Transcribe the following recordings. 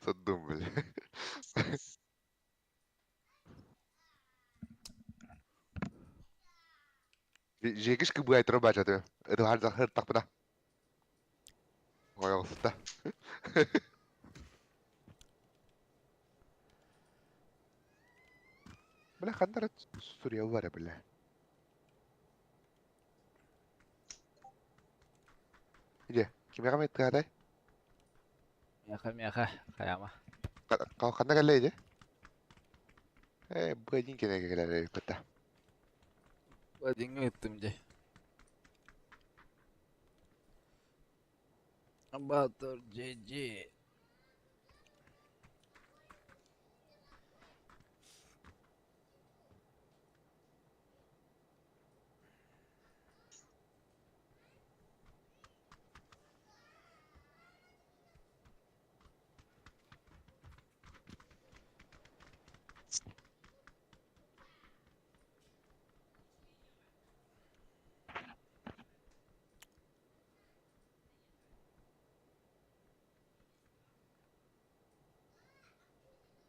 Соддум бля. Жегиш кыбыай турар баачаты. Ытыһар Ойоҕуста. Бля ханна эрэ суруйаллар бля. Иде, кимиэхэ эмэ тыатай? Миэхэ, миэхэ, хайама. Ханна кэллэ иде? Э, бу один кэнэгэ кэлэр эбиппэт Бадиҥҥа ыттым дии. Батыр GG.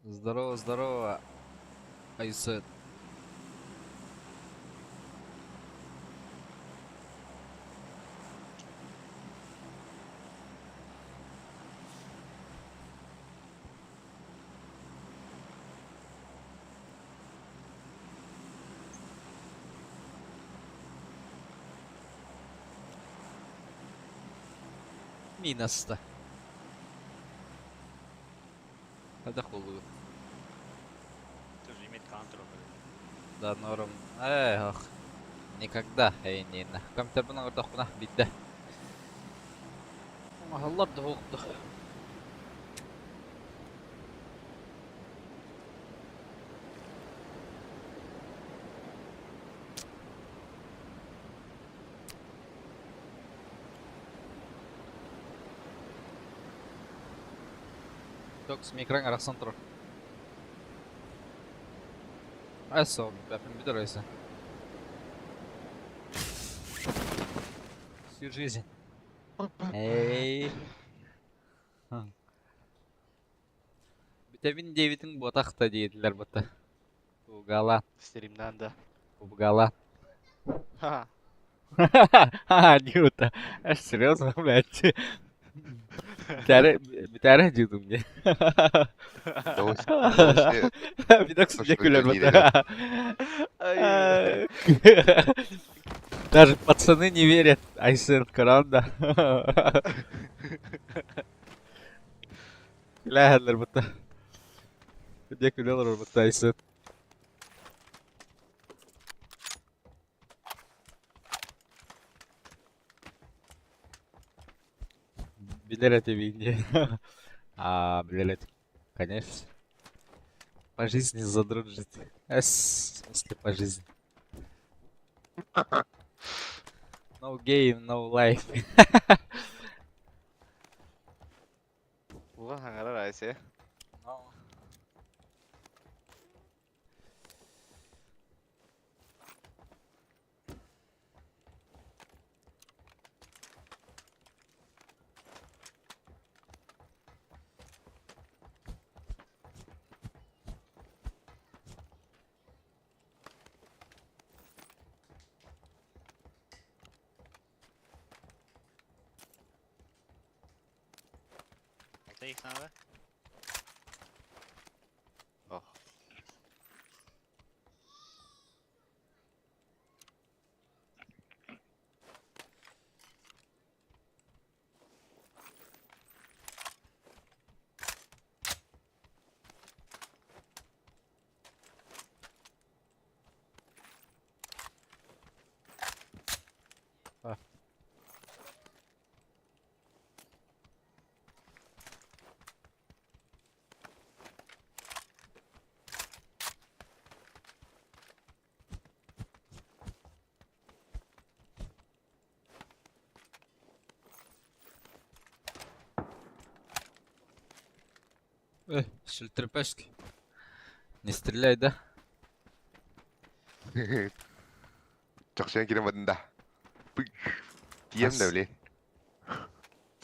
Здорово, здорово, Айсет. Миноста. Хайдах буоллугут? Тоже имеет контроль. Да, норм. Эх, никогда эйниин. Компьютербын оҥордохпуна биирдэ. Оҥоһуллар да уһукту. Токс микроҥ арахсан турар. Эсо, бэпин бүтэр Всю жизнь. Эй. Бүтэбин диэбитиҥ буотах да диэтилэр бута. Угала. Стримнан да. Угала. Ха. Ха, Нюта. Аж серьезно, блядь. Бүтээрэ дьиэтим дии. Видок судья күлэр бута. Даже пацаны не верят. Айсен Каранда. Күлэһэллэр бута. Дьэ күлэ олорор бута Айсен. Билэр этибин дии. Аа, билэр этим. Конечно. По жизни задружить. Эс, в смысле по жизни. No game, no life. Улан хаҥарар Айсе. No. Алтай надо? Ох. А. Э, шельтерпешки. Не стреляй, да? Чахчыйан киирэн бардым да. Тиийэм да блин.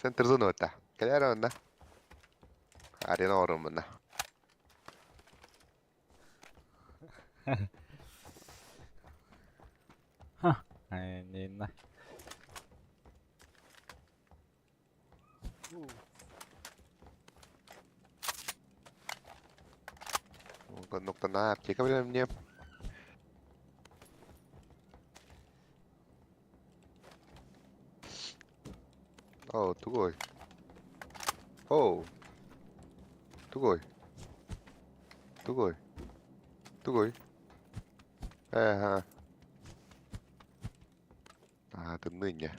Центр зона та. Кэлээр онно. Арена ороммуна. Нина. Нуктана аптека билем мне. О, тугой. О. Тугой. Тугой. Тугой. Ага. А, тымныня.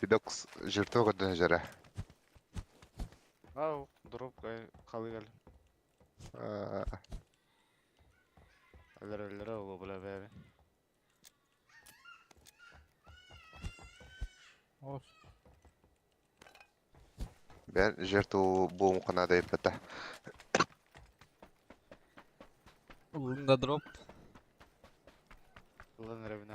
Фидокс жертва көрдөн жара. Ау, дроп калы кел. Өлөр өлөр ол бля бэби. Бен жертву буум канада иппата. Лунда дроп. Ылан эребин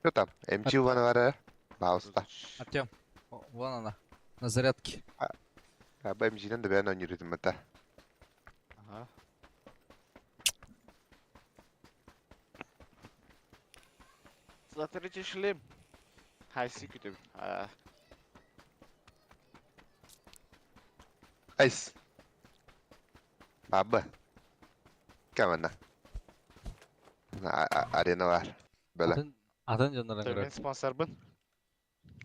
Что там? МЧ ван Пожалуйста. Артем, вон она. На зарядке. А МЧ-нен да бен ойнырытым это. Ага. Смотрите шлем. Хайси күтүм. Айс. Баба. Камана. Арена бар. Бела. Атын жоннорон Мен көрөр. спонсорбын.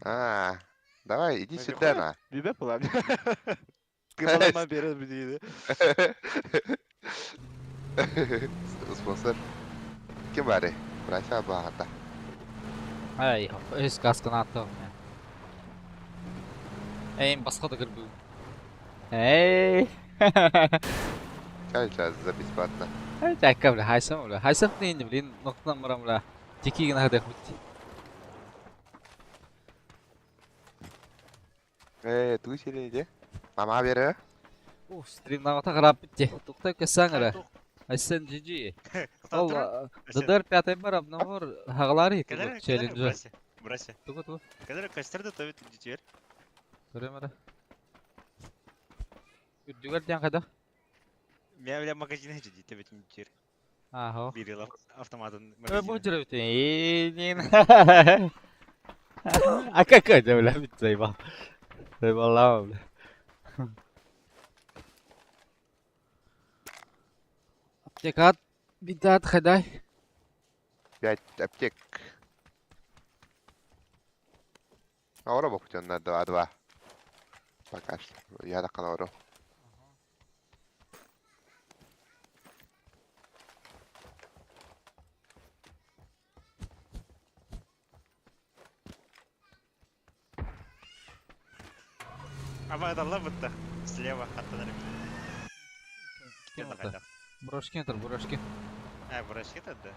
А, давай, иди сюда на. Бибе пылам. Кымалама берет дейді. Спонсор. Ким бары? Брася бағата. Ай, өз каскын аттым. Эйм басқа да кірбу. Эй. Чай за бесплатно. Жакка бля, хайсам бля. Хайсам не блин, ноктан барам бля. Тики гына хадах бит. Э, туй сирен иде. Мама бері. О, стримнагата карап битти. Туктай кесаңра. Айсен GG. Ол ДДР 5 бар обновор хагалары челлендж. Брася. Тугу тугу. Когда костер да то теперь. Көрөмөрө. Үрдүгөр диян кайда? Меня бля магазин эти тебе теперь. Ахо. Бирила автоматын. Э, бу жүрөбүт. Ээнин. А как это, бля, бит заебал. Заебал, бля. Аптекат, битат, хадай. 5 аптек. Аура бокутен на 2-2. Пока что. Я так ауру. А это бытта. Слева хаттан Кем это? Брошки это, брошки. А, брошки тогда?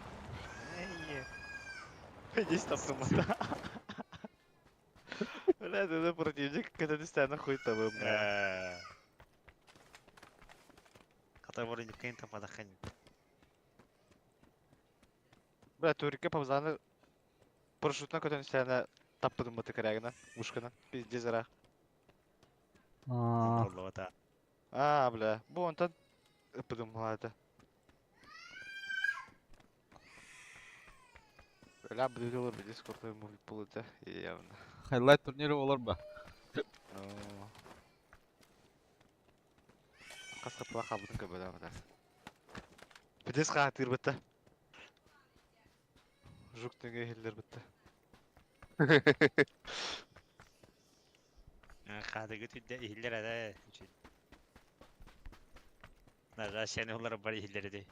Здесь там автомата. Бля, это противник, когда ты станешь хуй того, бля. Который вроде кем-то подоханит. Бля, турика павзаны парашютна көтөн сәне таппыдым быты корягына, ушкана, пиздец ра. А, бля, бу онтан ыппыдым малата. Бля, буду олар бе дискордта муви полыта, явно. Хайлайт турниры олар ба? Қасқа пыла қабылдың көбі да. Бідес қағатыр бітті. Жук теңге хиллер бітті. Хадыгы түдде иһиллер ада. Нага сени олар бар иһиллер ди.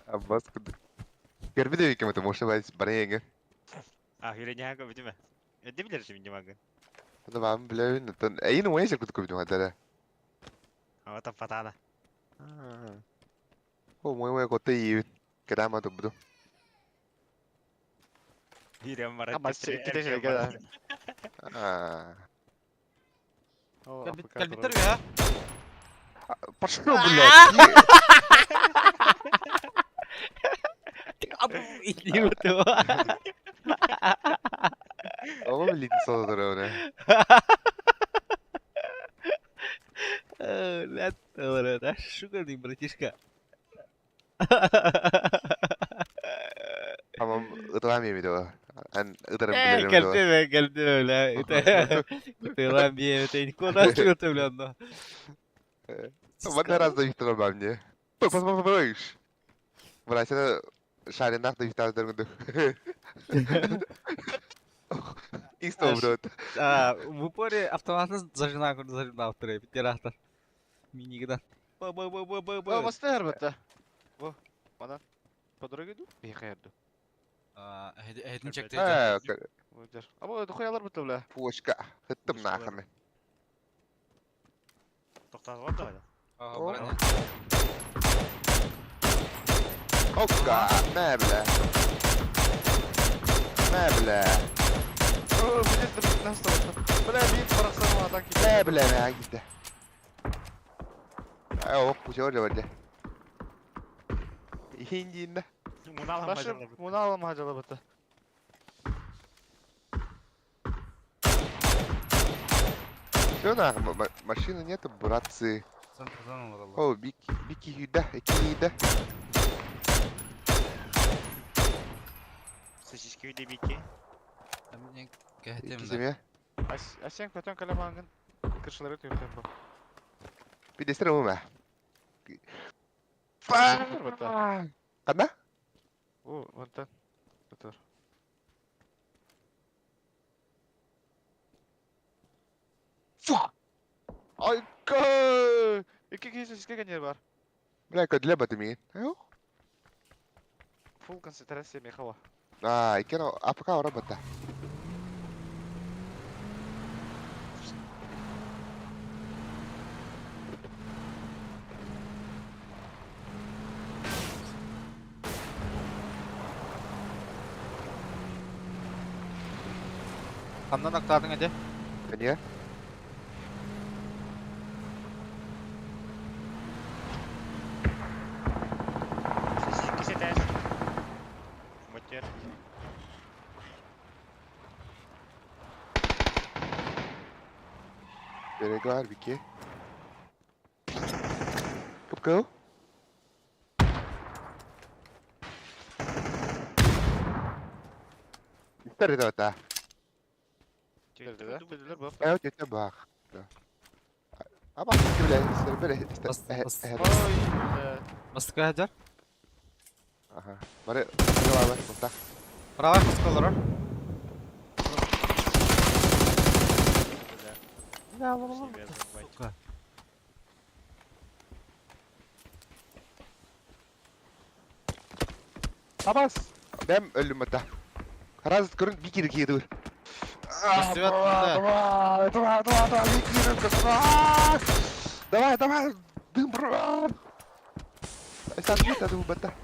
Аббас куды. Көрбү деп экен может быть бары еңе. А, хүрен яга битиме. Эдде билер шимди мага. Оны бам билебин. Тон эйин уэйсе куды көбү мадара. Ава таппатана. О, мой коты иибин. Кэтээн турбутум. Биирэн баран Ама иккитэ шеге да. Аа. О, Кэлбит АФК кэлбиттэр турар. үһэ. Пошел, блядь! Абу идиот. Оҕо билиитин солоторо оны. Блядь, говорят, а шуга ты, братишка. Тамам ыталаам иэми дуо? Эн ытарым Э, билэрим дуо? кэлтиме, кэлтиме, бля. Ыталаам биэбит, куда чугата, бля, онно. Манна раз да бам не. Папа, Братина шаринах да витаздыр Исто брат. А, в упоре автоматын зажина зажина второй, пятерахтар. Минигда. Б б б б б О, б. баста эрбетте. Бу. Манан. По дороге иду? Бихе эрду. Эһитин чекте. Э, Бу Аба дохуялар бутта бля. Пушка. Хыттым нахами. Тоқтатып да. Окка, мэ бля. Мэ бля. О, будет нас Бля, бир бараксан адан Мэ бля, мэ гитте. Ай, ок, куча бар Иһиндиинде. Муналам Башы муналам хажала бутта. Все нахуй, машины нету, братцы. О, бики, бики юда, эки юда. Сосиски үйде бики. Ики семья. Асен көтөн калемангын кыршылары түйөтөн бу. Бидестер ума. Бутта. Кана? О, вонтан. Бутар. Фух! Ай, ка! Ики киши сосиска канер бар. Бля, көдле батымин. Ай, Фул концентрация мехава. А, икено АПК ора бата. Ханнан актадың эде? Не? Сосиски сетәс. Мотер. Берег бар бики. Кып-кыл. Истер это бата. Келди да? Келдилер бу. Ай, өтө бак. Аба, бля, истер бере, истер. Бас- бас- Ой, бля. Мастыка хажар. Ага. Бары, давай, мустах. Правай маскалар. Сука. Абас. Бәм өлүм бата. Раз көрүн бикир киедүр. Бастыбат, да. Давай, давай, давай, давай, бикир, давай. Давай, давай, дым, бро. Сам бит аду бата.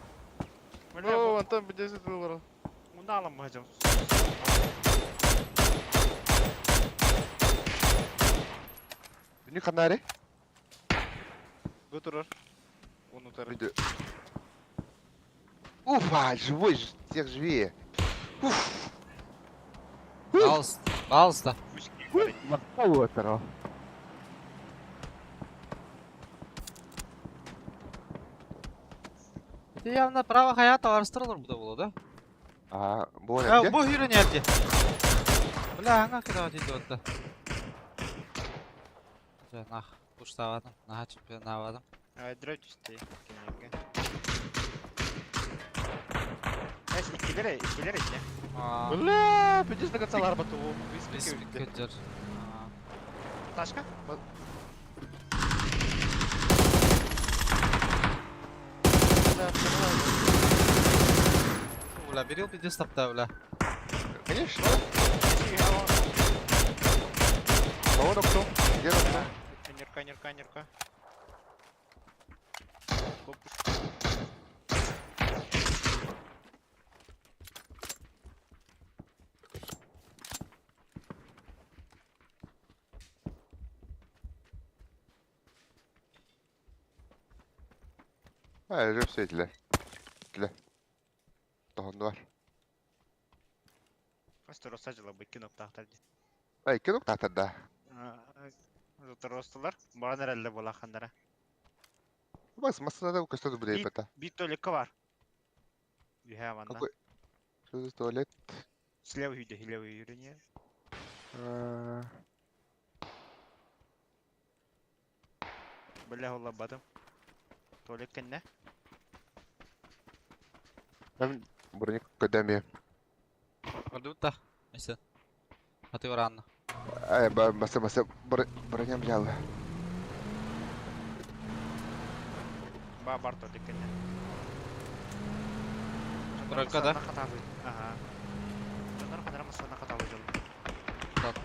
О, вонтан бидесе булар. Муналам хажам. Дүнү канаре? Бу турар. Оны турар. Бүдү. Уфа, живой, тех живее. Уф. Пожалуйста, пожалуйста. Мактау Ты явно право хаята арыстырылыр бу да боло, да? А, бу А, не? бу хүрен ерде. Бля, аңа кыдава дейді отты. Жа, нах, пуштавадым, наха чемпионавадым. Ай, дрөт түсті. Кенеге. Эс, иккилер, иккилер ите. Бля, бидес до конца лар буту. Бис көтер. Ташка? Бля, берил пиздец тапта, бля. Конечно. Кого кто? Где кто? Нюрка, нюрка, нюрка. Рөпсөйтилер. Тиле. Тоһоннулар. Остороса дьыла бу икки ноктаахтар дии. Ай, икки ноктаахтар да. Оторостулар. Баран эрэллэр буолаахханнара. Бас массыынада көстө билейбата. Биир туалекка бар. Үһэ манна. Какой? Что за туалет? Слева үйде, левый үйрение. Бля, улабатым. Туалет кэннэ. Мен броник көдөмү. Ордубут да. Айсен. Аты бараанна. Ай, баса баса броням взяла. Ба бар туалет кэннэ. Бройка да? Ага. Дьоннор ханара массана хатабы дьол. Так.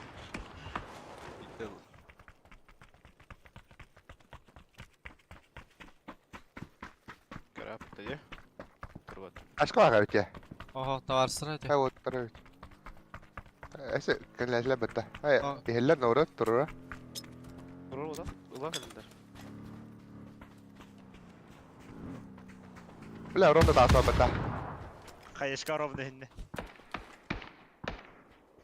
Көрәп дии. Турбат. Ашка бар өте. Ого, товарсыра эти. Ай, вот второй. Эсе кэллэ бетта. Ай, А. иһэллэр ноорот турура. Турар да? Улан кэлдилэр. Бля, ровно тааса бетта. Хайышка ровно хинне.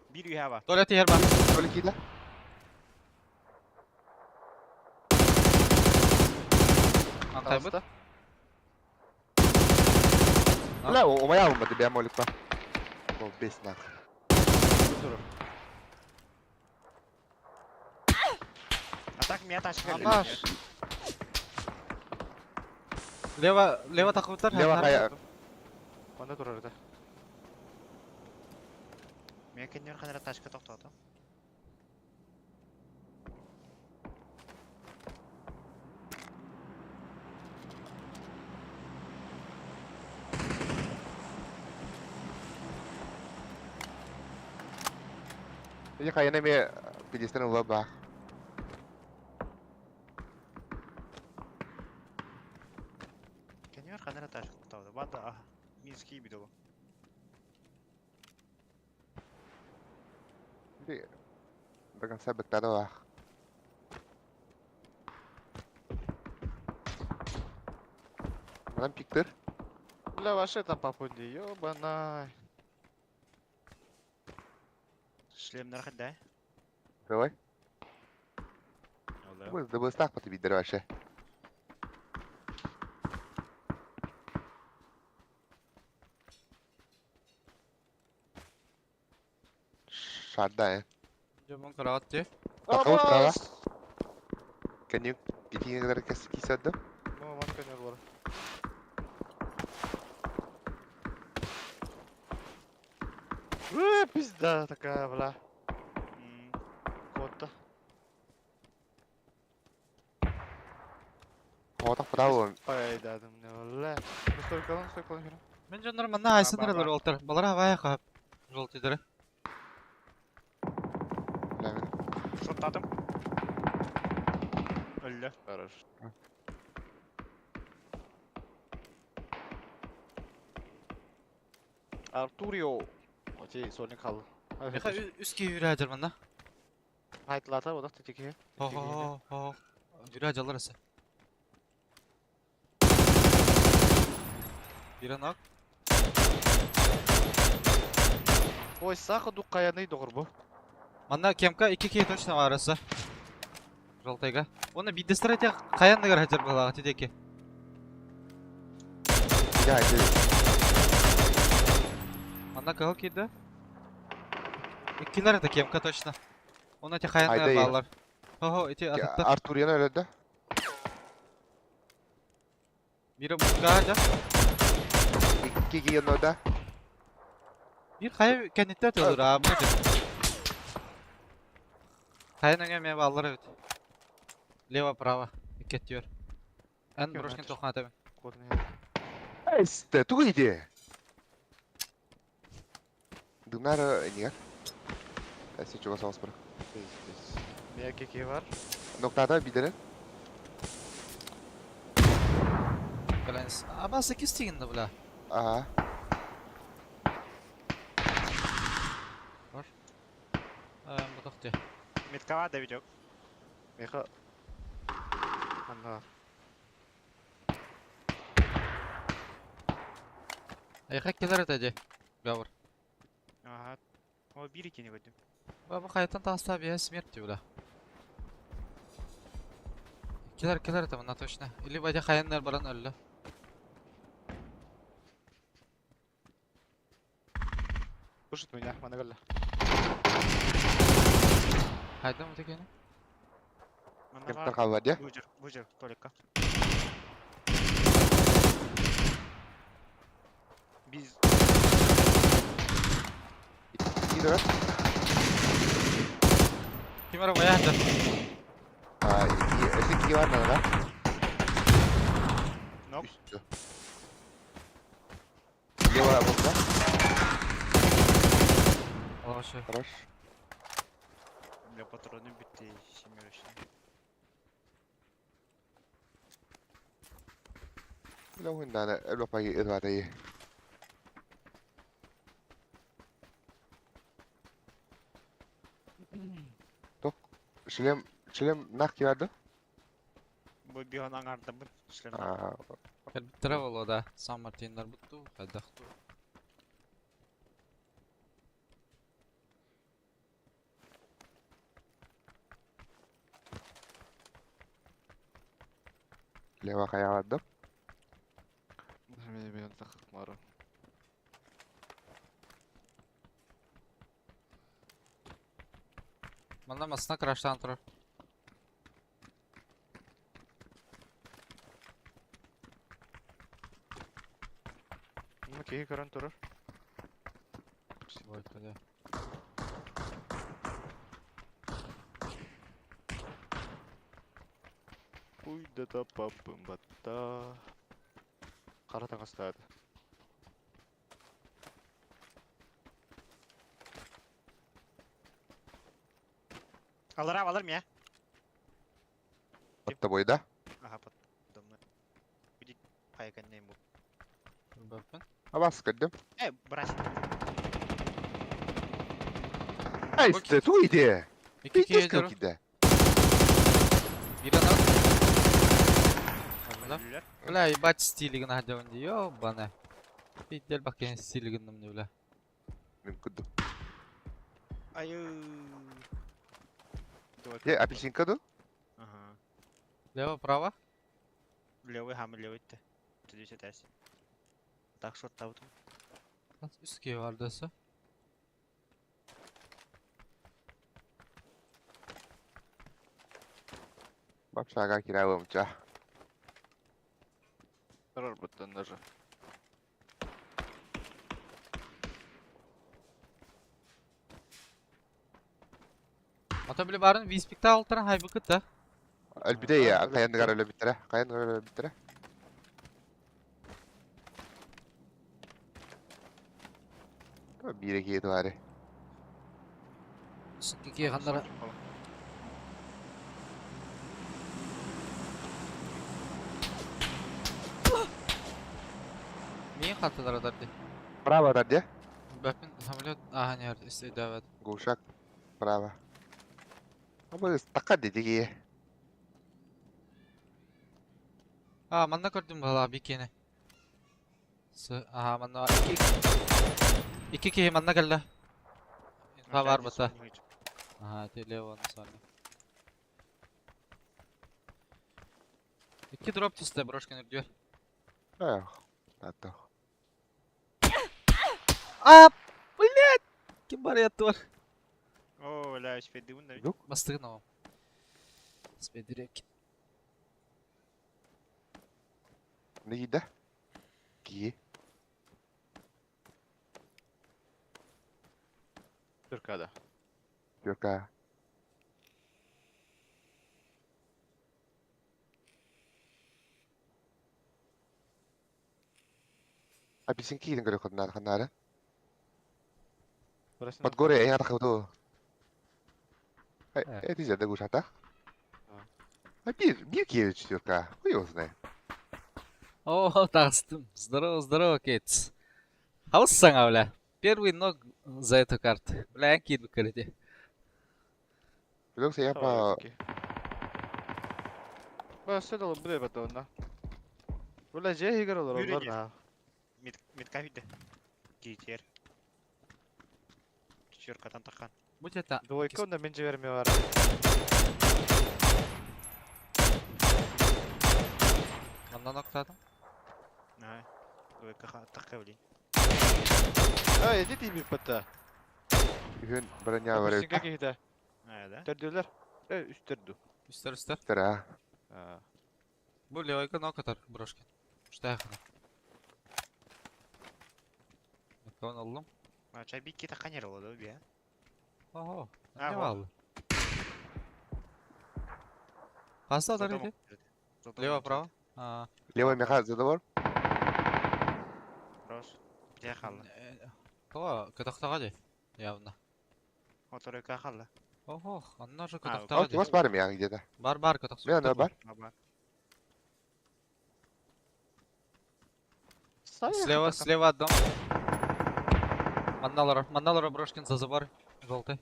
Биир үһэ бар. Туалет иһэр бар. Туалет киирдэ. Антайбыт. Бля, умаябын бата бэм оликпа. Ол бес нах. Турар. А так меня тачка. Анаш. Лево, лево тахыбыттар. Лево хайа. Манна турар да. Мен кеннер ханара тачка токтоото. Ити хайана ме пидестен ула бах. Кеннер ханара тачка токтоото. Бада а. Минский бидо. Ити до конца беттада бах. Манан пиктер. Бля, вообще там попуди, ёбанай. Шлемнер хадда. Давай. Бу дыбыстаах баты бидер вообще. Шарда, э. Жомон караат дии. Такабыт права. Can you китиңер кисәдде? Ну, ман көнөр бар. Э, пизда такая, бля. Котта. Отак права. Пайдадым, не, бля. Ну, стой, колон, стой, колон, хера. Мен дьоннор манна Айсен Ба, ба, эрэлэр ба. уолтар. Балара абайа хаап. Желтыйдары. Бля, Шоттадым. Өллө. Хорош. Артурио. Окей, сольник хал. Меха үс киһи үрэ сылдьар манна. Хайтлата, вот так тики. Хо хо. Үрэ сылдьаллар эсэ. Бире нок. Ой, саха ду каяны доғыр бу. Манна кемка икки киһи точно баар эсэ. Желтыйга. Оны биддестер эти хайанныгар сылдьар быһыылаах ити диэки. Я, это Манна кыһыл киирдэ. Иккилэр это кемка точно. Оны эти хайанныгар Айда бааллар. Хо-хо, ити атыттар. Артур яна өлөдө. Бире мутка дьэ. Икки киен да. Биир хайа кэнниттэн ытыалыыр аа бу эти. Хайа нөҥүө эмиэ бааллар эбит. Лево, право. Икки өттүгэр. Эн Ким брошкин атыр? туоххана этэбин. Эсте, тугу иди. Дымнар нигер. Эсе чуга соғыс бір. Мия кеке бар. Ноктата бидерен. Кэлэнс. Аба секис тигинде бля. Ага. Бар. Эм, бу тохти. Меткава да видео. Меха. Анна. Эйиэхэ кэлэр этэ дии, Гавр. Ага. О, биир иккини көрдүм. Бу хайаттан таҕыста биһэ смерть бля. Кэлэр кэлэр этэ мына точно. Или бадя хайаннар баран өллө. Слушает меня, мана кэллэ. Хайдам это кини? Манна Кемтер баар. хаалла дии. Быдьыр, быдьыр, Толикка. Биз Икки турар. Ким эрэ байа сылдьар. А, икки, өссө икки бар наада. Нок. Үстү. Лево бомба. Алашы. Хорош. Бля, патроны бүттү семерочный. Бля, уһуннаана өлөпайы ырбатайы. Ток, шлем, шлем нах киарды? Бу биһон аңардабын шлем. А, Кэлбиттэрэ буолуо да. Сан Мартиннар бутту, хайдах дуу. Лево хаялардым. Мен мен тахмары. Манна масына краштан турар. Ну киһи көрөн турар. Ой, куда? Уй да та папым батта. Хара таҥастаата. Алара алар мия. Под тобой, да? Ага, подо мной. Будет хайканнейм бу. Баппын. Абас көрдүм. Э, брась. Ай, ту иди. Икки киһи Пиздец турар. килде. Биир анал. Да? Өлүлэр. Бля, ебать стилигин аһдабын дии, ёбана. Пиздел баккен стилигин бля. Мен күдүм. Айы. Давай. Е, апельсинка ду? Ага. Лево, право. Левый хам левый те. Түдүсө тәс. Так шот табытым. Үс киһи бар дөсө. Бапшага кирабымча. Турар буттан даже. Ата били барын виспикте алтыран хайбыкыт да. Өлбүтэ я, каяныгар өлө бүттере. Каяныгар өлө бүттере. Бире киет бары. Сүнки киһи ханнара. Миин хаттылар адар ди. Право дар де. Баппын самолет аха не истейдәбәт. Гушак. Право. Абы така деди. А, манна көрдүм бала бикени. С, аха, манна икки икки киһи манна кэллэ. Инфа бар бата. Аха, ти лево саны. Икки дроп түсте брошканы үрдүөр. Ах, тато. А, блядь! Ким бар яттылар? О, ля, спедиун да. Дук. Бастыгын оҕом. Спедирек. Не гиде? Ки. Түркада. Юрка. Апельсинки иден көрө ханнары ханнары. Подгоре я тахы Э. Э, ты же гушата. А бир, бир киевич четверка. Хуй его знает. О, тастым. Здорово, здорово, Кейтс. Хаус саңа, бля. Первый ног за эту карту. Бля, я киду көрде. Билок я по Ба сөдөл биле батонна. Була же хигер олар Yürü олар на. Метка үйді. Кейтер. Четверкадан таққан. Будь это... Двойка онда мен жіберме бар. Манна ноктадым. А, двойка таққа блин. Ай, иди тиби бата. Үһүн броня бар Допустим, эбит. киһитэ. А, да? Төрдүлэр. Э, үс төрдү. Үстер, үстер. Үстер, а. А. Бу левайка нокатар брошкин. Штайхана. Кого аллым? А, чай бикки таққан ер олады, бе. Ого, А, не вот. алды? Қасы адар еді? Лево, право? А, Левый меха задовор. Рос. Где қалды? То, катақтаға де, явно. Оторойка қалды. Ого, анна же А, катақтаға О, де. у вас бар меха где-то. Бар, бар, катақ. Мен ана бар. Аба. Слева, слева от дома. Манналара, Манналара Брошкин за забор. Желтый.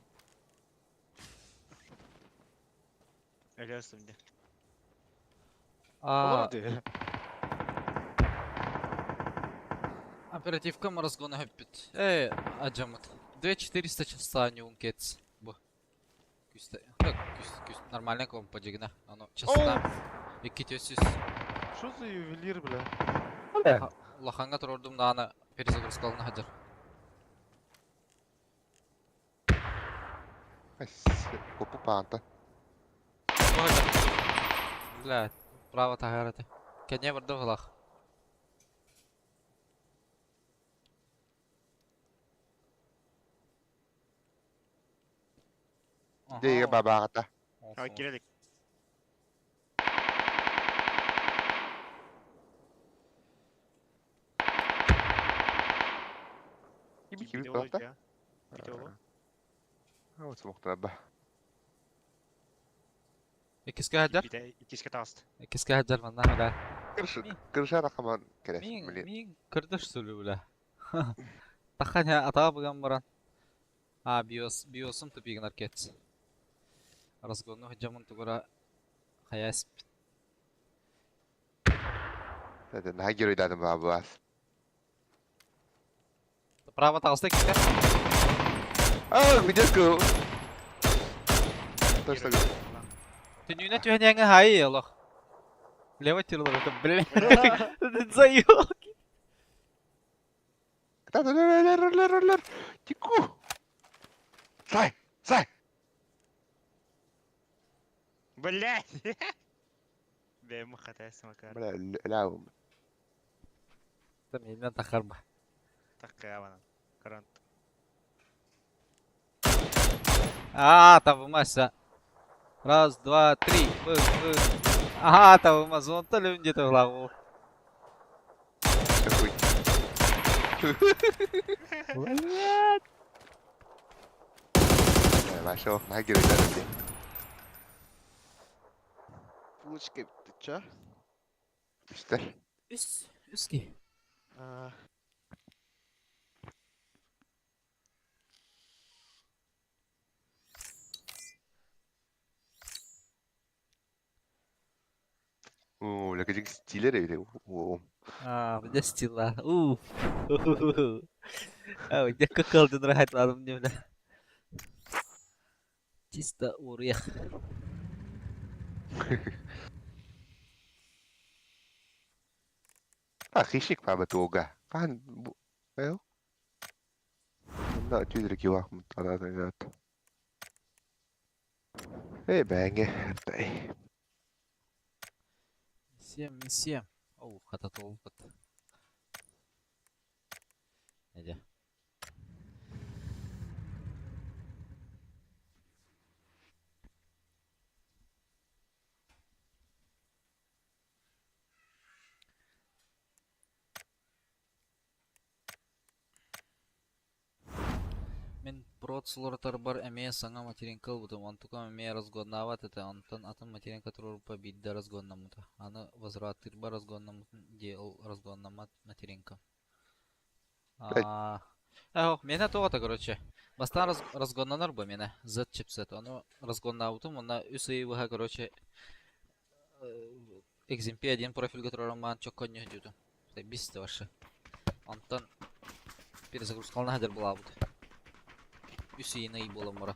Өлі үстімде. А, Олар оперативка разгона хөппит. Эй, аджамат. 2400 часа не ункец. Бу. Күсті. Так, күс, күс. Нормально компа дегена. Ано часына. Екі төсіз. Что за ювелир, бля? Лаханга турордум да аны перезагрузка алына хаджар. Копу паанта. Бля, право тагараты. Кене барды ғылақ. Дейге бабағата. А, келелік. Киби киби Кимде ол паанта. өте, Ките ол? А, вот смоктана ба. Иккиске хаджар. Бите, иккиске тағысты. Иккиске хаджар манна бля. Кыршы, кырша рақаман керес. Мин, Блин. мин кырдыш сүлү бля. Таханя атаға бұған баран. А, биос, биосым тупигін аркет. Разгону хаджамын тугура хаяс. Это на герой дадым ба бас. Право тағысты иккиске. А, где ку? Точно. Түнүүнэ түһэнээҥэ хай олох. Лево тирлар это, блин. Заёл. Тику. Сай, сай. Блядь! Бе, мұқатайсы макар. Бля, ляум. Там мен тахарба. Таққа абанан. Карант. А, табымаса. Раз, два, три. Вы, вы. Ага, табымас. Он то ли где-то главу. Какой? Блядь. Вашо, на герой дадым. Булочка, ты чё? Үстер. Үс, үски. А, О, бля, какие стилеры или? О, А, где стила? У. А, где кокалды нрахат ладым мне, бля. Чисто урех. А, хищник паба туга. Кан, э? Да, тюдрик юах мутарат. Эй, бэнге, дай. Семь, семь. Оу, хата толпат. Иди. Мин процлортарбар эмиэ саҥа материнка ылбытым, онтукам эмиэ разгоннаабат этэ, онтон атын материнка туруорбуппар биирдэ разгоннаммыта, аны возвраттыырбар разгоннаммытын дии ол разгоннаммат материнкам. Аа, миэнэ туох ата короче, бастаан разгоннанар бу миэнэ, Z чипсет, ону разгоннаабытым уонна үс ый быһа короче XMP один профильга туруоран баран чокко диутум. Бисте вообще. Онтон перезагрузкалана сылдьар буолаабыт. Үс ыйын ый буолан баран.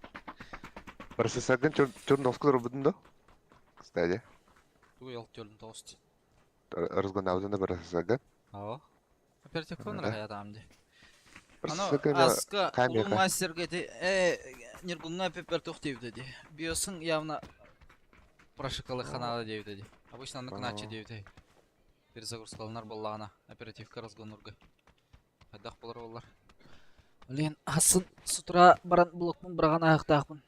Процессоргын черновскай робудун да? Кстати. Тугуй ол төрүн тоҕус дии. Разгонаабытын да процессоргын. Aa. Оперативканы Да. хайатаам дии. Аны Процессорга аска улуу камера. мастерга ити э Ньургуҥҥа эппиппэр туох диэбитэ дии. Биосың явно прошикалыхха наада диэбитэ дии. Обычно оннук гынааччы диэбитэ. Перезагрузкаланар буоллаҕына оперативка разгоннурга. Хайдах буолар буоллар. Блин, асын с утра баран блокпун быраҕан ааһыахтаахпын.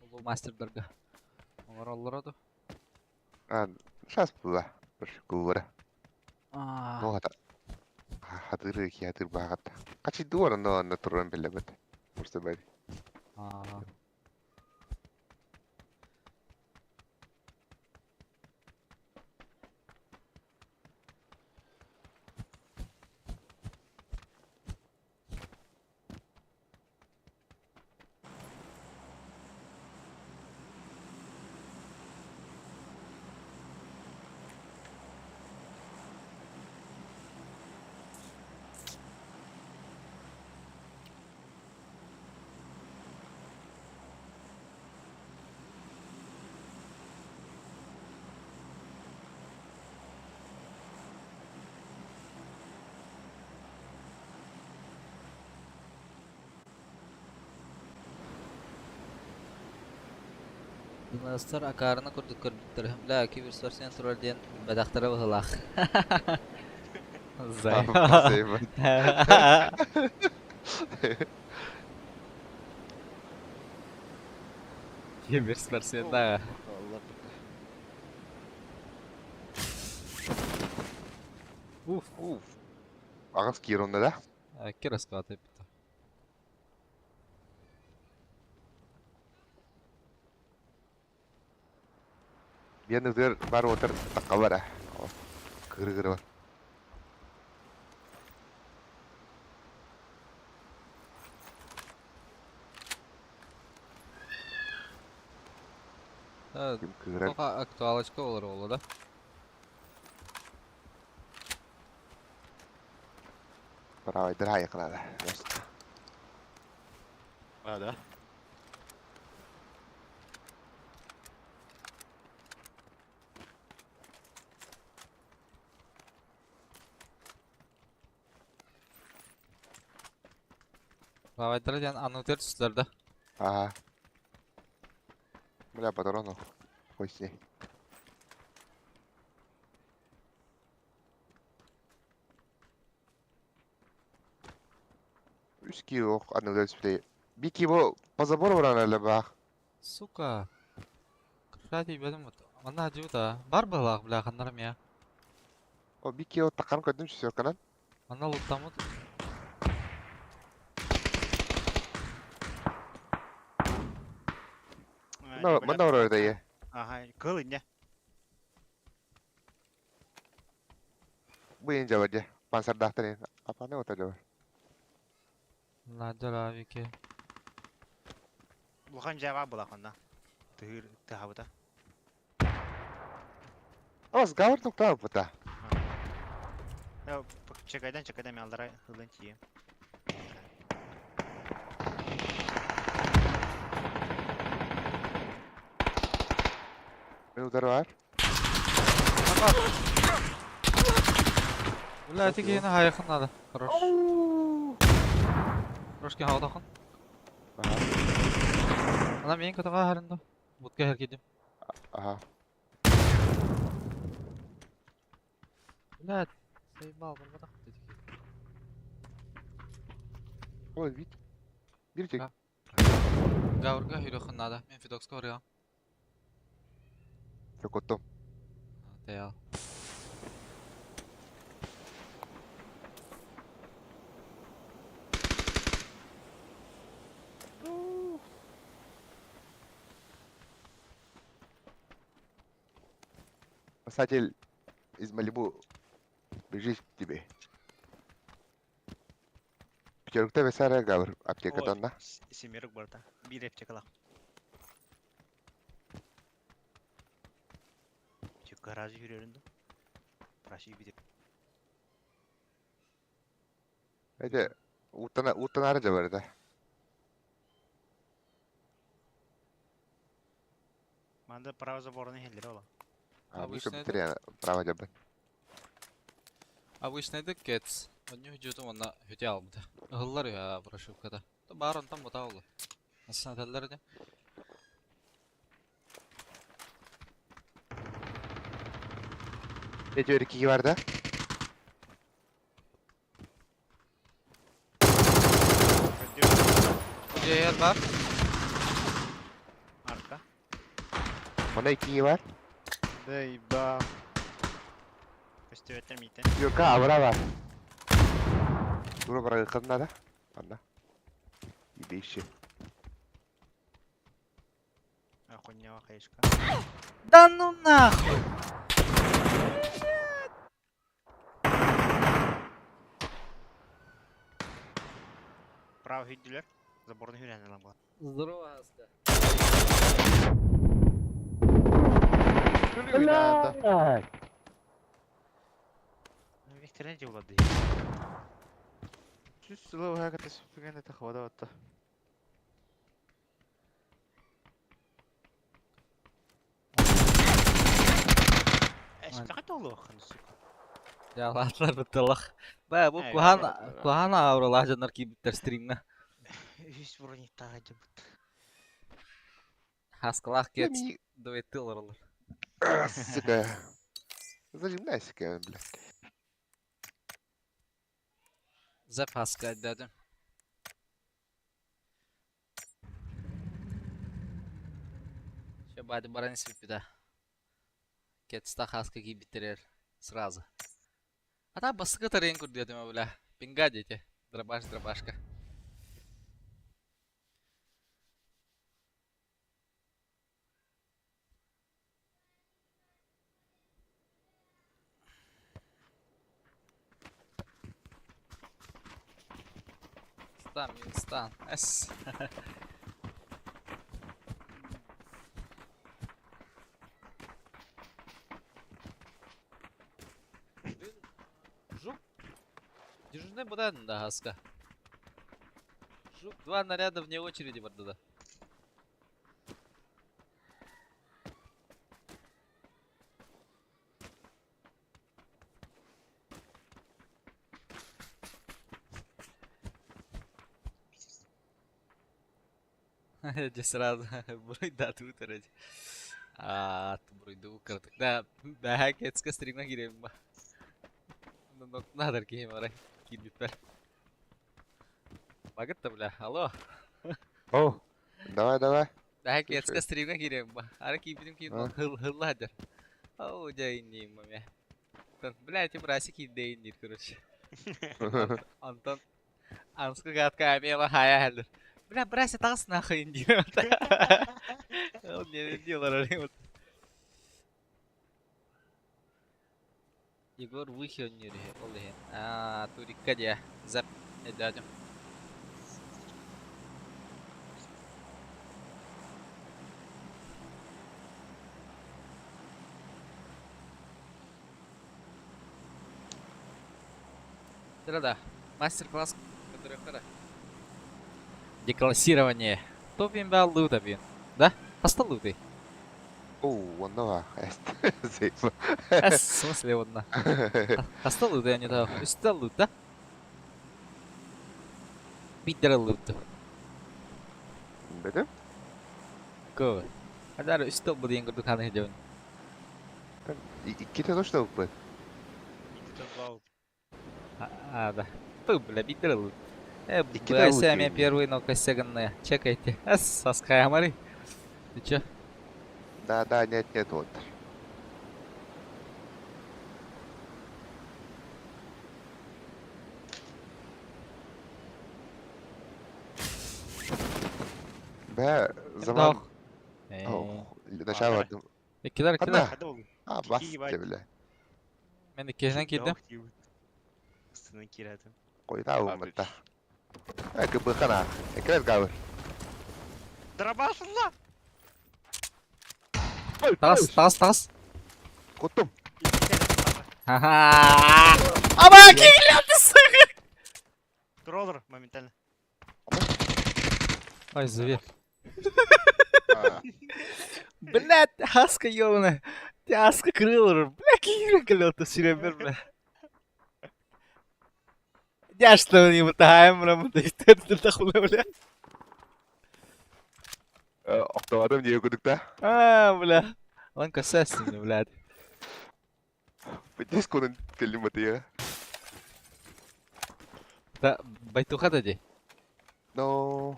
Улуу мастердарга. Оҥороллоро дуу? А, сейчас была. Прошикулара. Аа, Ну, хата. Хатыры хатыр багат. Качи дуор но на туран билебет. Просто бari. аа. Дунастар акаарына курдук көрбүттэр. Бля, киберспортсмен турар диэн билбэтэхтэрэ быһыылаах. Зай. Киберспортсмен да. Уф. Уф. Аҕыс киир онно да? Икки раскаты эппитэ. Биэн ытыар бар отар такка бара. Кыры-кыры бар. Ким кыырар? Тоха актуалочка олар ола да. Правайдар хайыкылада. А, да? Правайдар диэн аны түстүлэр да. Ага. Бля, патронов. Хуй с ней. Үс киһи ох аныгы үспүтэ. Би киһи по забору баран эле баах. Сука. Кыра тиийбэтим вот. Манна сылдьыбыта. Бар быһыылаах бля ханнара эмиэ. О би киһи таккан көрдүм шестерканан. Манна луттаммыт. Манна барар да е. Ага, кыл инне. Бу ен жабар же. Пансардаахтар ен. Апаны ота жабар. Надя Вики. Улахан жаба була хонна. Тыгыр тыхабыта. Ос гавр туктаа бута. Чекайдан чекайдан мен алдара хылын тием. Мен удар бар. Бля, эти киһини хайахын надо. Хорош. Хорош киһи хаҕытахын. Ага. Ана миин көтөҕө аһарында. Бутка иһэр киирдим. Ага. Бля, заебал, барбатах эти киһи. Ой, вид. Бир тек. Гаврга хүрөхүн надо. Мен Федокска барыам. Көкөттüm. Теял. Спасатель из Малибу бежит к тебе. Пятеркта весара гавр аптекадан да. Семерок барда. Бир аптекалах. Гараж yürüyordu. Praşı bir Эти уттана уттанаары дьабарыта. Манда право заборны хеллер ола. Обычный Право дьабын. Обычный кец. Онньу хүдьүтүм онна хүтэ албыта. Ыһыллар үһэ прошивката. Баар онтон бута олу. Асанаталлар ди. Ne diyor iki var da? Yer бар. Арка. Ona iki var. Да, еба. Көстүбэттэр миитен. Yok ha avra var. Dura bırakın da. Anla. İyi işi. Охуеннява хаешка. Да ну нахуй! Право хүддүлэр. Заборны хүрэн ылан була. Здорово, Аска. Да. Виктория дьулады. Сүз сылы уһааката сүппүгэн это хвада батта. Эшкаҕа толуоххун, сука. Я латлар бытылах. Ба бу Эй, куһаан куһаан ауралаах дьоннор киирбиттэр стримҥа. Үс брониктаах дьыбыт. Хаскалаах кец Ми... дуэты олороллор. Сука. Зажимнайся, блядь. Зап хаска дедим. Все, бади баран свипида. Кетста хаска киирбиттэрэр сразу. А та басыга тарыйан курдук бля. Пинга дети. Дробаш, дробашка. Стан, стан. С. Жук. Дежурный будан да хаска. Жук, два наряда вне очереди бардада. Дьэ сразу буруйдаатыбыт эрэ дии. Аа, буруйдуу кыратык. Да, бэһээ кецка стримҥа киирэбин ба. Надар киһим арай киирбиппэр. Багытта бля, алло. О, давай, давай. Бэһээ кецка стримҥа киирэбин ба. Ара киирбитим киин А? хылла сылдьар. Оо, дьэ инниим маме. Бля, эти браси киирдэ инниир, короче. Антон Анска гадка амела хая хәлдер. Бля, брася тағыс нахуй диир. Ол не делар вот. Егор выхил не ол иһин. Аа, турикка дьэ. Зап эдээдим. Да, мастер-класс, который хара. Деклассирование. Топим ба лута бин. Да? Хаста луты. Оо, онно Сейф. В смысле одна? Хаста луты, а не то. Үстэ лут, да? Биддер лут. Бөтө? Го. Адар үстэ бу диэн курдук ханы дьон. Икките точно уппыт. А, да. Ту, бля, биддер лут. Икките лут Бля, диэн. первый, но косяганные. Чекайте. Ас, соская мары. Ты чё? Да, да, нет, нет, вот. Бә, заман... Начало бардым. Иккилер, иккилер. Ханна? А, бас, бля. Мен иккиһинэн киирдим. Устунан киирэтим. Койда умматта. Э, кыбыхана. Экран гавыр. Дробашла! Тас, тас, тас. Куттум. Ха-ха! Аба, киирдим! моментально. Ай, зверь. Блядь, хаска ёбаная. Ты аска крылыр. Бля, киирэ кэлэ сиребер, бля. Я что не бытаем, бля, бля. Октавадым не кудукта. А, бля. Он касается, блядь. Здесь конан кэлим батыя. Да, байтуха да ди. Но.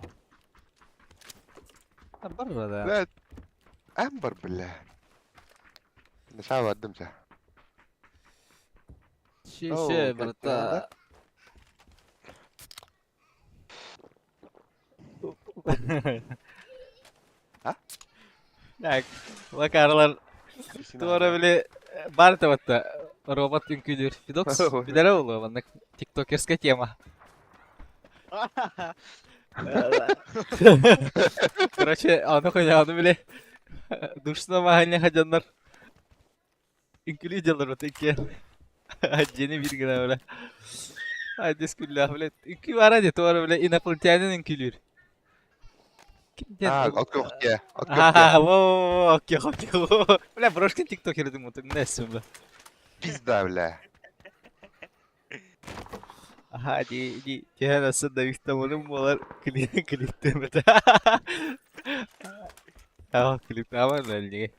Барра да. Блядь. Амбар, бля. Нашава отдымся. Шише, брата. А? Так, лакарлар туора били бар табатта робот үҥкүүлүүр Фидокс билэрэ буолуо маннык тиктокерская тема. Короче, ону хуйняны били душно маһанньа хадьаннар үҥкүүлүү дьаллар бата иккиэн дьиэни биир гына бля. Ай, дискүллээх бля. Үҥкүү баара дии туора бля инопланетянин үҥкүүлүүр. А, открохте. Ага, во, окей, окей. Бля, брошкин тиктокер думаю, ты не бля. Пизда, бля. Аха, ди, ди, тиһэн асы да виктамыным буолар клип клиптемет. Аа, клип аман лэлниге.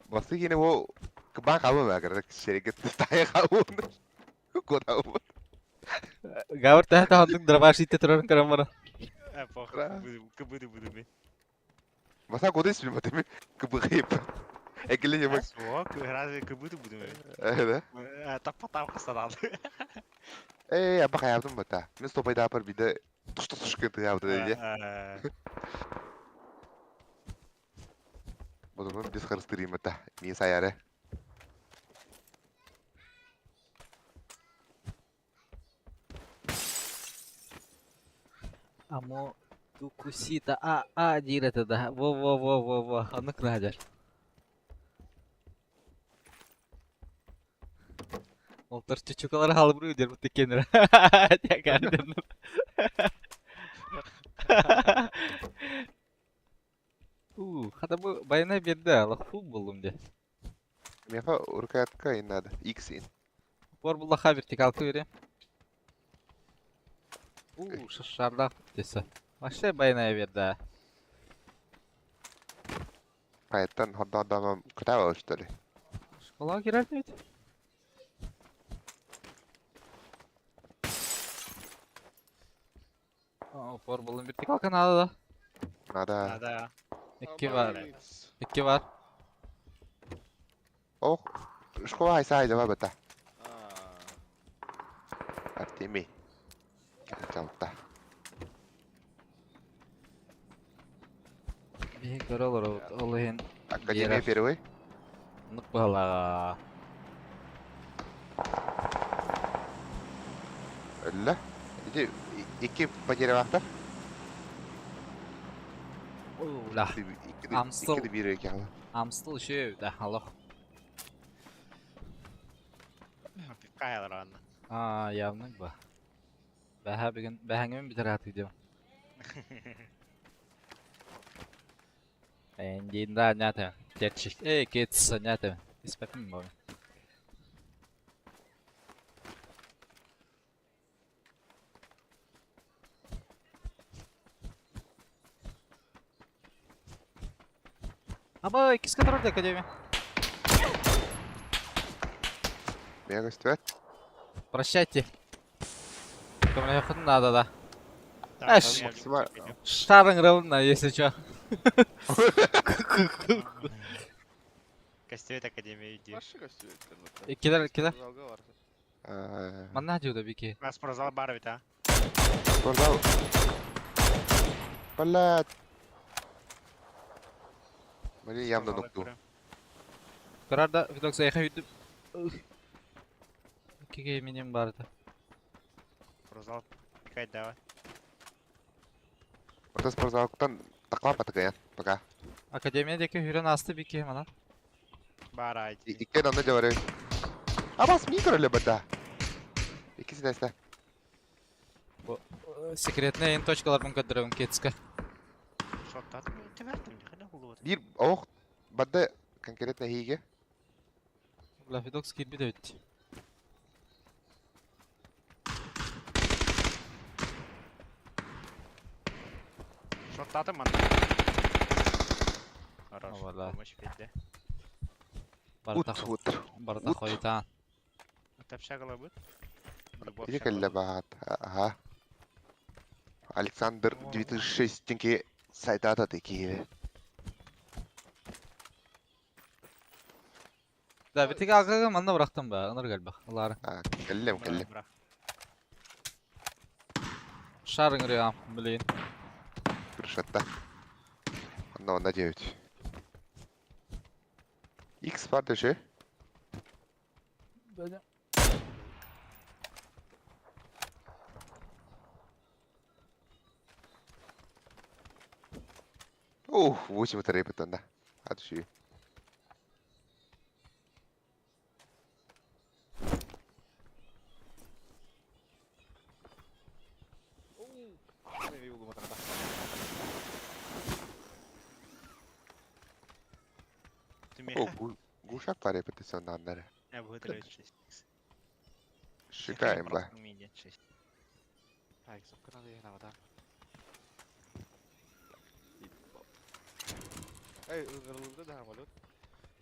Басты кини бу кыбаан хаалбын баа шерегет тайы хаалбын. Кодабын. Гавр таа таһандык дробаш итте турарын көрөн бара. Пох, кыбыды буду. Баса кодыс билбатым. Кыбыгып. Экиле жемек. Суок, разве кыбыды буду? Да? Таппа касарал. Эй, аба хаябдым бата. Мен стопайда апар биде туш туш кыты ябды диye. Бодомун без харыстырыйм бата. Мин саяры. Амо тукусита а а диирэтэ да. Во во во во во. Оннук наадьар. Олтор чучукалар халбыры дер бут кенер. Тякардым. У, хата бу байына берді, алах фул болдум де. Меха рукоятка и надо. X ин. Бор буллаха вертикалка бере. У, шашарлах десе. Вообще байына берді. Қайттан хорда адамым кытава что ли? Школа кирер ведь? Упор булын вертикалка надо да. Надо. Надо. Икки бар. Икки бар. Ох, школа айса айда бата. Артемий. Чалта. Биһи көрө олоробут. Ол иһин Академия Биэрэр. первый. оннук баһалаҕа. Өллө. Ити икки потерявахтар. Ула. Амстел. Икки бир эки ала. Амстел еще да, алло. Кайлар аны. А, явно ба. Бәһә бүгін бәһәңмен битер аты идем. Эндин да нята. Терчик. Эй, кетс нята. Испепим бо. Аба, иккис контрольда академия. Мега көстүбэт. Прощайте. Кому надо, да. Так, Эш. Максимально. Шарың ровно, если чё. Костюет Академия иди. Иккилер, иккилер. Манна диуда бики. Нас спортзал бар ведь, а? Спортзал. Блядь. Блин, явно нукту. Карарда видок заеха үйдүм. Иккиге минем барды. Спортзал пикать давай. Орта спортзалктан таклап атыгаян. Пока. Академия деки хүрен асты бики мана. Бар айти. Икки данны жабары. Абас мин көрөлө бата. Иккис этээстэ. Бу секретный эн точкаларбын көрдөрөбүн Кетска. Шоттатым тибертим, хана булуот. Биир ох бада конкретно эһиги. Бля, Федокс киирбит эбит. Шоттатым манна. Хорош. Овала. Помощь бедде. Барыта Ут ут. барыта Ут. хойутаан. Тапшагала быт. Или кэллэ баат. Аха. Александр 2006 тенге сайтата такие. Да, битик агага манна бырахтым ба, ыныр гэлбэх. Ылары. А, кэллем кэллем. Шар ыҥырыам, блин. Крышатта. Онно онно 9. X бар дөшө. Ух, 8 тарепет онно. А дөшө. О, гушак парепет соннаннары. Я буду 36. Шикаем ба.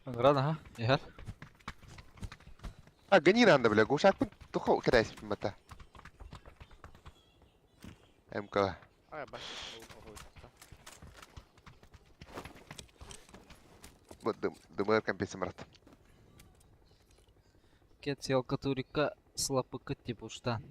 Ыҥыран аха, иһэр. А, гони надо, бля, гушак тухо кидайся мата. МК. Вот дым, дымыр компенсамрат. Кет селка турика слапыкыт тип уштан.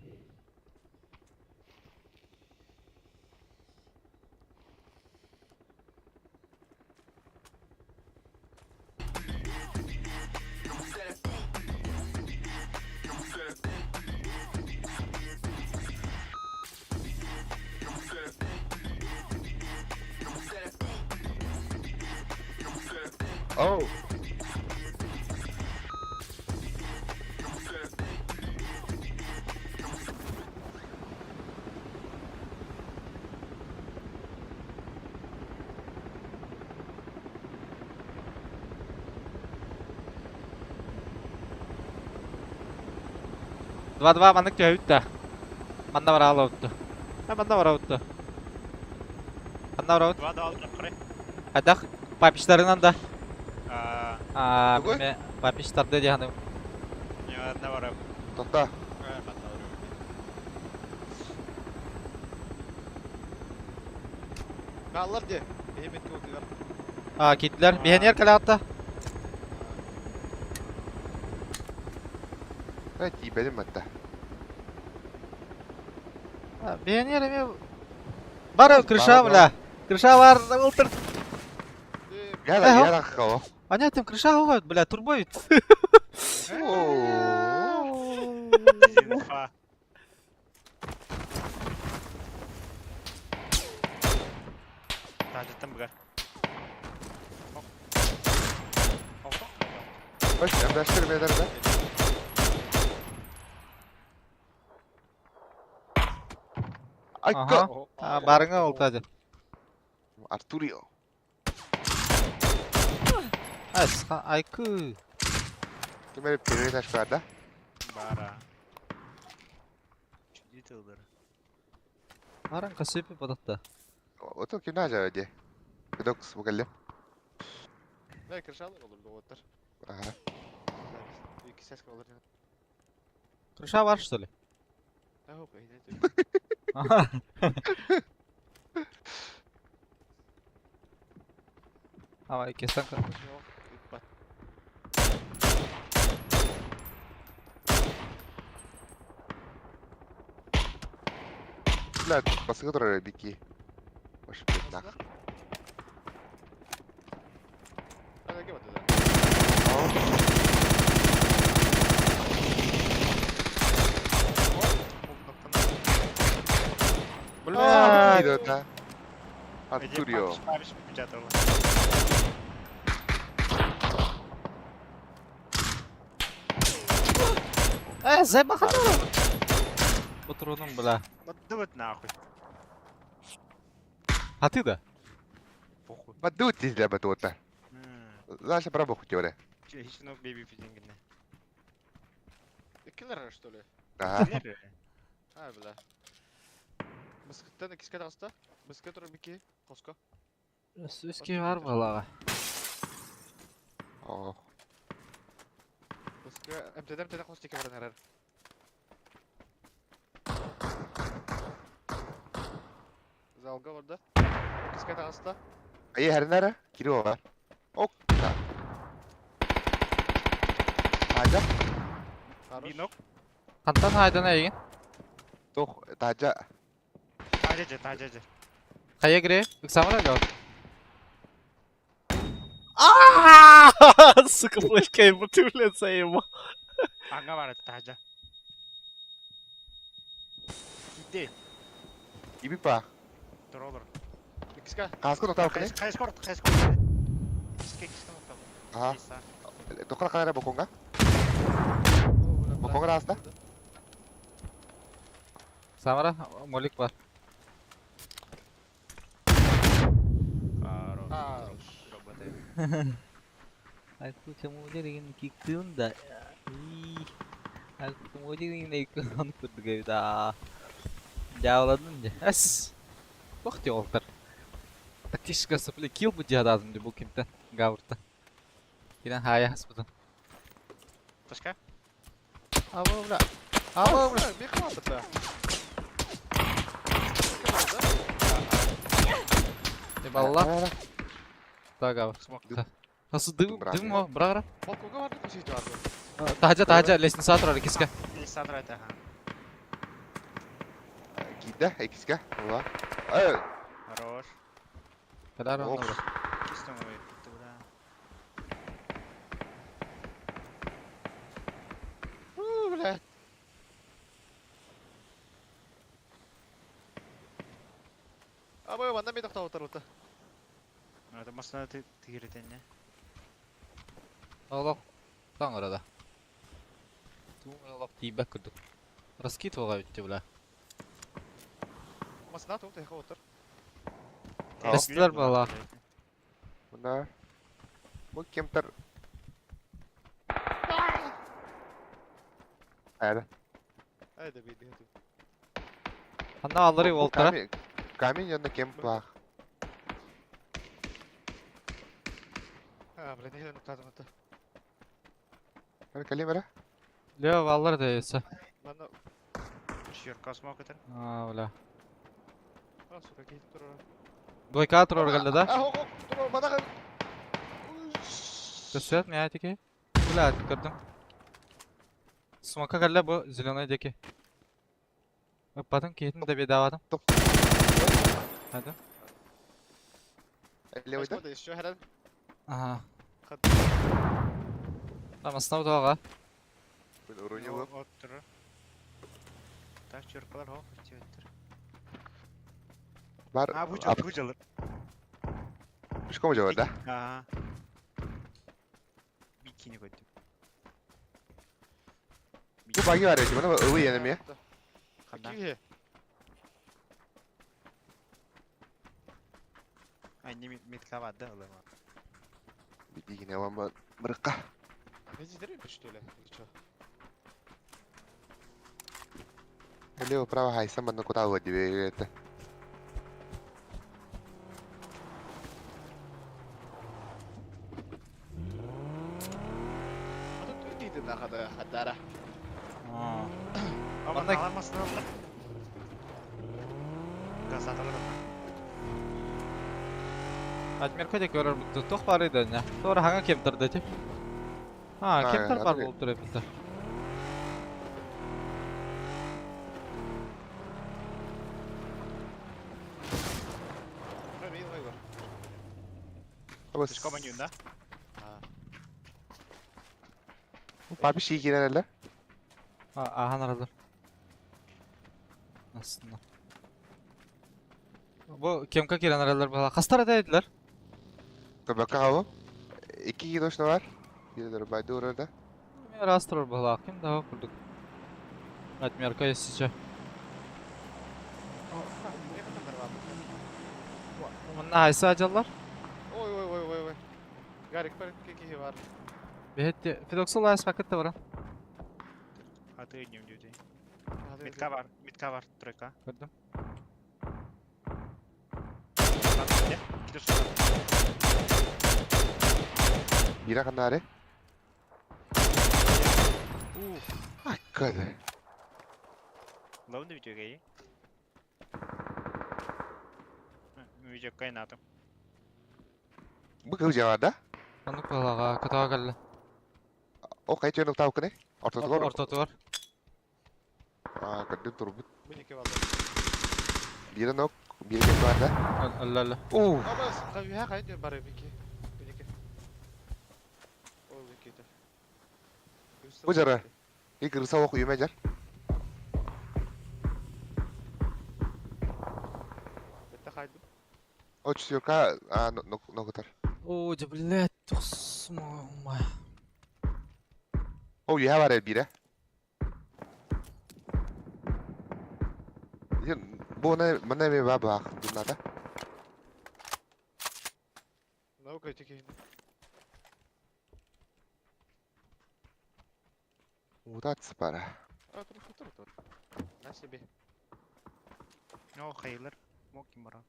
Оу. Два-два маннык түһэбит да. Манна бараала утту. А манна бара утту. Манна бара Два дал тапкыры. Хайдах папичтарынан да. А, А, Тугуй? ме папичтарды диһаным. не одна бара. Тоқта. Бааллар дии. Эһимен куутугар. А, киттилер. Биһэнер кэлэҕитта. Ай, тиибедим матта. Биһэнер эме Бар крыша, бля. Крыша бар, ылтыр. Яла, Эхо. яла хао. Аня, там крыша хоҕойт, бля, турбо ведь. Зинфа. Тажыттан бугар. Баш, әмдәштер бедер да. Айка. Ага. А, барыңа ол тажы. Артурио. Ас, айкы. Кемер передаш бар да? Бара. Чудитылдыр. Барың касыпы бодатта. Ото ким нажа ди. Педокс букалле. Бля, крышалар olur доҕоттор. Ага. Икки сәске olur. Крыша бар, что ли? Хоп, эһинен Ага. Давай, кестен Ыппат. Бля, басыгы турар бики. Баш блядь, нах. Ана кем атыда? Бля. Да. Артурио. Папиш печатал. Э, зайбахата! Патроном, бля. Баддыбыт нахуй. А ты да? Похуй. Баддыбыт тизлэ батуота. Знаешь, пробуху теория. Хич ну бэби фидингинэ. Киллер, что ли? Ага. А, бля. Мыскыттан иккискэ таҕыста. Мыскы турар бики, хоско. Өскө бар балаға. Оо. Мыскы эмтэнэ эмтэнэ хос диэки баран эрэр. Залга барда. Иккискэ таҕыста. Айы хэрнара кирио бар. Ок. Таажа. Бинок. Хантан хайдан эйигин? Туох таажа. Таажа же, таажа же. Хайа гре? Ыксамара гал. Сука, флешка ему, ты, блядь, заебал. Аңа бар таажа. Иди. Ибипа. Троллер. Иккискэ. Кааска тотаабыккыный? Хайскор, хайскор. Иккискэ, иккискэ тотаабыт. Аха. Тоххо ханара бокуҥҥа? Бокуҥҥа ааста? Самара, молик бар. Хорош. Работает. Айку чамуодьар киктыын да. Айку чамуодьар икки курдук эбит аа. Дьаабаладым дьэ. Эс. Туох дии уолаттар. Тактическая сопли килл бу дьадаатым дии бу кимтэн Гавртан. Кирэн хаайа хаспытын. Тоска? Аба бля. Аба бля. Михаил бля. Ебалла. Так, Гавр. Смок. Хасу дым, дым о, бра Балконга барды хос диэки барды. Таһдьа, таһдьа, лестница турар иккискэ. Лестница турар ага. Киирдэ, иккискэ. Ула. Э, Хорош. Кэлэр Ох. онно. Кистом ой, бля. У, блядь. Абы манна мен тоқтап отыр. Ну это машина ты тигритенне. Олох таҥарада. Туун олох тиийбэт курдук. Раскид буолла эбит бля. Машина тугу тэхэ отыр. Эстилэр буолла. Мына. Бу кемтер. Эр. Айда бейді. Ханна аллары уолтара. Камень, камень онно кем баах. А, блядь, не нуктадым это. Эр кэлим эрэ. Лео аллар да өссө. Манна, Шерка смок это. А, бля. а, сука, кейт турар. Двойка турар кэллэ да? А, хо, турар, мана. Көссөт мэ тики. Бля, көрдүм. Смока кэллэ бу зеленый диэки. Ыппатын киһитин да бедаабатым. Топ. Хады. Левыйда. Еще хэрэн. Ага. Хат. Там основа тоҕо. Уруни Оттур. Так, черкалар хо, хотиоттер. Бар. А, бу жал, бу жал. Пешком жабар да? Ага. Бикини койдум. Бу баги бар эти, мына ылы енеме. Ханна. Киһи. А, не метка да, ылыма. Бигине алам бырыкка. Не дидер что ли? Или что? Лево право хайсан манна кута ылы дибе это. А тут ты на хада хадара. Аа. А, Манна- аламасын алар. Газаталар. Адмирка диэки көрөр бутта. Туох баарый да инньэ. Туора хаҥа кемтер да ити. Аа, Аа, кемтер бар аты- буолтур эбит. Мен ой бар. Абыс. Пешком анюн, да? А. Папи шии кирен эле. Аа, ахан аралар. Aslında. Бу кемка кирен аралар бала. Хастар этәйдилер. Көбөккө хабым. Икки килошна бар. Бир байды урада. Мен раз турар бала. Ким да курдук. Отмерка если че. Манна хайса дьаллар? Ой, ой, ой, ой, ой. Гарик бар, киһи бар. Бэһэтти Федоксул ааспаккыт да баран. Аты днем дьүтей. Метка бар, метка бар, тройка. Көрдүм. Биирэ ханнаары? Аккады. Ловно видео Видео кайнатым. Бу кыл жаҕар да? Оннук быһалаҕа кытаҕа кэллэ. Ол хайа түөн уктаабыккыный? Ортотугар? Ортотугар. Аа, көрдүм турбут. Бу ники балла. Биирэ нок, биирэ кэм бар да? Алла алла. Уу! Абас, үһэ хайа түөн бары бики. Бу ники. Ол иккитэ. Бу жара. И кырса ох үйүмэ жар. Бетте хайдым. О, четверка, а, ногутар. О, да блядь, тухсума. О, үһэ бар биирэ. Бу она мана ме ба баах дунната. Наука ити Утат пара. А, тур, тур, тур. На себе. О, Хейлер. Мог ким бара.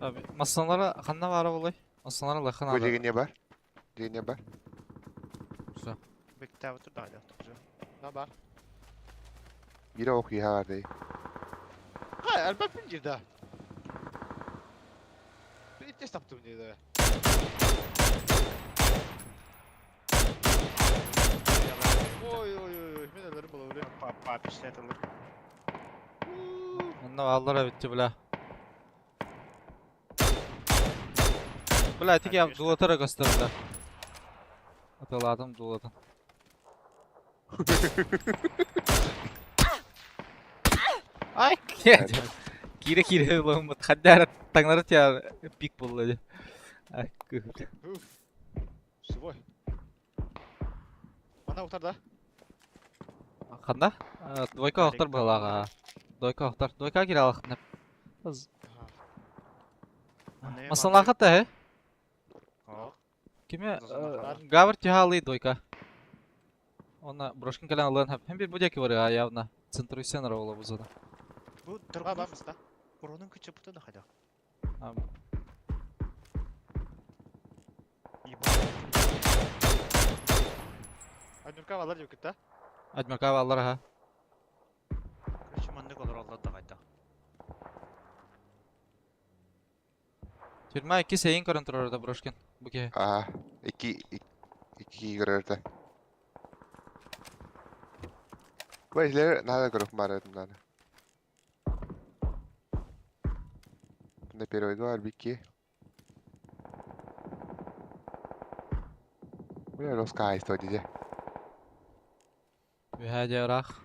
Abi masalara ханна бара болай. Масалара лахан Бу ада. дегене бар. Дегене бар. Всё. Бектабы тур да тоже. На бар. Биирэ ох үһэ бар дей. Хай, Альберт бин girdi. Bir test yaptım dedi. Ой, ой, ой, ой, мен әлерім бола білем. Папа пишлетилер. Онно аллара битти бля. Бля, тиги дулатара көстөр бля. Аталадым дулатын. Ай, кире кире ломут хаддара таңнары тя пик болду. Ай, Живой. Ана утарда. Ханда? Двойка охтар балага. Двойка охтар. Двойка кире алахна. Масалаха та, Киме Гавр тихалы двойка. Она брошкин калан алан хап. Хем бир будяки бар явно. Центруйсен рола бузада. Бу А, бар мыста. Уронун күчө буту да хайда. Адмирка алар деп кетті. Адмирка алар ха. Короче, мандык олар алдар да кайда. Тюрьма 2 сейин көрөн турар да брошкин. Буке. Аа, ики ики көрөртө. Бу надо көрөх бар надо. На первый гвар бики. Бля, роска исто диде. Бихаде рах.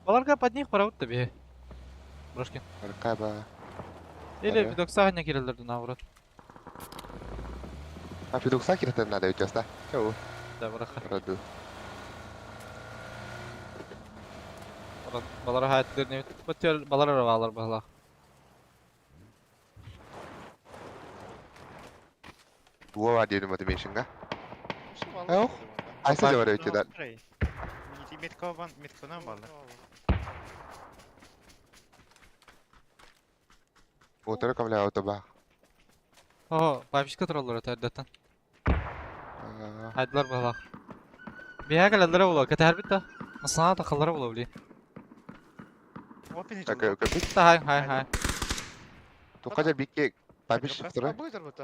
Баларга под них барабыт да бе. Брошкин. Аркаба. Или пидокса не кирелдер наоборот. А пидокса кирелдер надо ведь да? Чау. Да, бараха. Раду. Балара хайттыр не бөтөр балара балар бала. Дуа дедим мотивейшнга. Ох. Айса жабар өтө да. Метка метканан балар. Отыры камля автоба. О, бабишка тураллар өтөрдөтөн. Хайдылар бала. Бияга калалар була, кетер бит да. Масана такалар була били. Окей, окей. Та хай хай хай. Тукажа бикке бабиш тура. Бу өтөр бұта.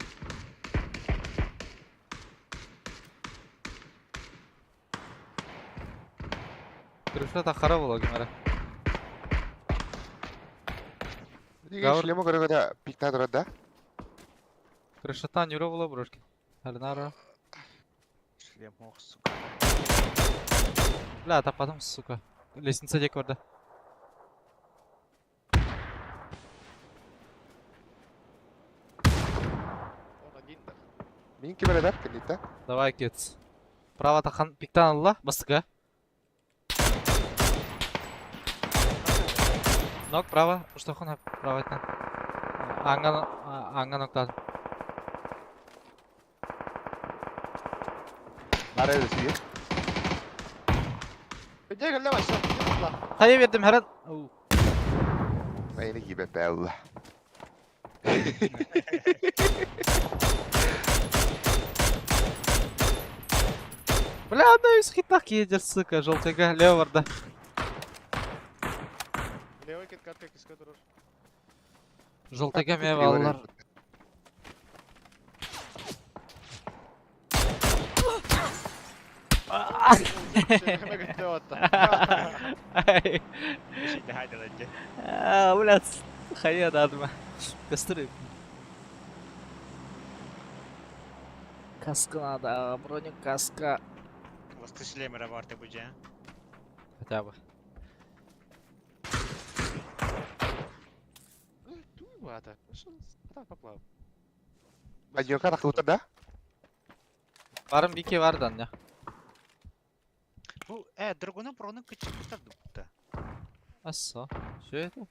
Крыша тахара була кимара. Диге шлема көрөгө пикта турат да. Крышатан юрө була брошки. Халинара. Шлем, ох, сука. Бля, тападым, сука. Лестница дек барда. Мин ким эрэ кэнниттэн. Давай, кец. Право тахан пиктан алла, бастыга. Ног право, уштахон право айтан. Аңган аңган октан. Бары өсүйе. Где кэллэ вообще? Хайа бердим хэрэн. Айны кибе бэлла. Бля, одна из хитах едет, сука, желтыга, леворда. Левый кит-кат как искать турар. Желтыга ме баллар. Бля, хайа дадыма. Кастыры. Каска надо, броню каска. Ласты шлемера бар ты будь, Хотя бы. Туймата. Та поплав. Адьока тахыбыта да? Барым бике бар да, не. Бу драгоны броны кычыктар дупта. Ассо. Что это?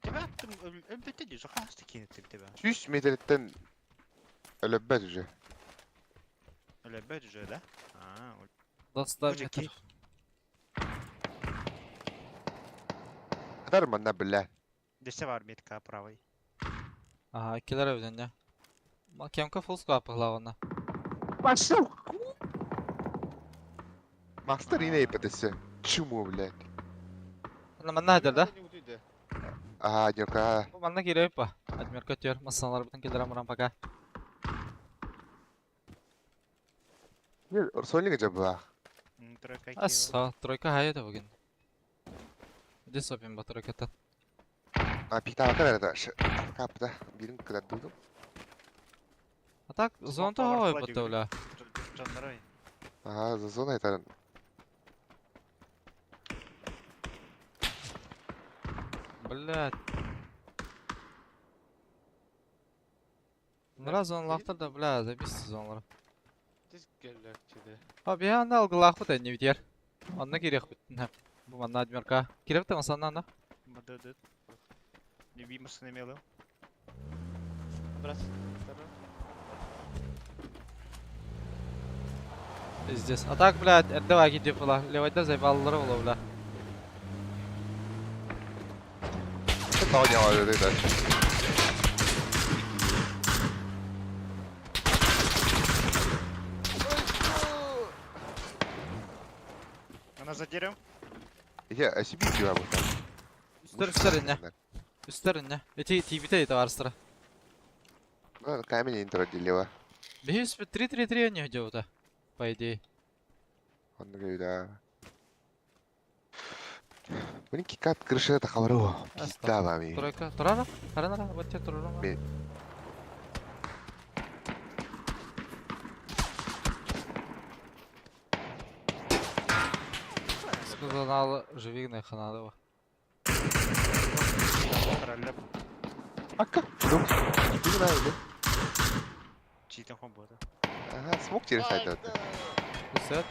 Тебя аттым өлбөтө дии, жохасты кинеттим тебя. 100 метреттен өлөббөт уже. Өлбөт уже, да? А, До 100 Уже метров. Катар манна бля. Десе бар метка правый. Ага, килер ödен не. Кемка фулл склад главна. Пошел! Мастер ине ипотесі. Чему, блядь? Манна хәдер да? Ага, адьока. Бу манна киреп па. Адмир көтөр, масалар бүтән килер амран пока. Сонлига жабыла. Тройка. Ассо, тройка хайда бүген. Иди сопим ба тройката. А пиктавата верді. Капта. Бирин кыдардудум. А так, зона того бата, бля. Жандарой. Ага, за зона айтарын. Блядь. Нра зоналахтар да, бля, забис зоналар. А bir anda algılах бут не битер. Онна кирек бит. Бу манна адмирка. Киреп та масанна на. Мдд. Любимый мелым. Брат. Пиздец. А так, блядь, давай иди была. Левайда заебаллары була, бля. Таня дальше. Она за деревом? Я себе дела вот там. Үстер үстер инне. Үстер инне. Эти тибите это арстра. Ну, камень интро делила. Бейс 3-3-3 они где-то. По идее. Он говорит, да. Блин, кикат крыша это хавару. Пизда вам. Тройка. Турара? Харанара? Вот тебе турара. Сказал, живигная ханадова. Ака. Не знаю, да? Читом хомбота. Ага, смог через сайт. Үсет.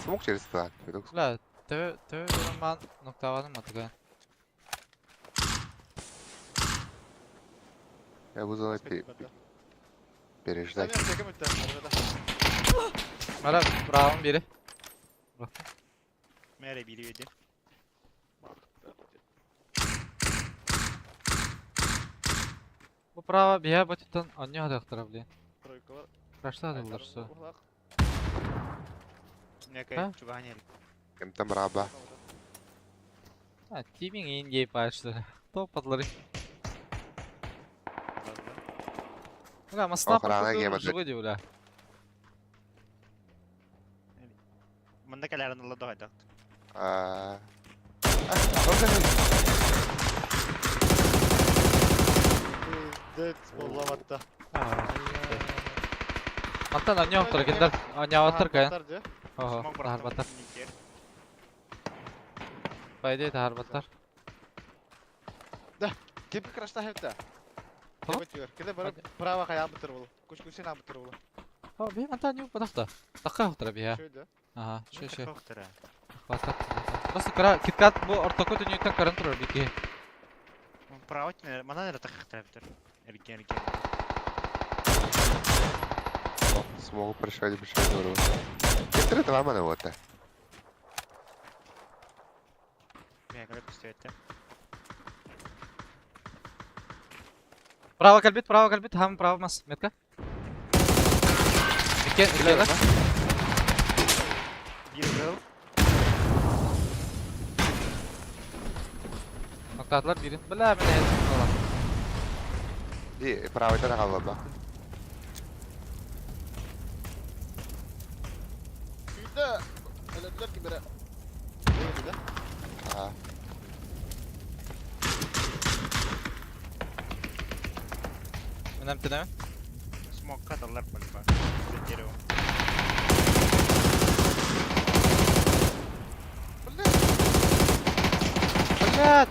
Смог через сайт. Бля, ты ман ноктавадым матыган. Я буду переждать. Мара, правым бери. Мэри бери веди. Бу право бия батыттан анне хадактара, блин. Крашта дылар что. Некая чуганель. Кем там раба? А, тиминг инге пашты. Топ подлары. Бля, масна живы бля. Мында калярын ладога дакт. А. Пиздец, боллаватта. Мантан анне оттар кендер. Анне оттар каян. Ого, тахар батар. По идее тахар батар. Да, кепи крашта хепта. Төбөтүгэр. Кини бары право хайаабыттар буолу. Кучкусин аабыттар буолу. О, би мантан юу бодохто. Такка хохтора биһа. Шөй да. Аха, шө шө. Хохтора. Хватат. Просто кара киткат бу ортоку дүнүйттен көрөн турар бики. Право манан эрэ таххтара битер. Эрген эрген. Смогу пришел, пришел, здорово. Кетер это мама вот. Мен кэлэ көстүбэттэ. Право кэлбит, хам право мас метка. Икки икки Биир кыл. Ноктаатылар бирин. Бля, мен эһет. И правый тана kaldı. Күйді. Өлөдүлөр кимере. Өлөдү да. А. Мен әмтенеме. Смокка даллар пальба. За деревом. Бля. Блядь!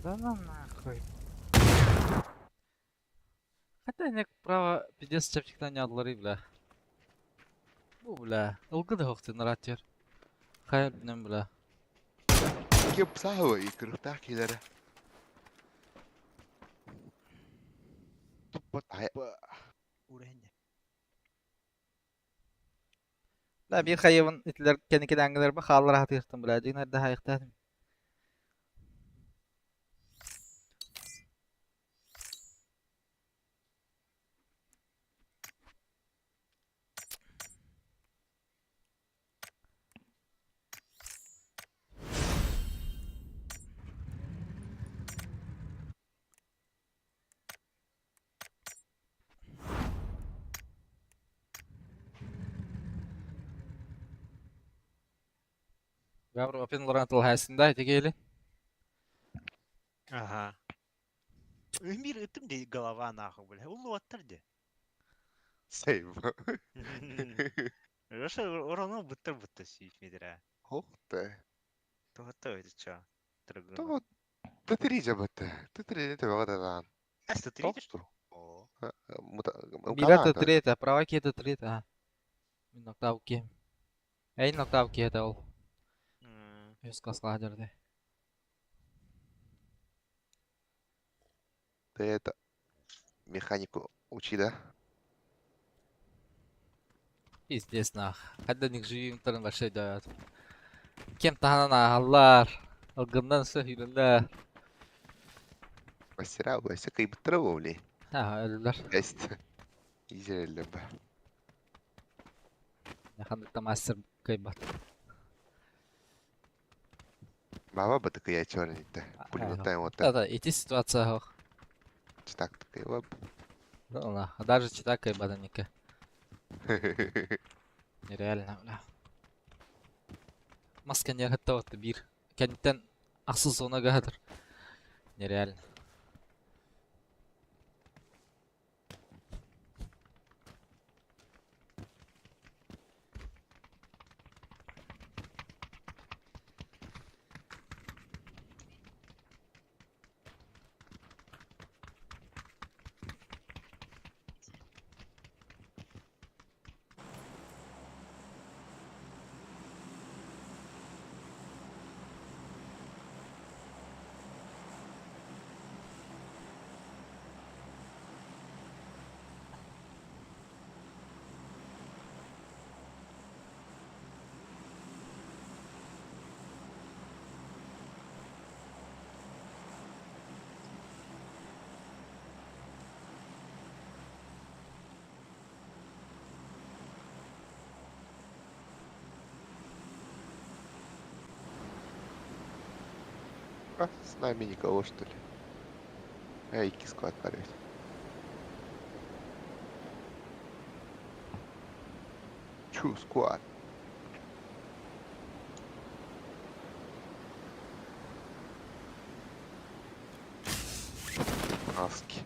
Да ну нахуй. Хотя не право пиздец чапчиктан ядылары бля. Бу бля. Ылгы да хоқты наратер. Хайр бинем бля. Кем сахы и кырыктак килere. Тупо Ай. тупо. Уренне. Да bir хайывын итлер кеникин аңгылар ба халлар хатыртым бля. Динер да хайыктадым. Гавр опен лорантыл хайсында тегели. Ага. Мир ытым де голова нахуй, бля. Улу аттар де. Сейв. Раша урона буттар бутта сүйт медера. Ох ты. Тоғытта өйді ча. Трыгын. То Тетриже бытты. Тетриже те багадан. Эсто тридеш? Тоқту. О. Бира тета, права кета трета. Мин ноктау ки. Эй ноктау ки это ол. Өз класска жерде. Ты это механику учи, да? Пиздец нах. Хадда ник живим тарын большой дает. Кем таханан аллар. Алгындан сөйүллер. Мастера, все кайбыттыры ли? Ha ölüler. Есть. Израильле ба. Хандыкта мастер кайбат. Баба бы такая черный-то. Пулемет вот Да, да, эти ситуация хох. Так такая лап. Да, даже чита кайбата ника. Нереально, бля. Маска не готова бир. Кенттен асыл зона гадыр. Нереально. А, с нами никого, что ли? Эй, киску отправить. Чу, сквад. Маски.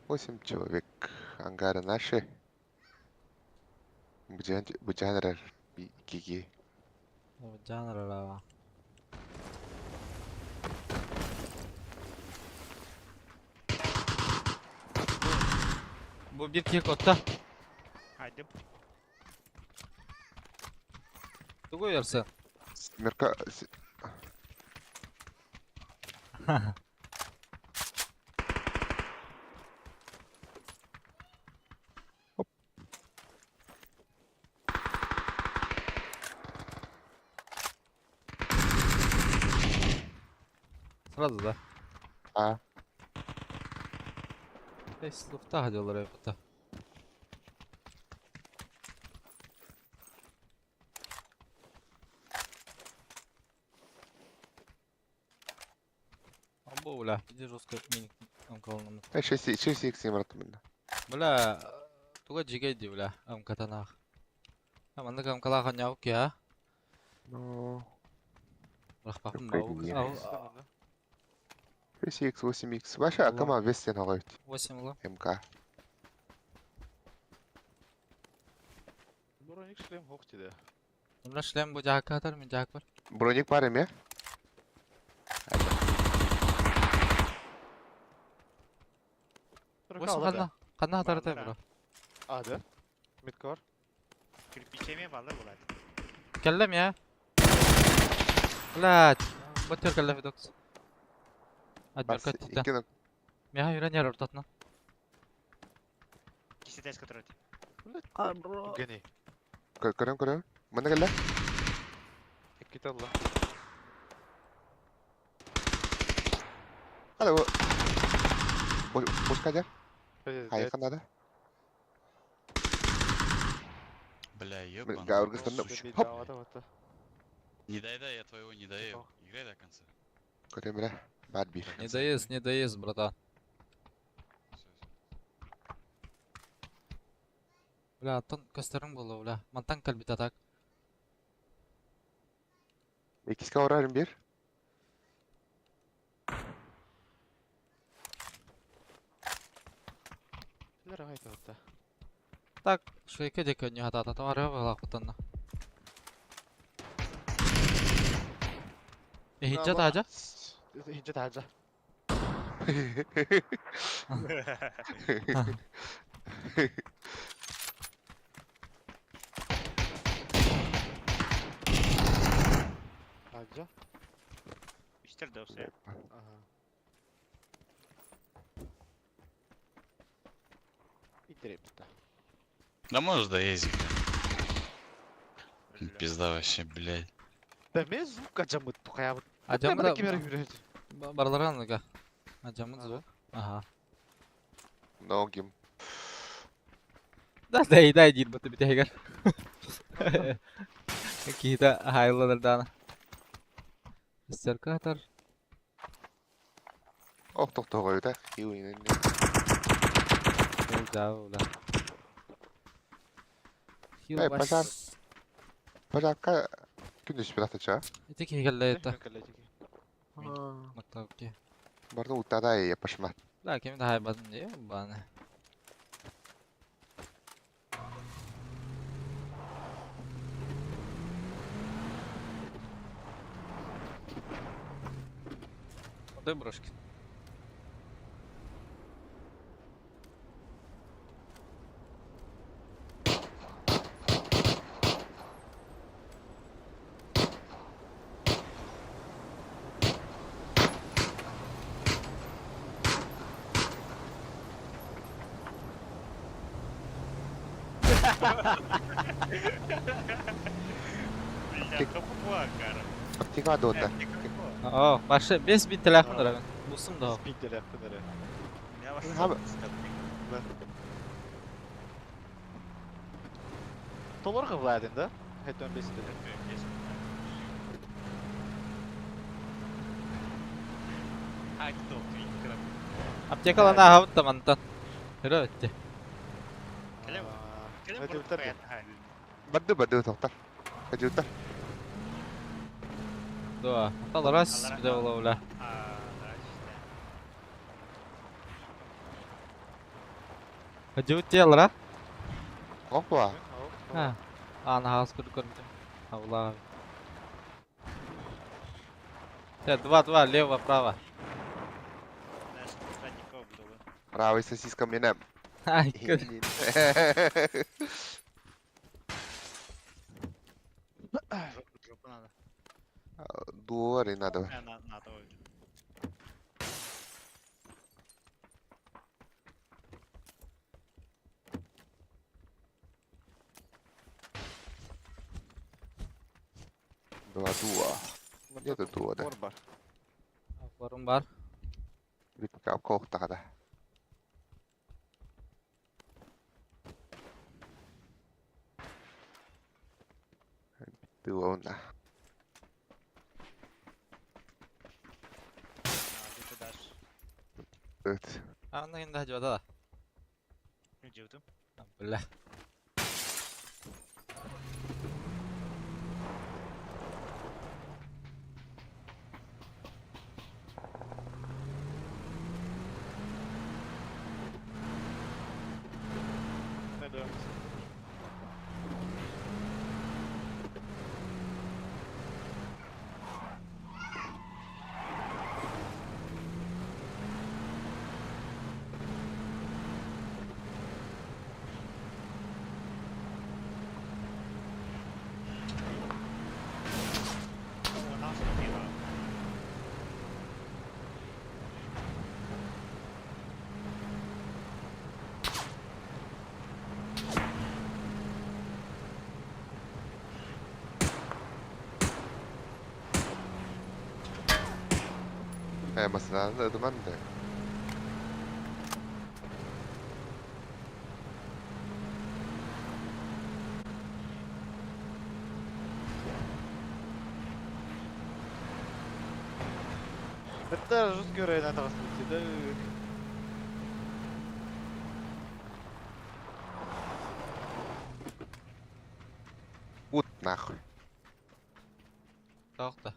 8 человек. Ангары наши. Бучан Гиги. Жан. Bu bir kick otta. Хайдым. Тугу ярса? Мерка... Оп. Сразу, да? А. Эй, луфта ходил репота. Амбо, бля, иди жестко миник амкалнамыт. 6 6 брат минна. Бля, туга жигейди, бля, амкатанах. Маннык амкала ханяук я. Ну, Рахпахын Какой бау. гений. 6x, 8x. Ваша акама вестен алайт. 8 ла. МК. Броник шлем хох тиде. Бля, шлем бу жаакка хатар, мен жаак бар. Броник бар эме? 8 ханна. Ханна хатар тай, бро. А, да? Метка бар. Кирпичеме баллар болады. Келлем я. Блядь, батер келле фидокс. Адмирка тита. Икки Меха юрен яр ортатына. Кисетес который. Гений. Көрөм көрөм. Мына келе. Икки алла. Хала бу. Бош кадер. Хайкан да. Бля, ебаный. Гаургыстан Сучка. Хоп. Не доедай, я твоего не доел. Играй до конца. Көрөм бре. Бар бир. До Не конца доест, играй. не доест, братан. Всё, всё. Бля, аттан көстерің болу, бля. Мантан кәлбит атак. Икиске орарым бир. Лера гайта отта. Так, шейке деке не хатата, там арыға бағлақ бұтанна. Хинча тажа? Хинча тажа. Тажа. Үстер досы. Ага. Итереп та. Да можешь доездить. бля. Пизда вообще, блядь. Да мен звук ажамыт тухаябыт. Ажамы кемер хүрет. Барларған лыга. Ажамы звук. Ага. Ногим. Да, дай, дай, дир, бұты біте егер. Кейді хайланыр дана. Үстер катар. Ох тохто койда. Хиуин. Да, бля. Эй, пожар. Пожарка күндүс бир атача. Ити кейгелле это. Мактабки. Барды утада я пашма. Да, кем да хайбатын не баны. Дай брошки. Бля, капуа, кара. Аптека дота. О, башы 5 бит телефон рабын. Бусум да. Спид телефон эре. Я вас Хаба. Толорга владен да? Хайтон бесиде. Аптекалана хавытта мантан. Хөрө өтте. Барды барды токтор. Кажутар. Дуа. Таларас биде бола бля. Хажут телра. Опа. Ha. Аны хас күр көрдүм. Алла. Два-два, лево, право. Правый сосиска меня. Ай, Жопу надо. Дуори надо. Надо. Два дуа. Где-то дуа, да. Бар. Барым бар. Бүт кап коохтаҕа. Дуа. Ыт. Анна инда жада. Бля. Масынан ыдыманды. Это жесткий рейд на да? Ут нахуй. Тоқта.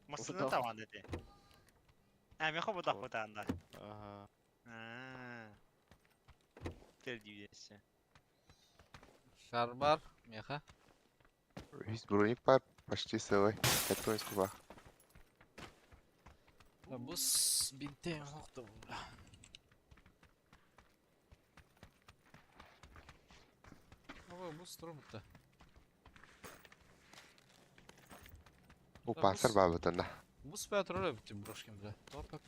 Массыны таван dedi. Ha, мен хобо дах бутаанда. Ага. Аа. Тел дивесе. Шар бар, меха. Весь броник бар почти целый. Это скуба. Бус бинте хоқты. Ого, бус турбутта. У пансар бабытында. Бус бә турар бит брошкин бля. Топа.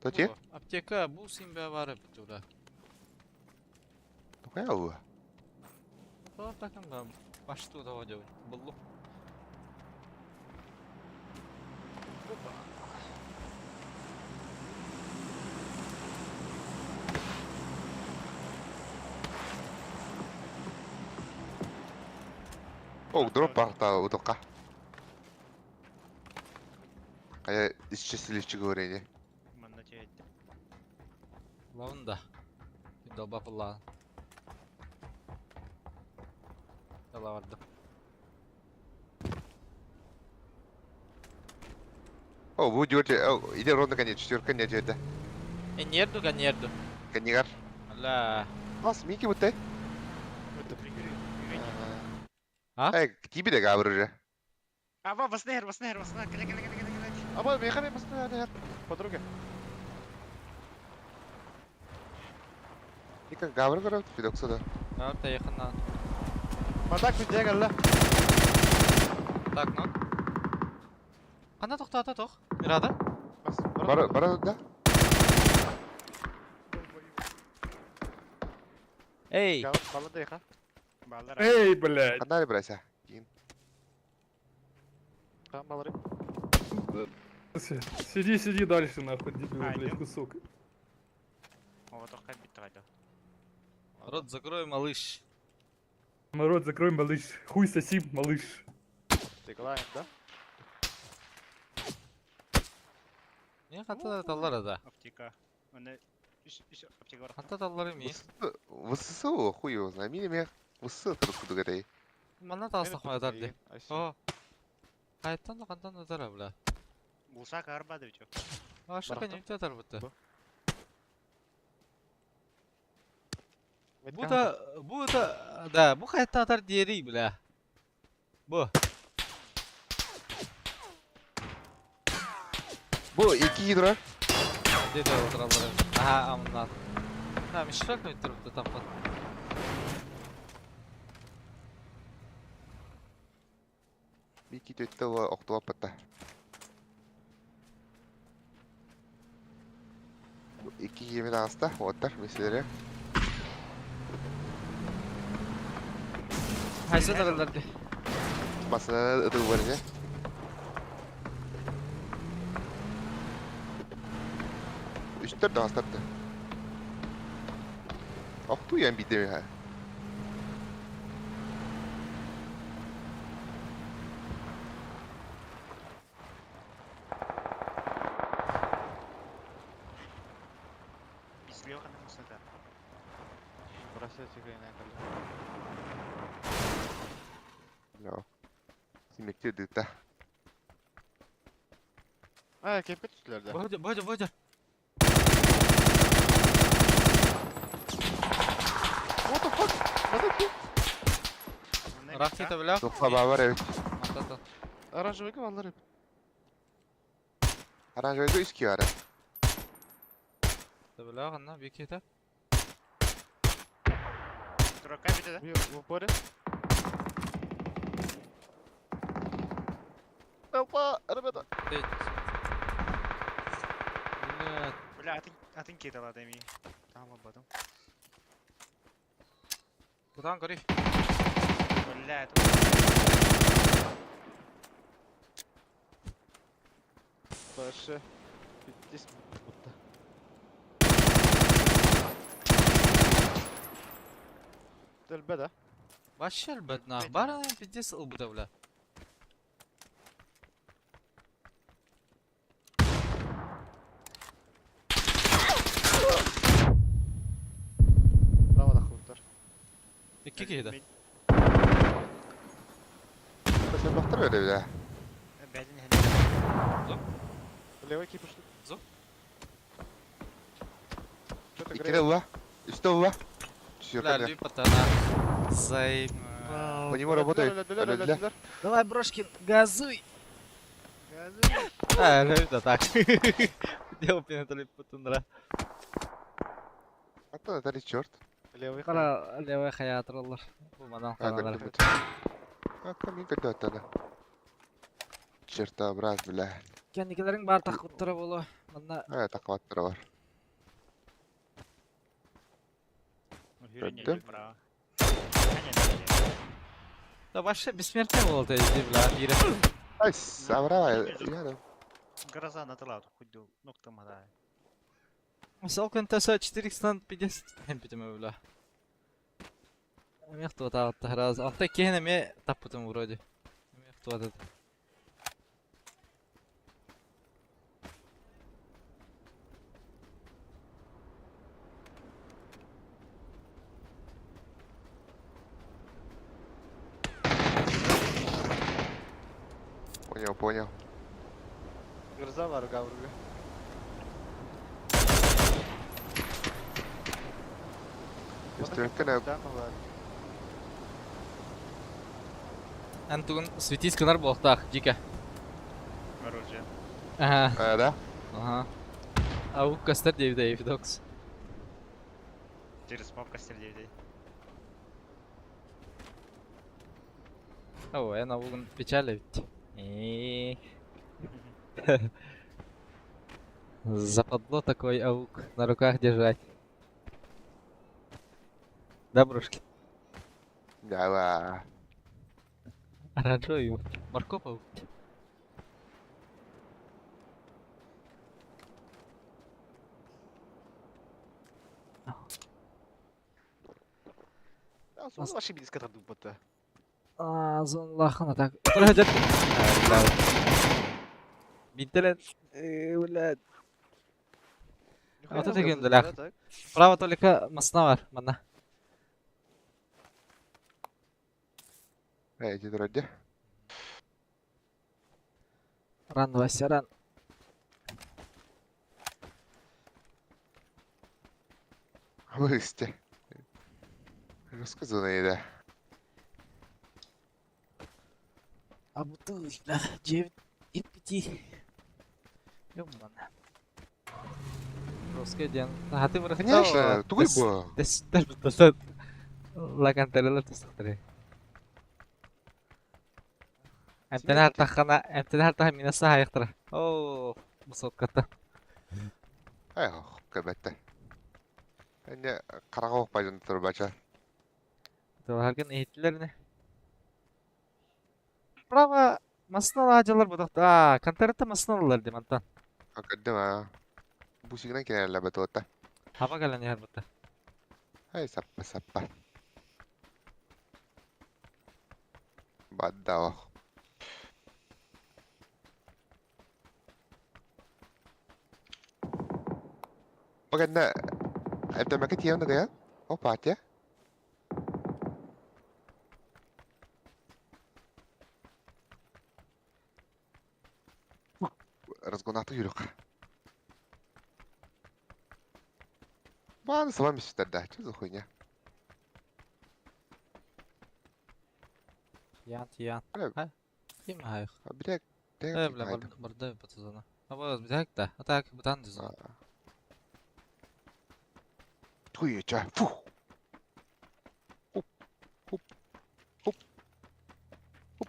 Тоти? Аптека бус имбә бар бит ура. Тухая у. Топа кем ба. Башту да одел. Буллу. О, дроп барта утока. А я исчислили говорение. Манна чейт. Лавында. Долба пулла. Дала барды. О, бу дёрте, о, иди ровно конец, четверка не это. Э, нерду га нерду. Канигар. Ла. Нас мики будто. А? Эй, к тебе да габр уже. А, ба, баснер, баснер, баснер. Кele, кele, кele, кele, кele. А вот, мехами постоянно, подруга. Ика габр көрөт, фидокса да. Габр якыннан. Матак бит дегелле. Так, ну. Канда токтата тох? Мирада? Бар, бар да. Эй! Бала дейха. Баллар. Эй, блядь! Кандай брася? Кийин. Балары. Сиди, сиди дальше, нахуй, дебил, А, блядь, идём? кусок. Ого, тохка бит кайда. Рот закрой, малыш. Рот закрой, малыш. Хуй соси, малыш. Деклайн, да? Не хата таллар да. Аптека. Аны иш иш аптека бар. Хата таллар ми. Высысу, хуй его знает. Мини мех. Высысу кудуга дей. Манна тастах мадар ди. О. Кайттан да кантан да бля. Глушак арбады ведь. Ашака Барахтан. не атар бу. Бу Метканы да, бу да, да, бу хайта атар диэри, бля. Бу. Бу 2 гидро. Деде отыралар. Аха, амнан. Ha, müşfak mı turuptu tappat? Бики төттө оқтуа патта. 2 yemin ağızda, оттар, меселері. Хайсы darallar di. Басына ытыл бар же. Үстер да астапты. Оқту ян бидеме ха. Бислева хана мусата. Бросай тихо No. Симекте дыта. А, кепке түстүлөр да. Бодя, бодя, бодя. What the fuck? What the Рахти бля. Тоққа бар evet. Атата. Оранжевый баллар. Оранжевый үскі бар. Бля, ханна бики та. Дурака бите да? В упоре. Опа, ребята. Бля, Бля, атын атын кетала да ми. Там лабадым. Кудан кори. Бля, это Паша. Здесь будто. Төлбө да. Вообще бедна. Бара пиздец ылбыта, бля. Право да хуттар. Икки киһи Sen baktır öyle bir de. Бәдин хәне. Левый кипиш. Зо? Что-то İki uла. Üstte uла. Бля, Түсер лүп атана. Заебал. По нему работает. Өлөлөр. Давай, брошки, газуй. А, лүп да так. Дело пенатали потундра. Аттан атали черт. Левый. Кара левый хаятырлар. Бу манан А, каралар. көрдüm. А, камин көтө аттана. Черта брат, бля. Кендикилерин бар такыттыра болу. Манна А, такваттары бар. Хүрен право. Да вообще бессмертный был ты, бля, бире. Ай, сабра, я Гроза натала хуйду ноктама да. Мисал күнтәсә 450 битеме бля. Мех туата раз. Анта кене ме таппытым вроде. Мех туата. Понял, понял. Гроза var гавруга. Үстүрккә Антугун светись кынар болтах, дике. Оружие. Ага. А, да? Ага. А у костер 9 докс. Через смок костер 9. О, я на угон печали ведь. Э. Западло такой аук на руках держать. Да, брошки? Да. Оранжевый. Морков аук. А, вообще близко там будто. А, зон лахана так. Проходят. Бинтелен. Бля. Вот это генделях. Право только масна бар, мана. Эй, иди вроде. Ран, Вася, ран. Высте. Рассказанная еда. Абытый, бля, 9,5. Ёбана. Русский диэн хаты Конечно, тугуй бу. Тэстэр Лагантарыла тустахтары. Эмтэн хартаххана, эмтэн хартаха минас саһайыктара. Оо, бусотката. Ай, көбөттө. Эне карага окпайдын турбача. Тыларгын иһиттилэр не? Право, масына лаажалар будахта. Аа, контарата масына алар дим антан. Акадым а. Бусигынан кенелле бетота. Хаба кэлэн иһэр бутта. Ай, саппа саппа. Баддаох. Бу кэннэ эмтэммэккэ тиийэн да О, партия. Разгонаты yürük. Бааны сама мистерда. Да, что за хуйня? Ян, ян. Бля. Ha? Ким хайх? А, бля, Э, бля, барда бутазана. Аба, битак да. Атак бутан дизон. Туйча. Фу. Хоп. Хоп. Хоп. Хоп.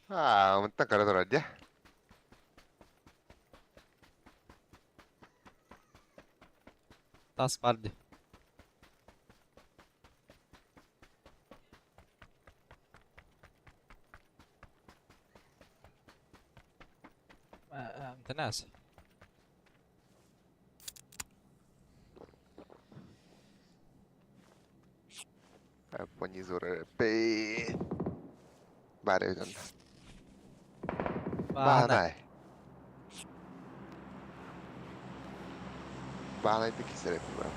Аа, мантан кара турар дьэ. Тас барди. Тенас. Понизу рэпэ. Бары өтөн. Баана. Баанай. Баанай кисереп бар.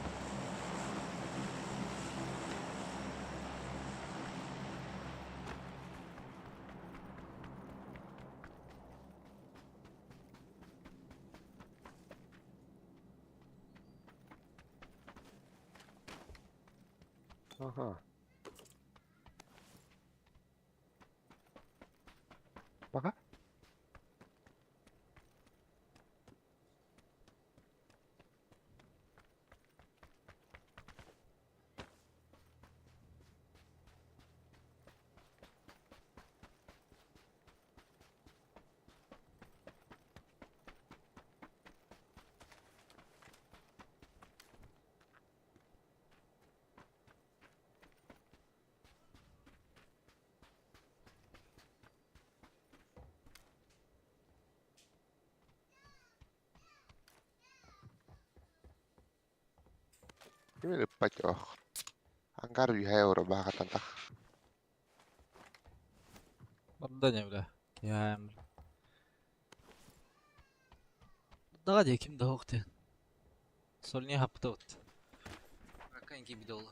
Ага. Пока. Ким ыппат ох. Ангар үһэ урбаахатан тах. Барда не бля. Я. Daha diye kim daha oktu. Solniye hapta ot. Rakan gibi dolu.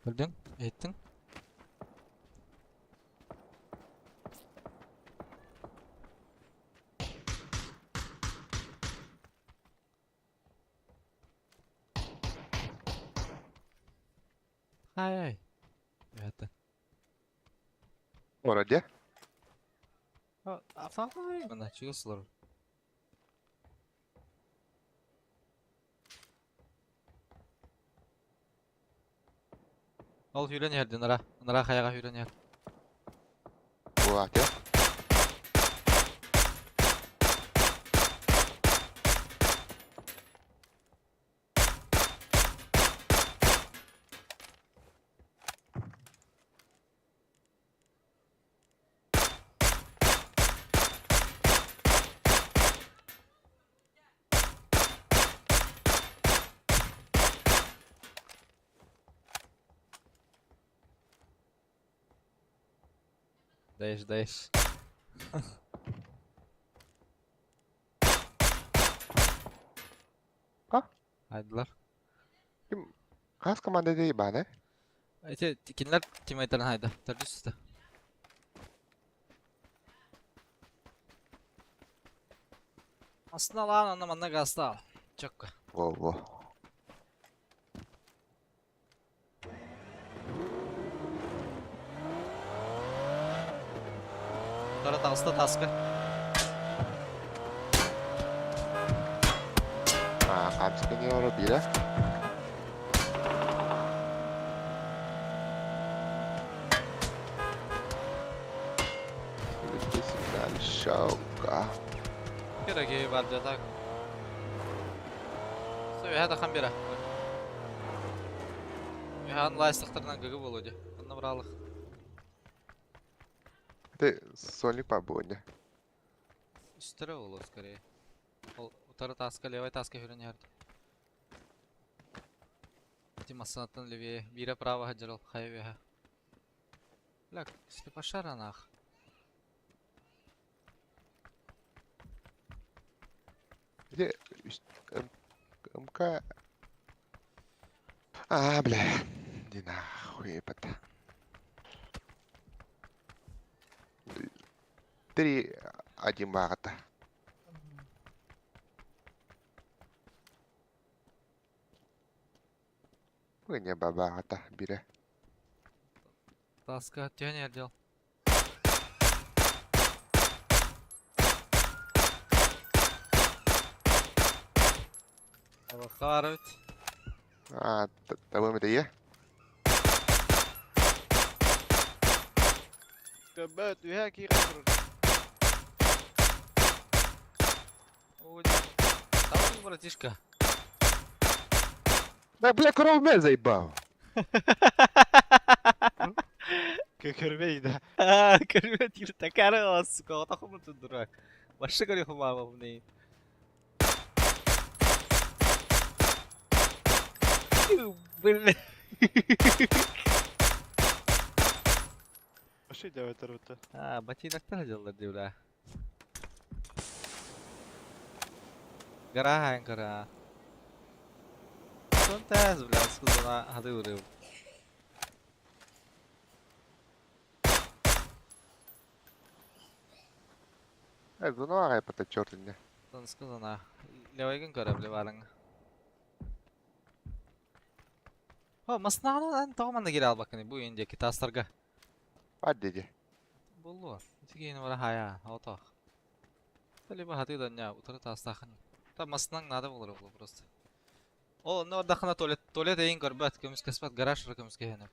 Öldün, ettin. Hay hay. Evet. Ора дьэ. Мына чугас олорор. Ол сүүрэн иһэр дии, ынара. Ынара хайаҕа сүүрэн иһэр. Буолаат дьэ. Даешь, даешь. Айдылар. Ким хас команда дей бааны? Эти кинилэр тиммейтарын хайда. Төрдүс да. Астына алаан онно манна гаста. Чөккө. Во-во. Тора таҕыста таска. А, хаамсканы оро биирэ. Шаука. Кыра бар так. Сөбүһэ тахан бира. Үһән лайстахтарынан гыгы болу ди. Онно бралых. Ты сольник побоня. Үстөрө болу скорее. Ол утары таска левай таска хүрен ярды. Ти массанаттан левее. Бира право хаджарал. Хайвеха. Бля, слепошара нах. Где МК? А, бля. Иди нахуй, ебать. 3-1 бағыта. Не бағыта, бире. Таска тёне дел. Харвит. А, того мы. Көбөт, үһә кире турur. Ой, там братишка. Да, бля, корова меня заебал. Көрбей да. Көрбей тир такара, сука, вот ахуй ты дурак. Вообще говорю, мама в ней. Блин. Вообще делает рута. А, ботинок тоже делал, бля. Гора, гора. Сонтаз, бля, сказала, а ты урыл. Зона это черт не. Сон сказала, левайгын көрө, бля, барың. О, маснағынан тоғыманды келе албакыны, бу индеки тастарга. Бар деди. Болу. Тигейин бара хая, отох. Либо хаты да не, утары тастахын. Та маснаң надо было было просто. О, ну ордахана туалет, туалет эйин көрбөт, көмүс кеспат, гараж көмүс кehene.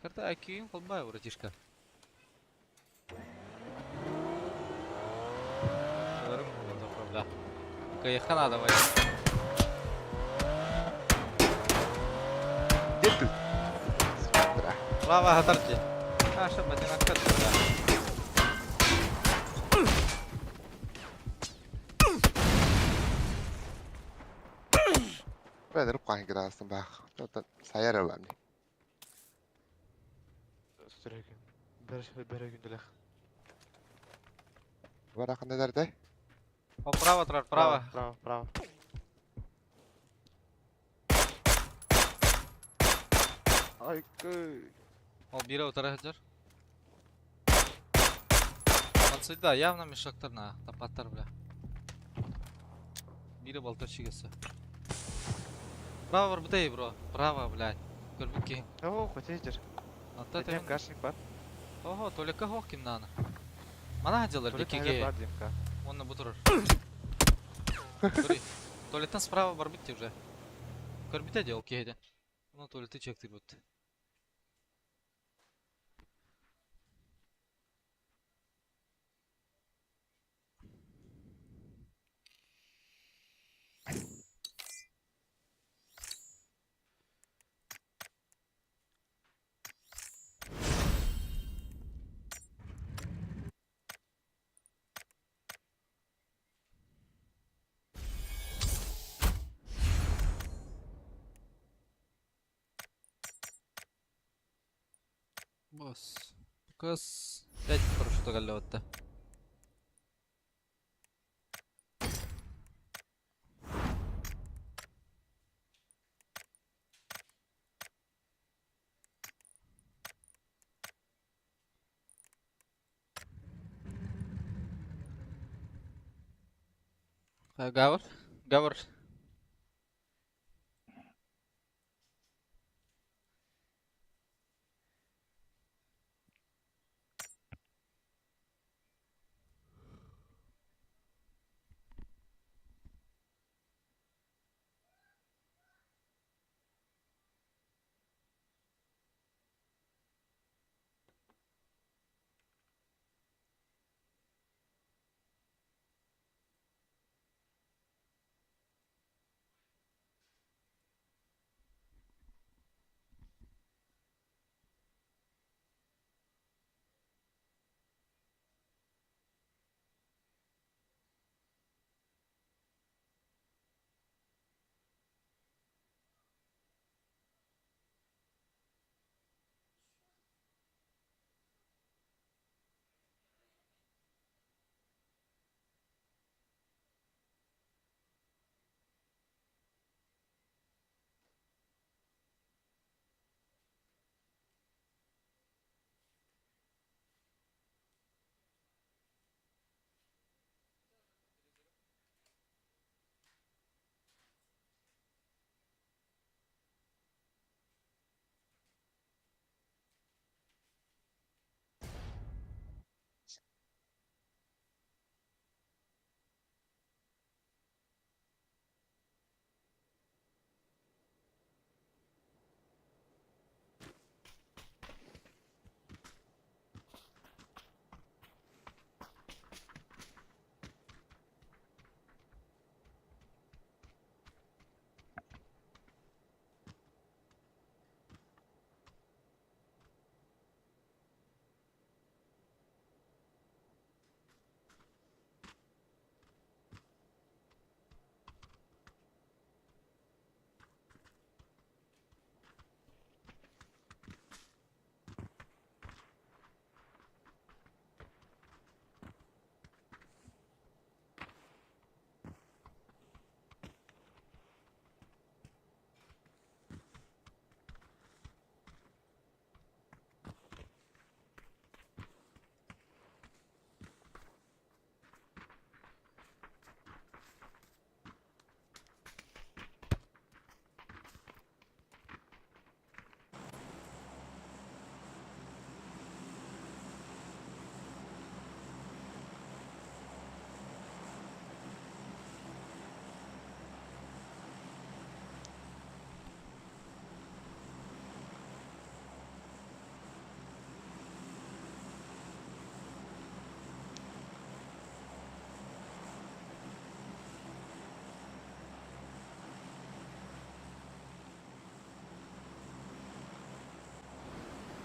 Карта IQ-ин колбай, братишка. Кайхана давай. Где ты? Смотра. Право хатарчи. А, что, ботинок да. Бля, руках грасны бах. Это саяра вам. Сүрәгем. Бер бер күнделек. Бар ақында? О, право, трар, право. Право, право. Ай, кый. Ол бире утара хажар. Мансыйда явно мешоктар на тапаттар, бля. Бире балтар чигесе. Право бар бутей, бро. Право, блядь. Көрбүкки. О, хотетер. Ата Тем кашник бар. Ого, только хох ким нана. Мана хаджалар дикиге. Бар демка. Онна бутурur. Туалеттен справа бар битти уже. Көрбүтэ де ол кейде. Оны туалетти чектир бутты. Бос. Кыз. Опять парашюта кэллэ Гавр? Гавр.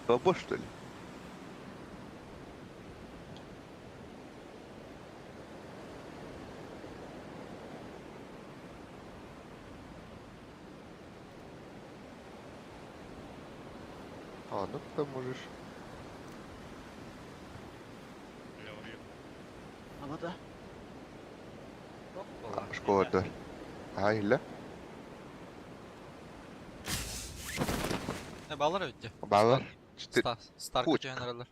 Слабо, что ли? А, ну ты можешь. Абата. А, школа да. А, или? Баллар өтте. Баллар. Четыре. Старт Кучка. көтөһөн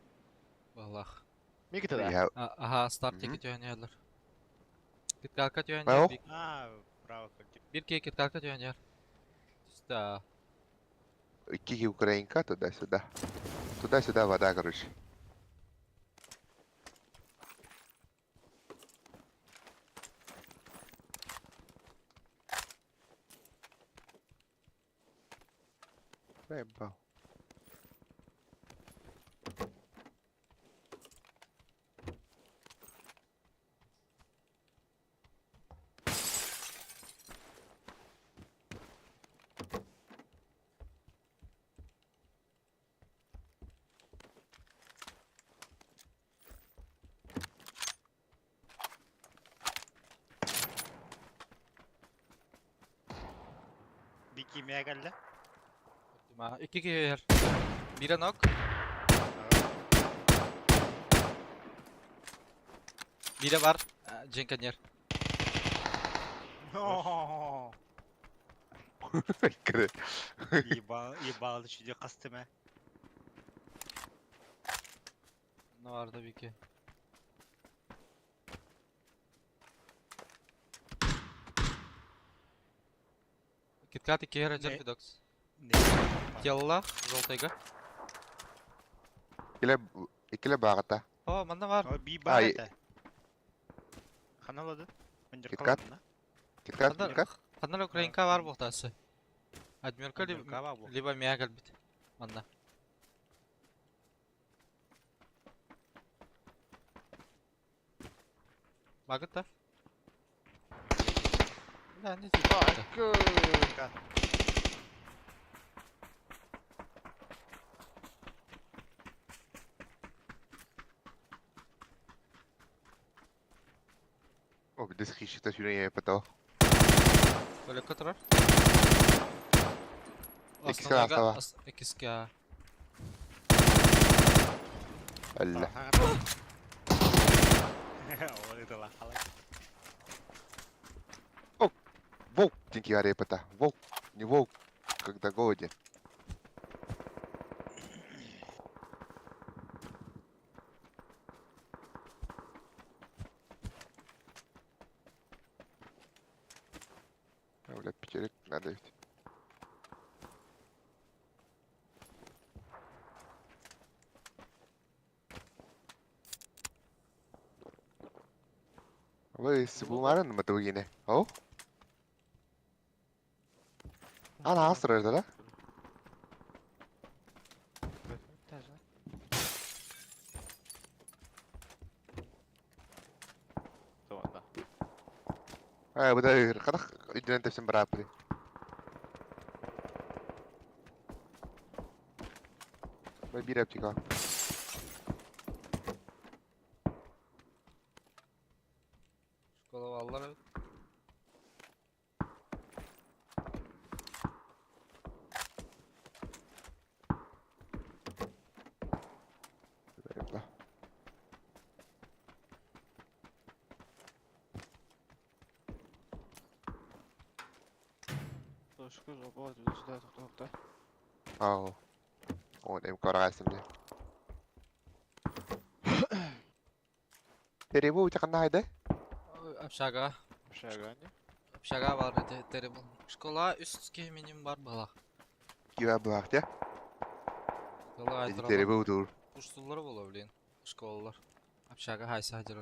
Баллах. Микита да? Я... Аха, старт Мгм. көтөһөн эрэллэр. Киткалка түһэн Ау. иһэр. А, право көрдүм. Бир киһи киткалка түһэн иһэр. Түстэ. Кики Украинка туда-сюда. Туда-сюда вода, короче. Проебал. Бики мия кэллэ. Икки киһи иһэр. Биирэ нок. Биирэ бар, дьиҥ Кыры. Ебал, ебал, чуди кастыма. Ну, арда бики. Киткат икки Раджер Фидокс. Телла, желтыйга. Иккиле иккиле бааҕата. О, манна бар. О, би бар это. Ханалады. Киткат. Киткат, киткат. Ханна Украинка бар буолтаасы. Адмирка либо мия кэлбит. Манна. Багыт да? Да, не знаю. О, здесь хищит сюда потом. Только турар. Иккискэ астава. Иккискэ. Алла. Волк, дикий арепата. Волк, не волк, когда голоден. А, бля, пятерик надо ведь. Вы с бумаран матугине. О? Ана астра да? А, бу да кадах иден тепсен барапы. Бай бир аптека. Школа баллар эбит. Ау. Он им карасым. Теребу чаканнайды. Общага. Общага, не? Общага бар эти теребу. Школа үс миним бар была. Кива блахтя. Школа Эти теребу тур. Курсулар бола, блин. Школалар. Общага хайса хадыр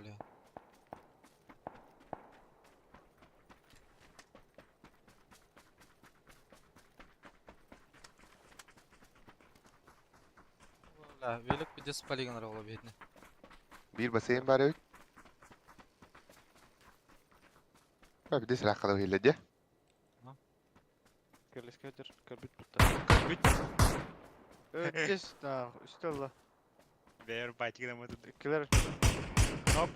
Бля, велик пиздец полигонар бола бедный. Бир бассейн бар эбит. Ба биде силах кадау хилледе. Керлескедер, кәрбит бутта. Кәрбит. Өттес, на, үстелла. Бэр батигна мы тут. Килер. Оп.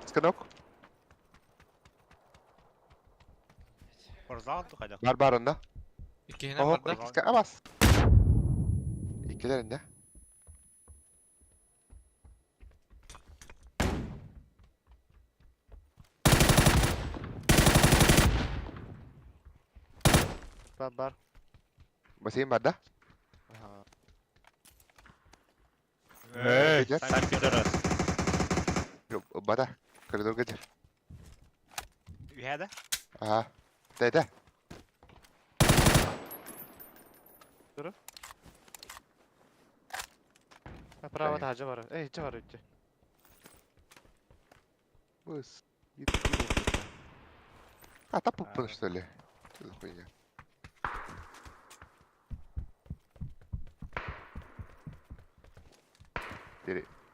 Сканок. Порзал тухадак. Бар бар онда. Иккиһинэн Ого, барда. иккискэ абас. Иккилеринде. Бар бар. Бассейн бар да? Ага. Эй, Сам пидорас. Бада. Коридор кетер. Үйәді? Ага. Дәйдә. Право тажа бар. Эй, ча бар өтте. Быс. А, та пупын, что ли? Что за хуйня?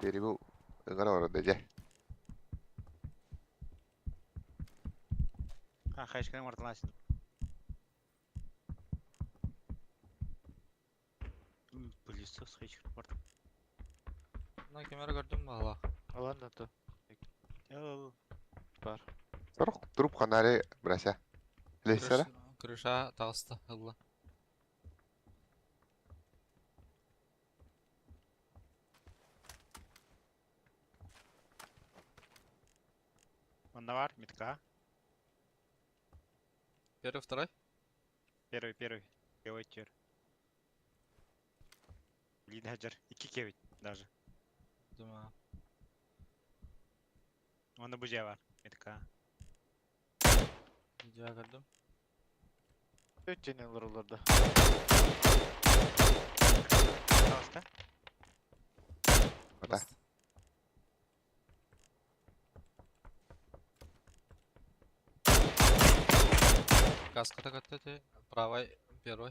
Теребу ыҥыра олордо дьэ. А, хайшканы мартыласың. Пылесос хайшканы март. На камера көрдүм бала. Алан да. Бар. Сорох труп ханаре брася. Лесера. Крыша тағысты ылла. Манна баар, метка. Первый, второй. Первый, первый. Левый тер. Блин, хаджар. Икки кебит даже. Думаю. Онно бу дьиэ баар. Метка. Видео көрдүм. Өттүнэн олороллор да. Пожалуйста. Бата. Каската көттө правый первый.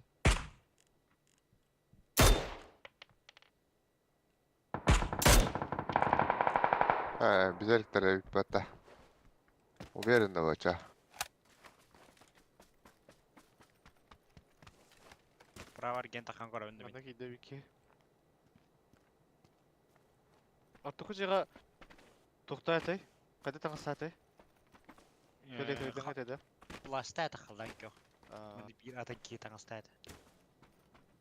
Э, Бизеликтер бата. Уверенно бача. Право аргент ахан көрөбүн Манна киирдэ бики. Ортоку дьиэҕэ туохтаа этэй? Хайда таҥастаатай? Кэлиэт өйдөҥ этэ да? Пласта это халдан көх. Аа, Биир ата кии таҥаста этэ.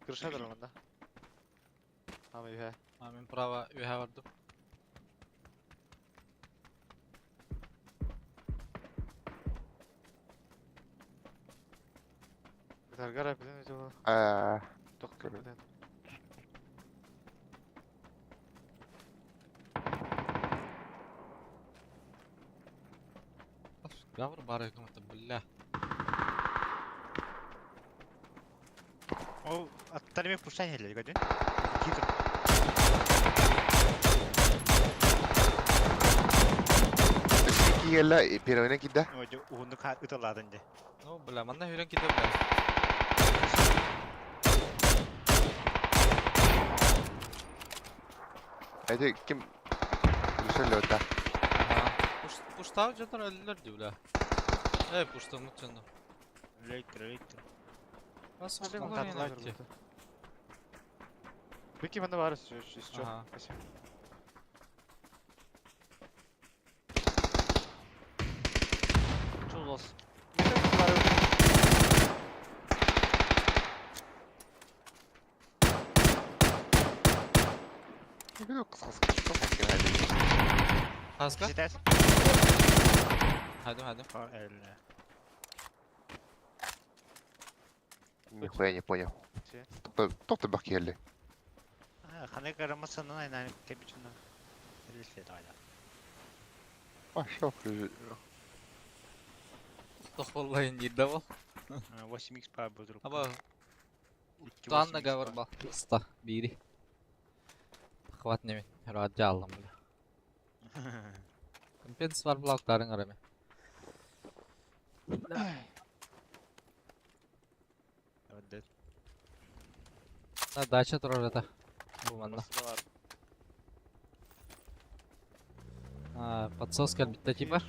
Крыша дара манна. Ама үһэ. А мен право үһэ бардым. Ытаргар билен өтө була. Э, Туох Көрө. көрбүтэн. Гавр бары кому-то, бля. Ол аттар эми пуштан хеллер көдүн. Кии тур. Киелла первыйна кидда. Ой, уһуннук ыталаатын де. Ну, бля, манна хүрен киде, бля. Эти ким Крыша лёта. Ага. Пуш, пуштау жатыр өлүлөр ди, бля. Э, пуштамыт жонду. Электр, электр. Бас Алем олар татылар ити. Бики манна баар еще. Ага. Спасибо. Чулос. Хаска? Жетес. Хайдым, хайдым. Элле. Нихуя не понял. Че? Тоқта бак келли. Ханы карамасанан айнан кепичуна. Элле тайда. Пошел. Тохоллайын диде бол. 8x па будру. Аба, Туанна гавр бал. Ста, бири. Хват неме. Раджа аллам, бля. Компенс бар блоктарын караме. На дача турар это. Бу манна. А, подсос кэлбитте типа.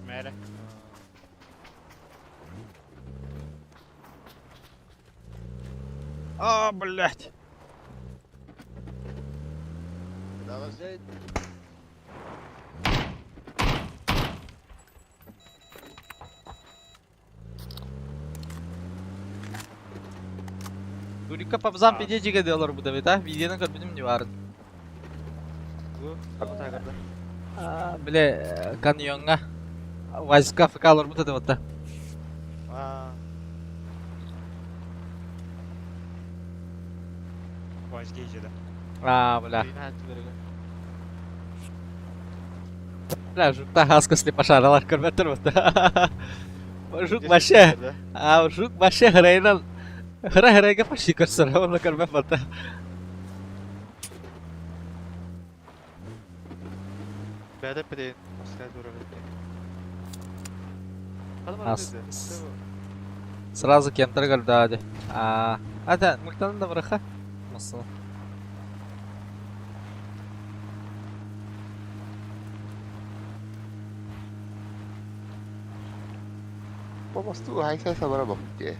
Мәрі. А, блядь. Турика пабзам пиде жиге делор бу да бит, а? Видеоны көрбүтүм не барын. А, биле каньонга войска фкалар бу да вот. Аа. Вазге жеді. А, бля. Бля, жукта хаска слепашаралар көрбөттөр бу. Жук баше. А, жук баше храйнан. Хра храйга паши көрсөр, оны көрбөт бата. Бәдә пидейн. Аскай дура бит. Ас. Сразу кемтер көрдө. А, ата, мультанын да быраха. Мусул. Помосту хайса сабара бакте.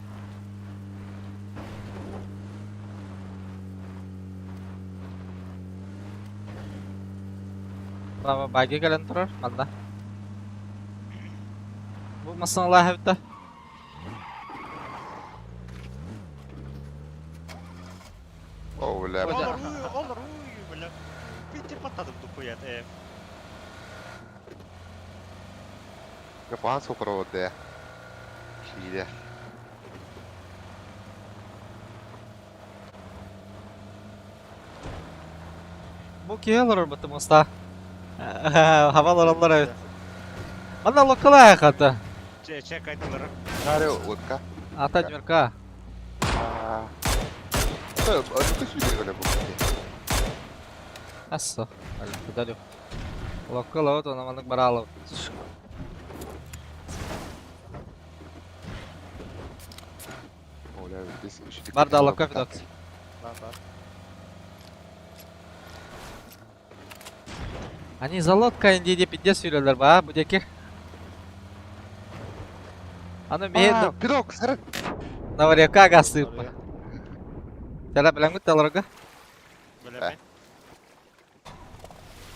Баба баги кэлэн турар, манна. Бу масалаа хэвтэ. О, бля. Олар уй, олар уй, бля. Бите паттадым тупуят, э. Куһаҕан сокуруобурда киирэ. Бу киһи олорор бытым уста. Хаба олороллор эбит. Манна локкалаа хата. Че, че кайталары. Нары утка. Ата дьүрка. Өтө сүүрэр бу. Асса. Аль, Локкалаа вот маннык бараалап. Бар да локка Федот. Бар бар. Они за лодкой инди пиздец сүүрэллэр ба бу диэки. Аны миһин Пирог, сарат. Наваряка гасыппа. Тара билэҥҥит таларга? Билэбин.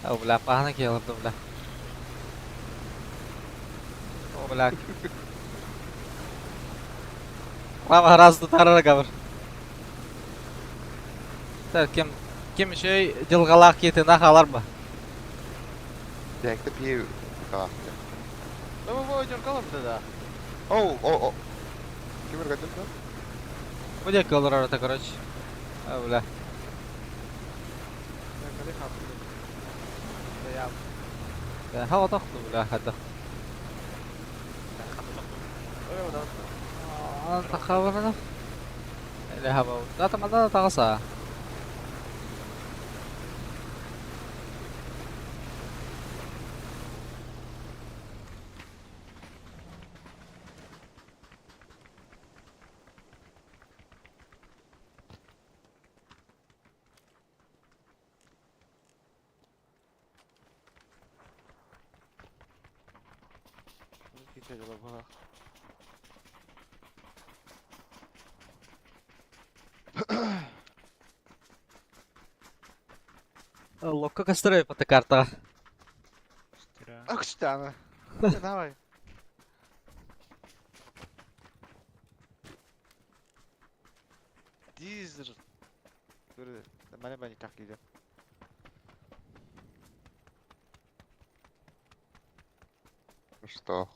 О, бля, пахана киһи бля. О, бля. Лава раз тутарара габыр. Так, ким ким еще дьылҕалаах киһитин хаалар ба? Дьэкте пи калаахты. Да вы одеркалым да. Оу, о, о. Ким өргөтүн да? Бу диэки олорор это, короче. О, бля. Ха отохту, бля, хата. Тахабарна. Или хаба. Дата манда тагаса. Локка кастыры пата карта. Ах, что Давай. Дизер. Мане бани так иде. Что?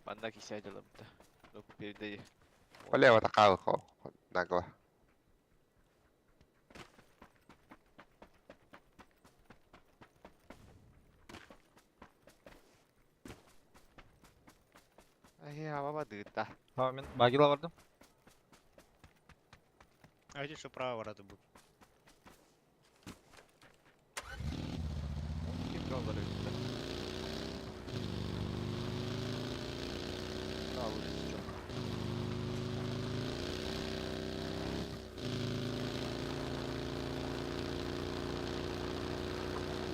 Манна кисядилым да. Ну передай. Влево такая нагло. Ай, баба дыта. Ha мен багила бардым. А видишь, что право ворота будет. Ким голдары? А, лучше сейчас.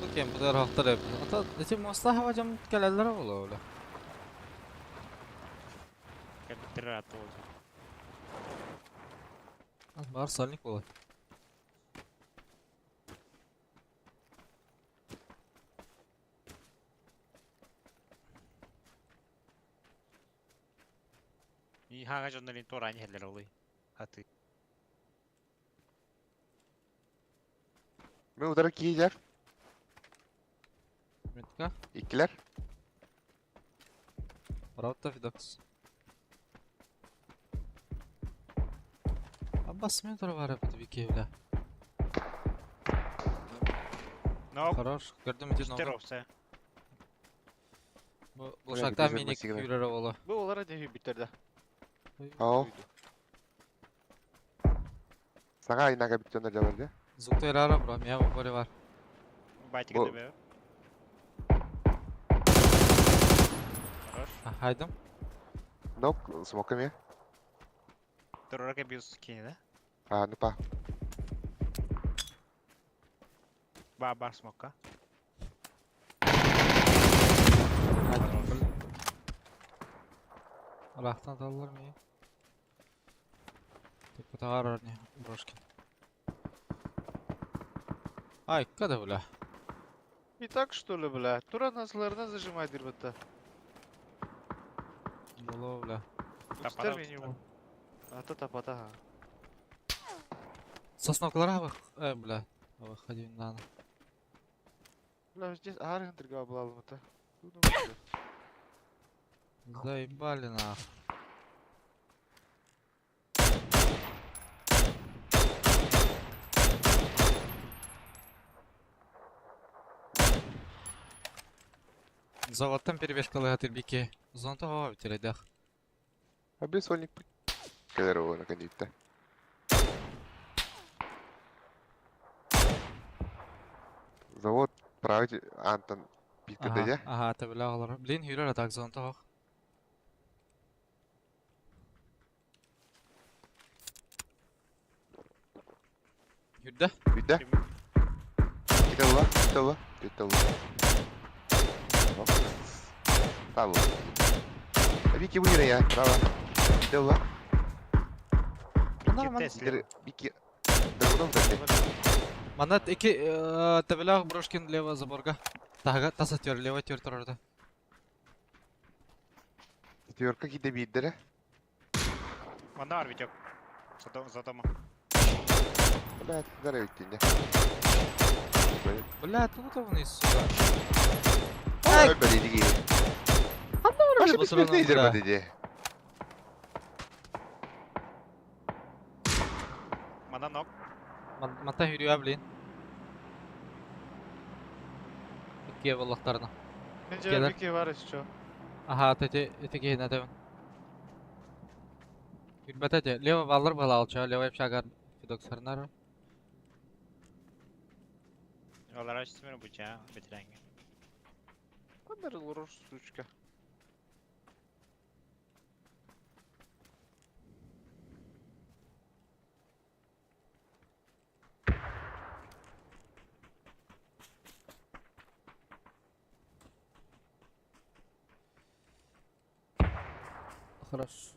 Бу кем бу хактар. Ата эти моста хава жам келелер боло бля. Кабитера тоже. Бар сальник болот. И хага жоннолин тура не хеллер олый. А ты? Мен удара киелер. Метка. Иккилер. Правда Фидокс. Аббас мен тура бар бит вики бля. Но, Хорош. Көрдүм ити ногу. Стеровся. Бу Бля, шакта бит миник үзөрмө юрөрө боло. Бу олара не битерде. Ау. Сага инага биттөнөр жабыр Зукта ирара бро, мия бу бар. Батик Бу- тебе. Хорош. Хайдым. Нок, смоками. Турака бьюс кини, да? А, ну па. Ба, бар смока. Хайдым. Рахтан таллар ми. Типа тагар не брошки. Ай, када бля. И так что ли, бля? Тура насларына зажимай дырбата. Боло бля. Тапада минимум. А то тапата. ха. Сосновкалар хабы, э, бля. Выходи на. Бля, здесь арган дрга была алмата. Заебали нах. Заводтан перебежкалыга тирбике. Зонта хава битередах. Аби сольник кэлэр уона кэнниттэ. Завод править Антон Питер Ага, ага, табила олар. Блин, хүрэр атак зонта хох. Хүрдэ. Бүттэ. Ките була, ките була, ките була. Табу. Вики выиграй я, право. Ките була. Нормально. Вики. Драгунов дати. Манат ики табила брошкин лево заборга. Тага таса тер лево тер торорда. Четверка ките биддere. Манна бар Витек. За дома. Блядь, дара бүттүнде. Бля, тут вниз, сука. Ой, блядь, иди. Маша бессмертный бля. деди. Манна ног. Мата хүрүө, блин. Икки боллохтарына. Мен Келер. же бики бар еще. Ага, эти эти киһи этебин. Хүрбэт эти. Лево баллар была алча, лево общагар фидоксарнар. Олар açtım bu ya. Бетерәңге. Кандыр лурur сучка. Хорошо.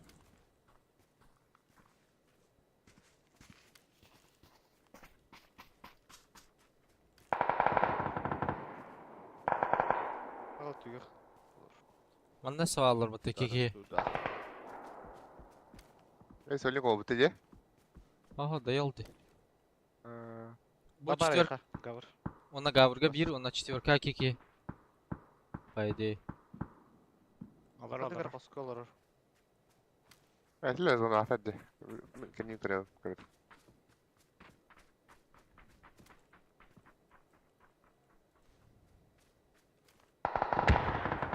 Ал түгэх. Манна саваллар бу теки ки. Эй, сольник болбут деди. Ага, доелды. Бу Бу четверка. Гавр. Она гаврга бир, она четверка кики. По идее. Олар Кандыр олар. коска олорор. Әтілі зона афәдді. Кемнен көрем, көрем.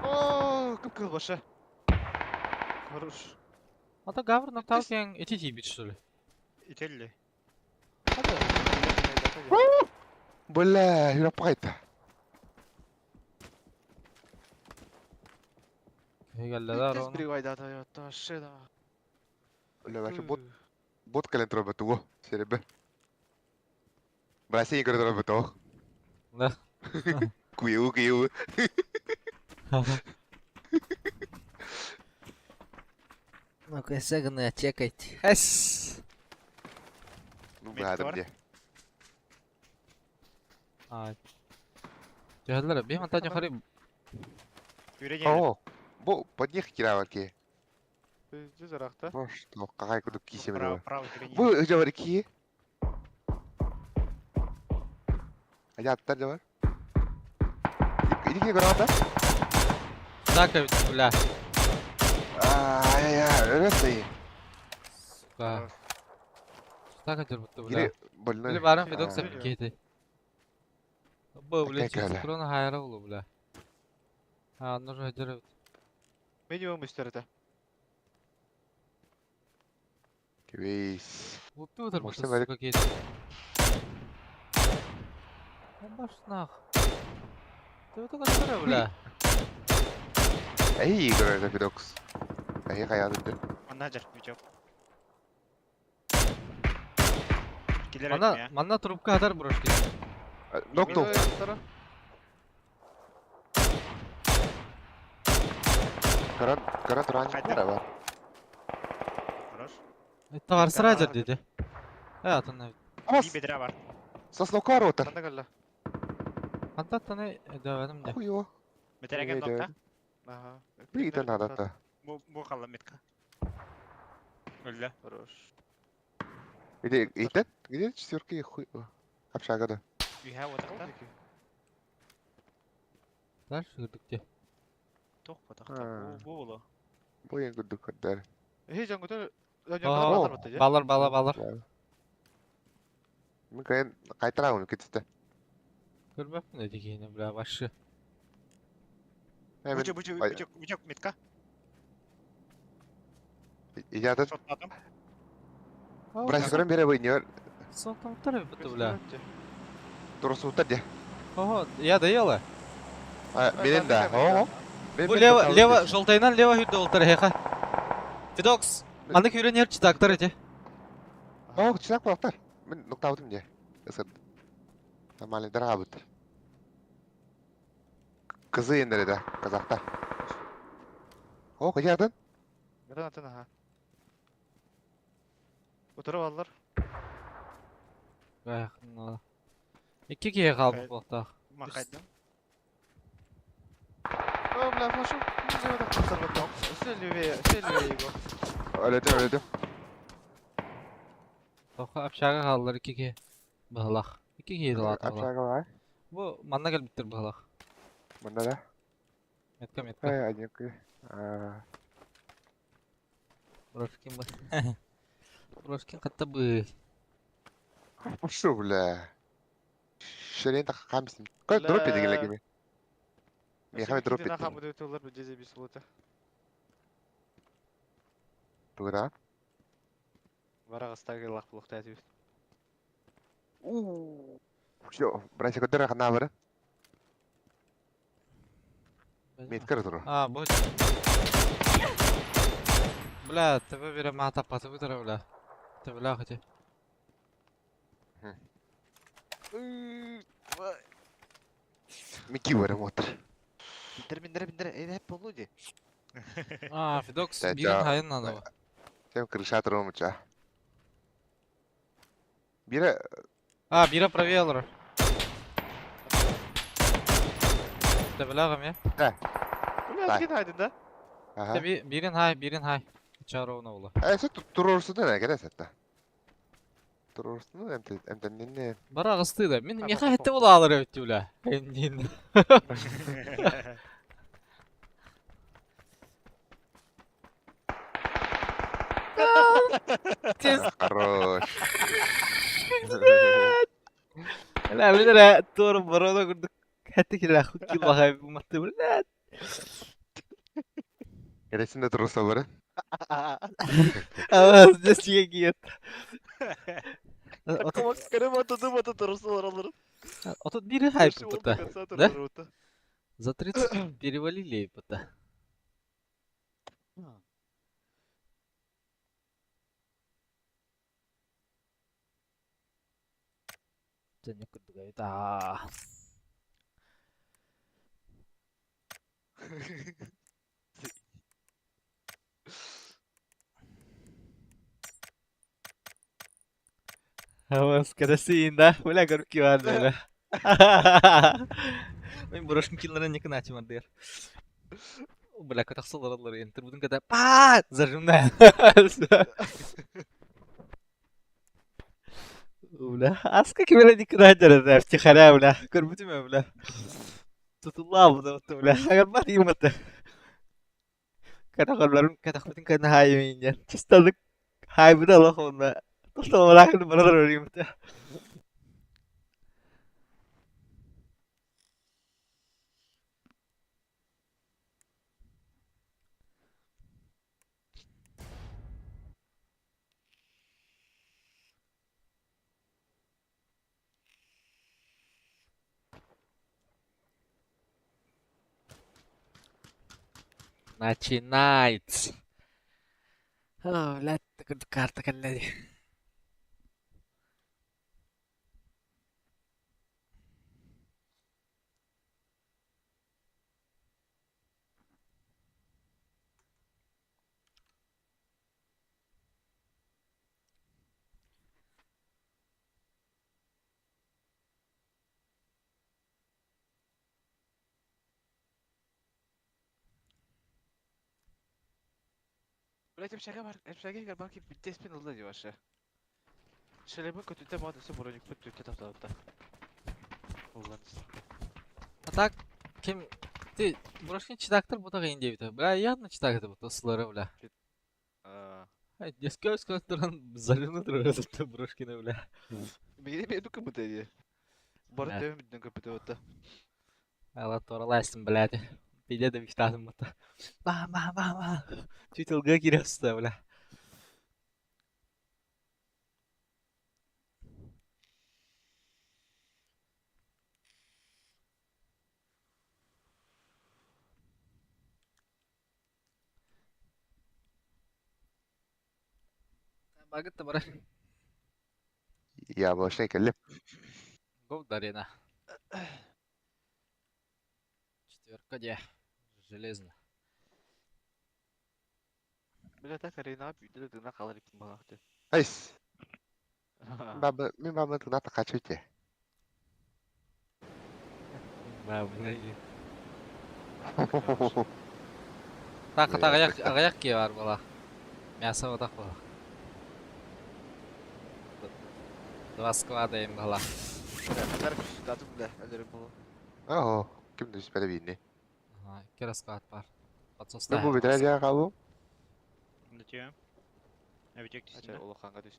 О, кып кыл башы. Хорош. А то гавр нокталкен эти тибит что ли? Ителли. Бля, жүріп қайта. Хегаллалар Тез оны. бир айда да вообще да. Бля, вообще бот бот кэлэн турар бутугу. Серебе. Бля, сен көрө турар бутугу. Да. Кую, кую. Ну-ка, сагна, чекайте. Эс. Ну, Метка бля, бар? где. А. Жахаллар, бих мантан харib. Үйренеді. О, бу под них кираварки. Пиздец аракта. Ну что, какая куду кисе Право, бля. право үйренеді. Бу жабар ки. Аяттар жабар. Иди ки көрө Так, ведь, бля. Ай, ай, ай, Сука. Так, это будто, бля. Кире больной. Били барам А. фидокса кети. Бу, блин, Такая каля. крона хайра булу, бля. А, нужно делать. Минимум истерите. Квейс. Упютер, Может, будто, Валик- сука, кети. Баш нах. Ты вот только что, бля. Эй, көрө это Фидокс. Эй, каядын. Манна жар, Витек. Килер Мана, айтма, мана трубка атар брошки. Нокнул. Каран, каран туран Қайда? бар. Хорош. Это варсыра деди. Э, атын Амас, Би бедра бар. сосновка ротор. Канда калла. Антаттаны дәвәнем дә. Хуё. Бетерәген Эй, нокта. Ага. Бир надо та. Бу бу калла метка. Өллө. Хорош. Где, итен? Где четверки хуй? Общага да. Үйһә отакта. Дальше гыдыкте. Тох потакта. Бу бу булу. Бу ең курдук көрдөр. Эһи дьоҥҥутун Оо, балар батта дьэ. Балар, балар, балар. Мин кайын кайтарабын кетисте. Көрбөппүн эти киһини, бля, вообще. Мен Бучу, бучу, бучу, бучу, метка. Ижатын. Шоттатым. Брас көрөн бере бу Соттамтар эбит, бля. Турсуутар де. Ого, я доела. Менен да. Ого. Бу лево, лево, желтайынан лево хүрдө олтар хеха. Фидокс, аны хүрен ер читактар эти. Ого, читак болактар. Мен ноктабытым де. Ысыр. Нормально дарабыт. Кызы ендер да, казахта. О, кыжатын? Атын атын аха. Утары баллар. Икки киһи хаалбыт буолтаах. Махайдым. О, бля, флашу. Все левее, все левее его. Өлөтүм, өлөтүм. Тоха общага хааллар икки киһи. Быһылах. Икки киһи талаата была. Общага бар. Бу манна кэлбиттэр быһылах. Мында да. Метка, метка. Ай, один ки. А, Брошкин бу. Брошкин хатта бы. Пошел, бля. Шерен так камсин. Как дроп деген лекеме. Мехаме дроп Наха етті. буду тулар бу жезе бис болот. Тугра. Барагыстагы лак булукта этибит. Все, братья, көтөр хана бар. Меткер туру. А, бу. Бля, тебе бере мата паты бутара, бля. Тебе бля хотя. Мики бар мотор. Биндер биндер биндер эйде хеп болду ди. А, Фидокс Да, бирин да. хайын надо. Сен крыша туру муча. Бире А, бира правее Тебе бля гам я. Бля, Дай. кет хайдын да. Аха. Тебе бирин хай, бирин хай. Чаровна була. Э, сен турурсун да керек сетте. Турурсун эмтеннен. Бара гысты да. Мин А, меха бу- хетте була алыр өттү бля. Эндин. Хорош. Ла билер тур барона курдук. Хетте киле хукки бахай бу матты бля. Кересин да турурса бар. А здесь киет. Карым атады бата турсулар алырым. Отут бири хайп бута. Да? За 30 перевалили бута. Және курдук а. Авас карасин, да? Бля, көрүп бар бля. Мен брошкин киллерин не кыначым андыр. Бля, катаксылар алар энтер будун када па зажимна. Бля, аска кимere не кыначыр втихаря, бля. Көрбүтүм бля. Тутулла буду, бля. Агар бар юматы. Катакаларым катакмытын кана хаймин. Чисталык хайбыда алах онна. Тостолоракын баралар өрүмтэ. Начинается. О, блядь, такой карта коллеги. Блять, общага бар, общага бар ки битте спин алды ди вообще. Шелебе көтүтэ мадысы броник бүт түтэ таптабытта. Улланыс. А так, ким Ты, Брошкин читактар бу тагын диэбитэ. Бля, явно читак это вот слары, бля. Дескөс туран залюны турар это Брошкина, бля. Били били кыбыта дии. Бары төбөм бүтүн көппүтэ отта. Ала торалайсың, блядь. Пиде да мечтадым бата. Ба ба ба ба. Чуть ылга киреста, бля. Багыт да бар. Яблочный кэллим. Гоу Дарина. Четверка де. Железно. Бля, так арена бүйтэ да тына қалар иппин балахты. Айс. Баба, мин баба тына такачуйте. Бля, Так, аҕыйах аҕыйах киһи баар буолла. Мясо вот буолла. Два склада им была. Бля, татым бля, өлөрүм болу. Оо, ким түспэдэ биинни. Ага, икки расклад бар. Мен бу бүтэрэ диэн хааллым. Летим. Эбитек Ача түстүн да. улаханга түс.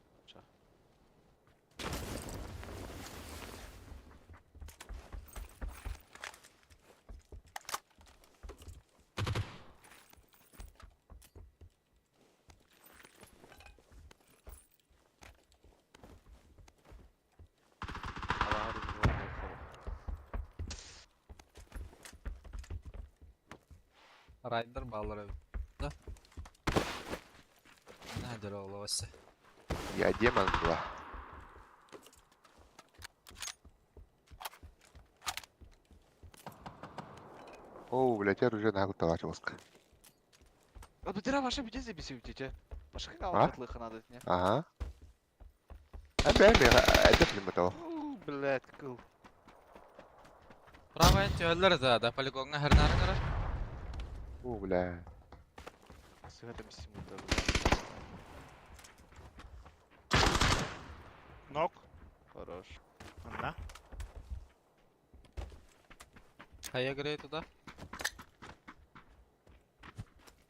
Райдер баллар да. Нәдер ол осы. Я демон была. О, блядь, я уже нахуй тавачился. А бутера ваша бите забиси утите. Ваша А? хатлыха надо не. Ага. Әбә, әбә, әдәп лимит ол. Блядь, кыл. Правая түйелер да, да полигонга хәрнәрі қара. О, бля. Сыгата бисим бля. Нок. Хорош. Онна. Хая грей туда.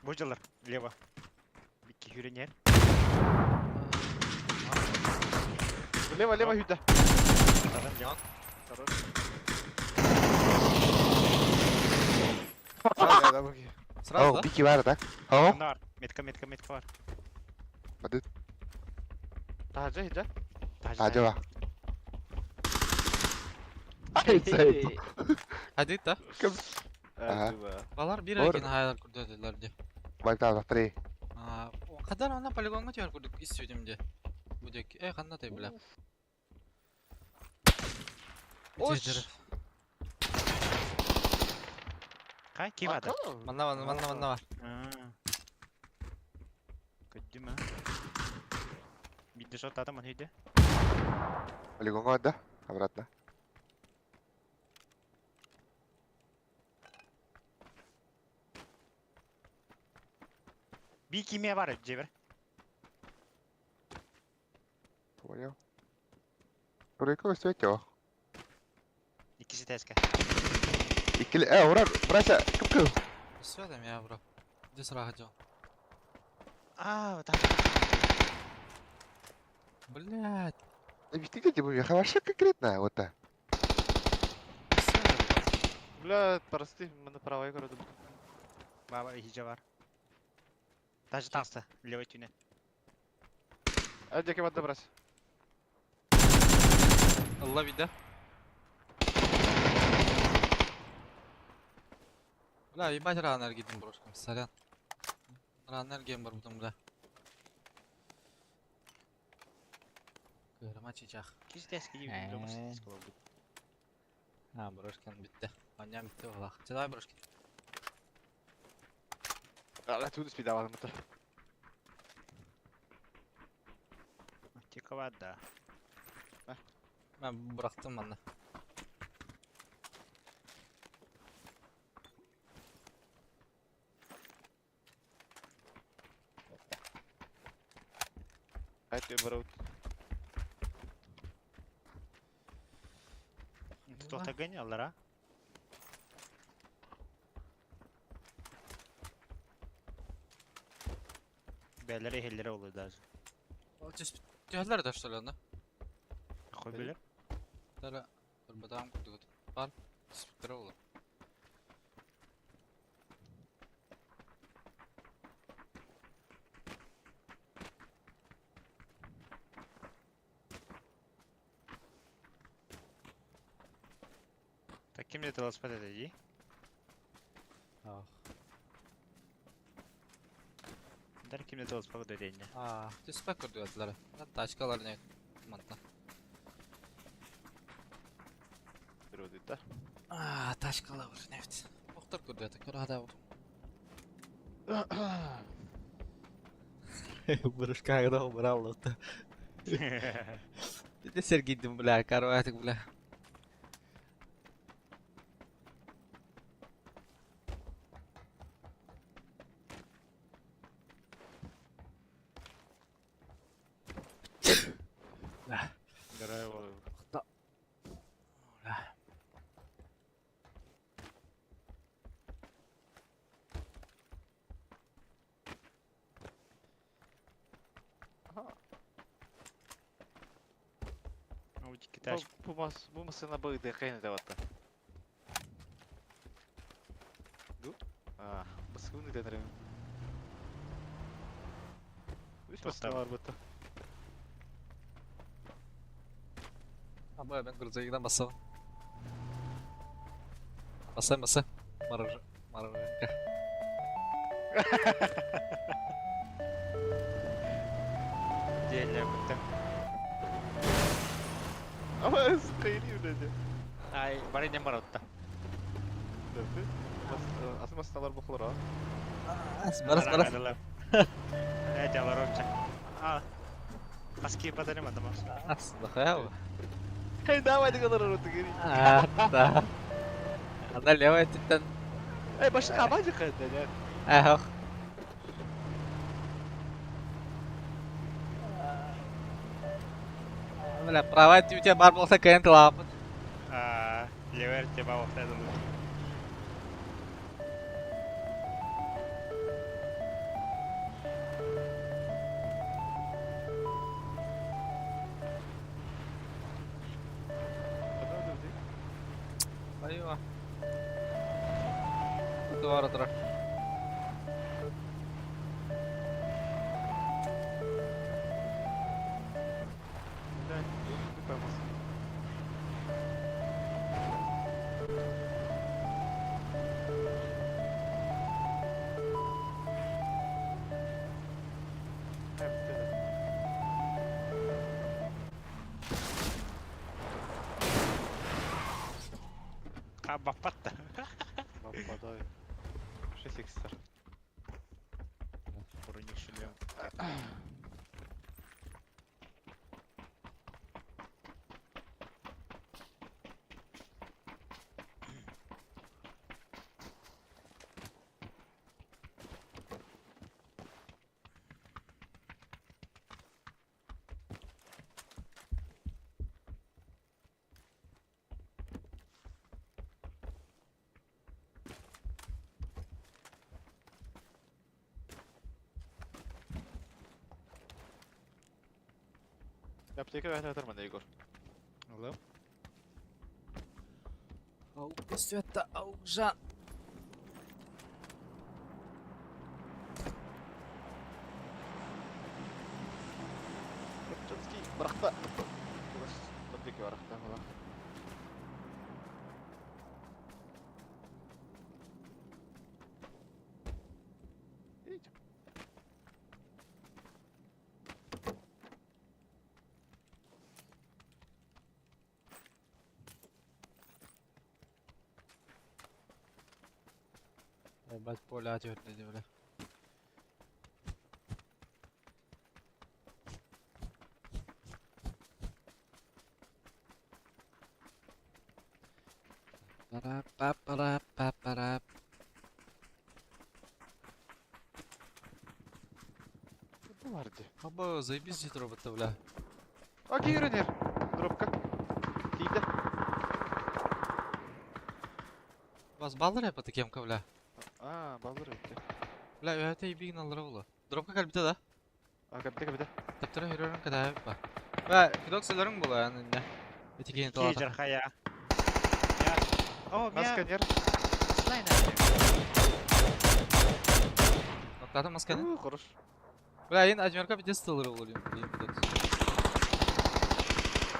Бу жылар. Лево. Бикки хүренер. Лево, лево, юда. Тадан лево. Хорош. Да, да, буги. Сразу, О, да? бики бар, так? О, Онна бар. Метка, метка, метка бар. Мады, Тажа, хиджа. ажаба. Ай, сай. Хадит да? Ага. Балар bir Бар. айкен хаялар күрдәделәр ди. Байта, три. Кадар ана полигонга түйер күрдік ис сөйдім де. Будек. Эй, қанда тай, бля. Ош. Кай кивада. Манна манна манна манна бар. Көддүм а. Бидде шот атам үйдө. Полигонга да, обратно. Би киме бар жебер. Понял. Турыка өстөтө. Иккиси теске. Иккили, э, урар, брася, кып-кып. Сөйдім я, бро. Где сразу хотел? А, вот так. Блядь. Объясните, типа, я хорошо конкретно, вот так. Бля, прости, мы на правой городу. Баба хиджа бар. Даже таста левый тюне. А где кем брать? Алла вида. Бля, ебать ранер гидим брошкам, сорян. Ранер гем бар бутум, бля. Кырма чичах. Иккиси теске Э. А, брошкан битте. Аня битте олақ. Давай, брошкин. А, тут спидавал мы-то. Тикова да. Мен bıraktım manna. Айт бараут. Тоқтаган аллара. Бээлэрэ иһэллэрэ олу даже. Түһэллэр да что ли онно? Хуй билэр. Тара турбатаҕым курдук Бар. Түспүттэрэ буолуо. Так ким где-то велосипед это иди? Ах. Дар ким где-то велосипед это иди. Аа, түспэт курдук этилэр. Тачкалар не мантан. Переводит, Аа, тачкалар нефть. Охтор курдук это, көрө хата. Бырышка да убрал это. Ты Сергей, бля, карватик, бля. Здорово. Бля. Бу мас бу масына быгды кайны деп атта. Ду? А, баскыны денерем. Үс масына бар бутта. Аба, мен грузовигдан басам. Басай, басай. Мараж... Мараженко. Деле бутта. Ama кайны dedi. Ай, бары не баратта. Аты масына бар бухлар а. Барас, барас. Эти аларовча. А. Аски падали мадамас. Ас, дохуя. Hey, давай дигәннәр орты гери. А, да. Ана левая титтен. Эй, башка абажы кайда. Эх. Бля, правая у тебя бар болса кент лапыт. А, левая тебя вот это. Айва. Двара тра. А, бапатта. Бападай. 6 икстер. Броник шлем. Аптека бәһәтер менә Егор. Алло. Ау, света, ау, жан. Чотский, барахта. Аптека барахта, була. Ебать, поле отвернули, бля. Пара-па-пара-па-пара. Барды. Аба, заебись здесь робота, бля. Окей, Ренер. Дропка. Тиде. Вас баллар по таким, бля? А, баллар өтте. Бля, это и бигналар була. Дропка калбита, да? А, кэбитэ кэбитэ. Таптара хүрөрүн кытаабыт ба. Ба, кидок сыларын була инне. Ити киһини Ки талата. жархая. Я. О, Нас меня. сканер. Ноктатын масканы. У, Хорош. Бля, ин ажмерка битес тылыры болур им.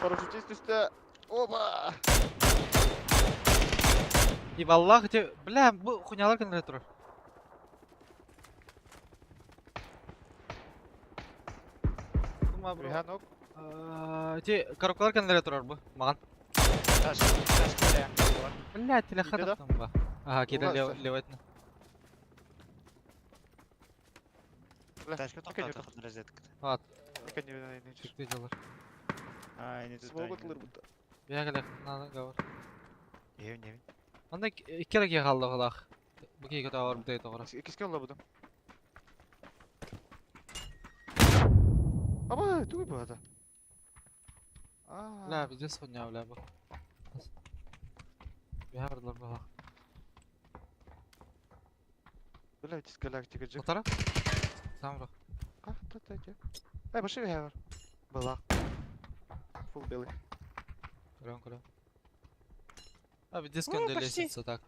Парашютист үстэ. Опа! И валлах те, бля, бу хуйнялар кенре турар. Тума бро. Бихан ок. Те коробкалар кенре турар бу. Маган. Таш, таш кире. Бля, телеха Киде да? таптым ба. Ага, киде Ула, лев сэ. левайтны. Бля, Ташка Окей, тоқтатты нет. розетка. Ат, Пока не не чекте жалар. А, не тут. Смогут лырбыта. Бия келе, надо гавар. Не, не. Анда икки ки халды халах. Бу ки көтө бар бу тоғра. Кискен лабыдым. Аба, тугай бата. А. Бля, пиздец хуйня, бля, бу. Бия бардылар бу. Бля, тис галактика джек. Отара? Самро. А, та та та. Ай, баши вер. Была. Фул белый. Көрөн көрөн. А, пиздец О, көнде почти. лестница так.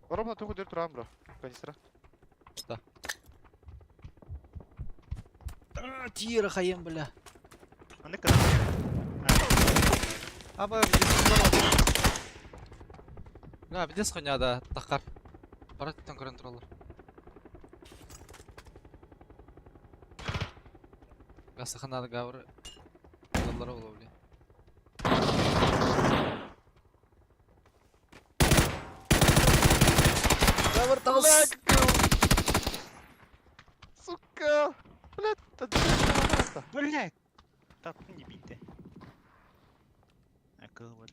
Ровно тугу дыр турам, бро. Канистра. Тира хаем, бля. Аны кына. Аба, пиздец. Бля, пиздец хуйня да, тахар. Барат түн көрөн туралар. Гасаханада гавр. Доллар болу, бля. Гавр Бля, как- Сука! Бля, та та Блять. Так, не бейте. Акыл вот.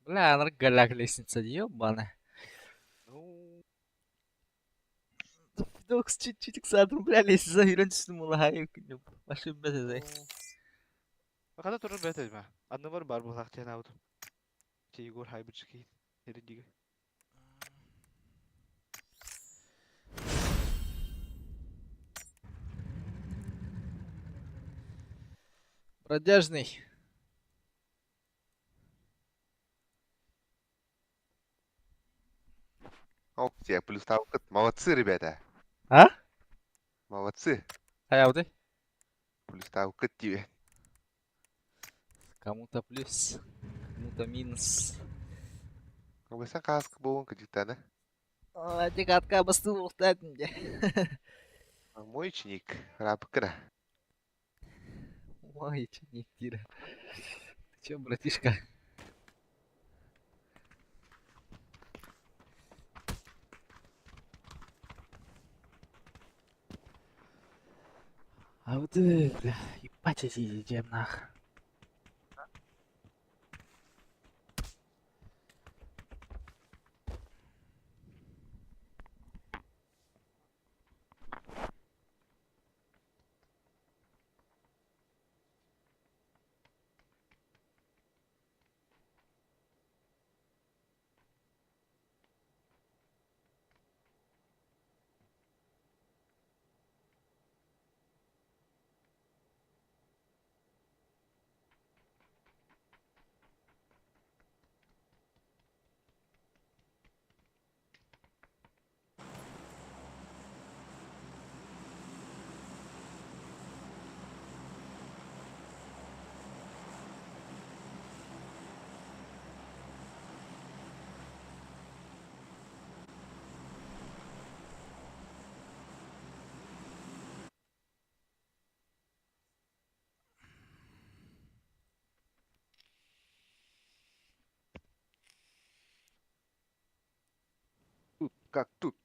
Бля, она голяк лестница, ебаная. Ну, Докс чуть-чуть садым, бля, лестница үйрен түстүм ола хайы күнүм. Башым бәтеде. Хата турur бәт әйме. Анны бар бар булак тен аут. Че Егор хайбычки. Эри диге. Бродяжный. Оп, тебе плюс тавкат. Молодцы, ребята. А? Молодцы. Хаяуды. Плюс тавкат тебе. Кому-то плюс, кому-то минус. Абыса каска болон кадитана. Декатка басты уқтатын де. Мой ученик. Рабкра. Ой, ученик Тира. Ты чё, братишка? А вот ты, бля, ебать эти идем нах. Тут, как тут.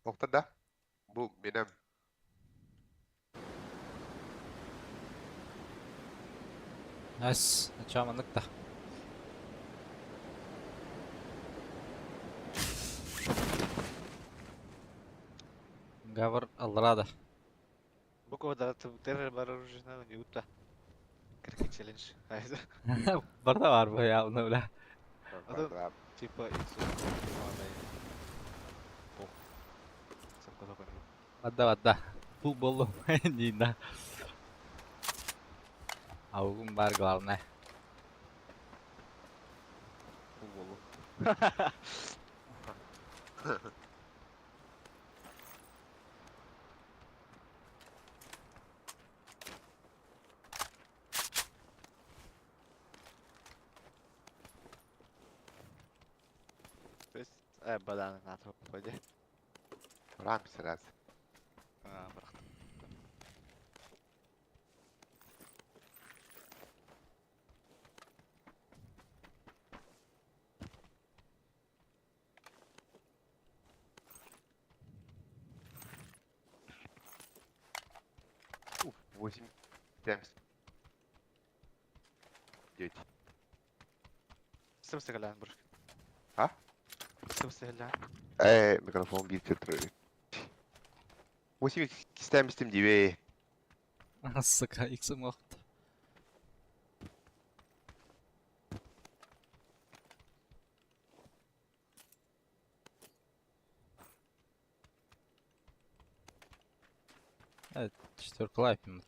Охта да? Бу менем. Найс, начаманнык да. Гавр алларада. Бу квадрат бар оружие не утта. Кирки челлендж. Барда бар бу явно, бля. А Типа иксу. Бадда бадда. Фул боллу. Нина. Аугум бар главное. То есть, бадан на то пойди. Рам сразу. А, брат. Уф, 8, 7, 9. Сым сыгалян, брат. А? Сым сыгалян. Микрофон bir filtre. 8 istemiştim diye. Сука, иксым вакыт. Evet, четверка лайпим.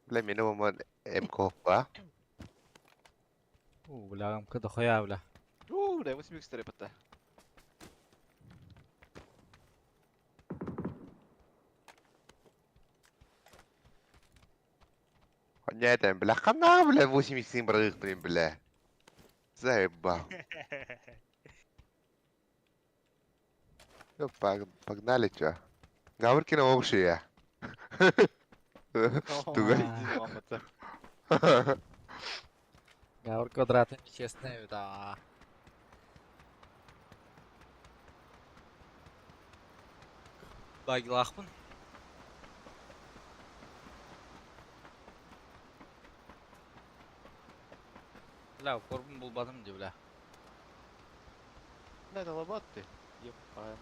Бля, минимум МК, а? У, бля, МК дохуя, бля. У, да, 8 икс трепета. Нет, бля, хана, бля, 87 брых, бля. Заебал. Ну, погнали, чё. Гавркина общая. Тугай. Гавр квадраты нечестные, да. Багилахпын. Бля, корбун булбадым ди, бля. Бля, это лобот ты. Ебаный.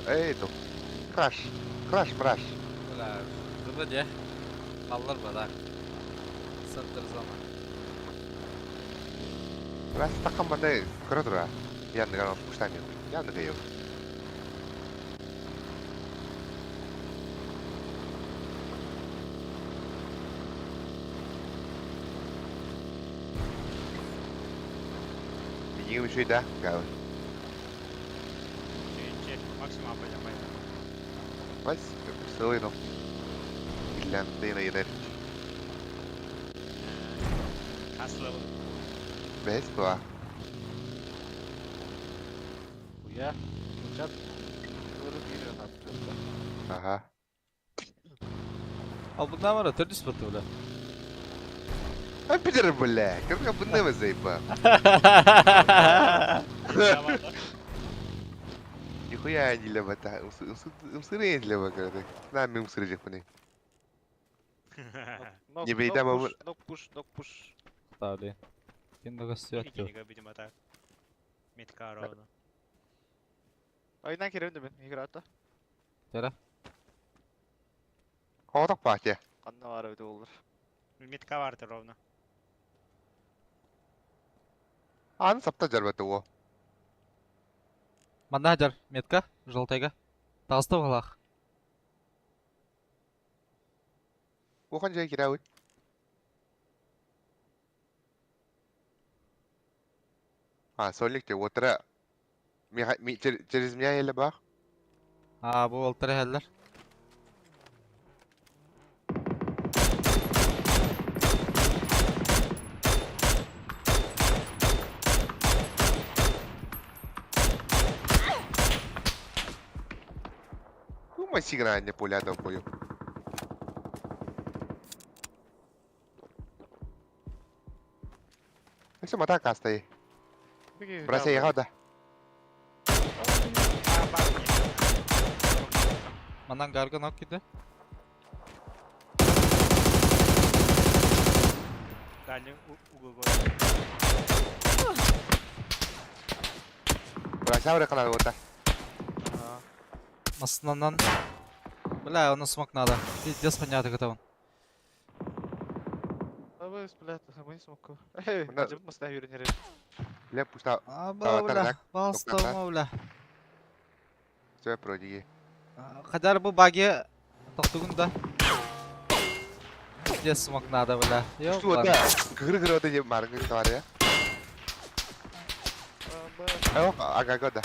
Эй, тут. Краш. Краш, мраш. Бля, зыбы де. Аллар бада. Центр зона. Раз такам маны көрө Яндыган пуштан Яндыга yok. Минигим еще и да, гавр. Че, максимум апа Вас сылыйно. Финляндия йынер. Хас левел. Бес буа. Хуя. Чат. Ага. Ал bundan var ya, төрдүс баты, бля. А пидор, бля, как бы заебал. Нихуя не лева-та. Умсыры не лева, короче. На, ми умсыры жек Не бейда, мамы. Нок пуш, нок пуш. Тали. Ким да гостят. Видимо так. Метка ровно. Айдан керемді мен, играта. Тера. Хоғытақ баке. Қанна бар өте олыр. Метка барды ровно. Аны сапта жарбаты о. Манда жар метка, желтайга. Тағысты балақ. Оған жай кирауы. А, сольник те уотара через меня еле бах. Аа, бу уолтара иһэллэр. Думай, сиграние пуля долбоёб. Өссө мата акаастай. Бросай да. Манан гарган ок киде. Дальний угол. Бросай канал вот. Массынанан. Бля, оны смок надо. Пиздец понятно готов. Абыс, блядь, мы смоку. Эй, ажып масна үйренер. Бля, пуста. А, бля, бастама, бля. Все, пройди. Хадар бу баги тоқтугун да. Пиздец смок надо, бля. Что да? Гыр-гыр вот эти маргы говоря. Ага, года.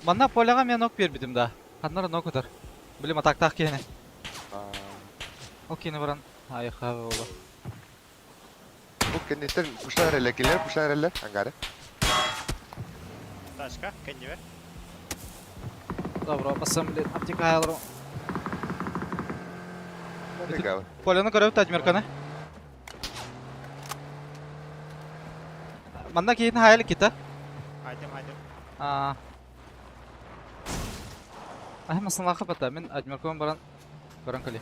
Манна поляға мен ок бербидим да. Ханнар нок өтөр. Билим атактаах киһини. Ол киһини баран айха буолла. Бу кэнниттэн пуштан эрэллэр, кинилэр пуштан эрэллэр, ангары. Тачка, кэннибэр. Добро, басым, блин, аптека аялар. Нафига. Поляны көрөбүт Адмирканы. Манна киһитин хайа кита. Айдым, айдым. Аа. Аһы масалаха бата, мин Адмиркон баран көрөн кэлиэ.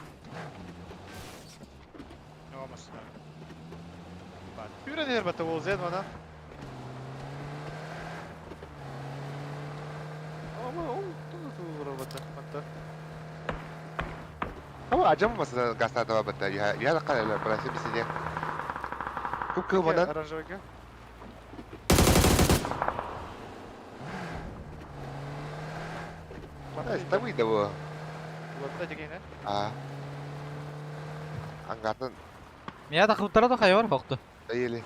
Үйренер бата ол зен мана. Ама ол ту бата мата. Ama acaba masada gazete бата. Я я калала брasi бисине. Күп күп онан. Оранжевый. Ставый да бу. Вот дегене. А. Ангартан. Мия да кыптара да хайвар хоқты. Или.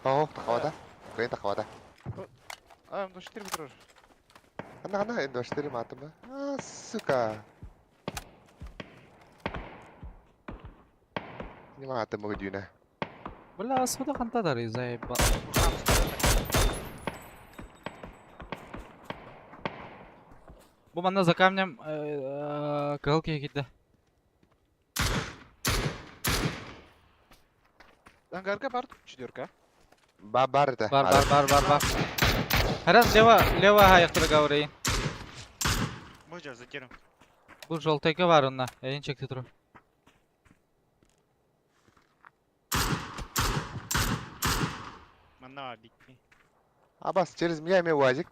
О, тахавата. Кайын тахавата. А, ну 4 метра. Ана ана энд 4 матыма. А, сука. Не матыма гүдүнэ. Бля, суда ханта дары заеба. Бу манна за камнем кыл киһи Ангарга бар четверка. Ба бар это. Бар бар бар бар бар. Харас лево лево аяқтыры гаврейин. Можно закину. Бу жолтайка бар онна. Эйин чекти туру. Манна бикки. Абас, через меня имею УАЗик.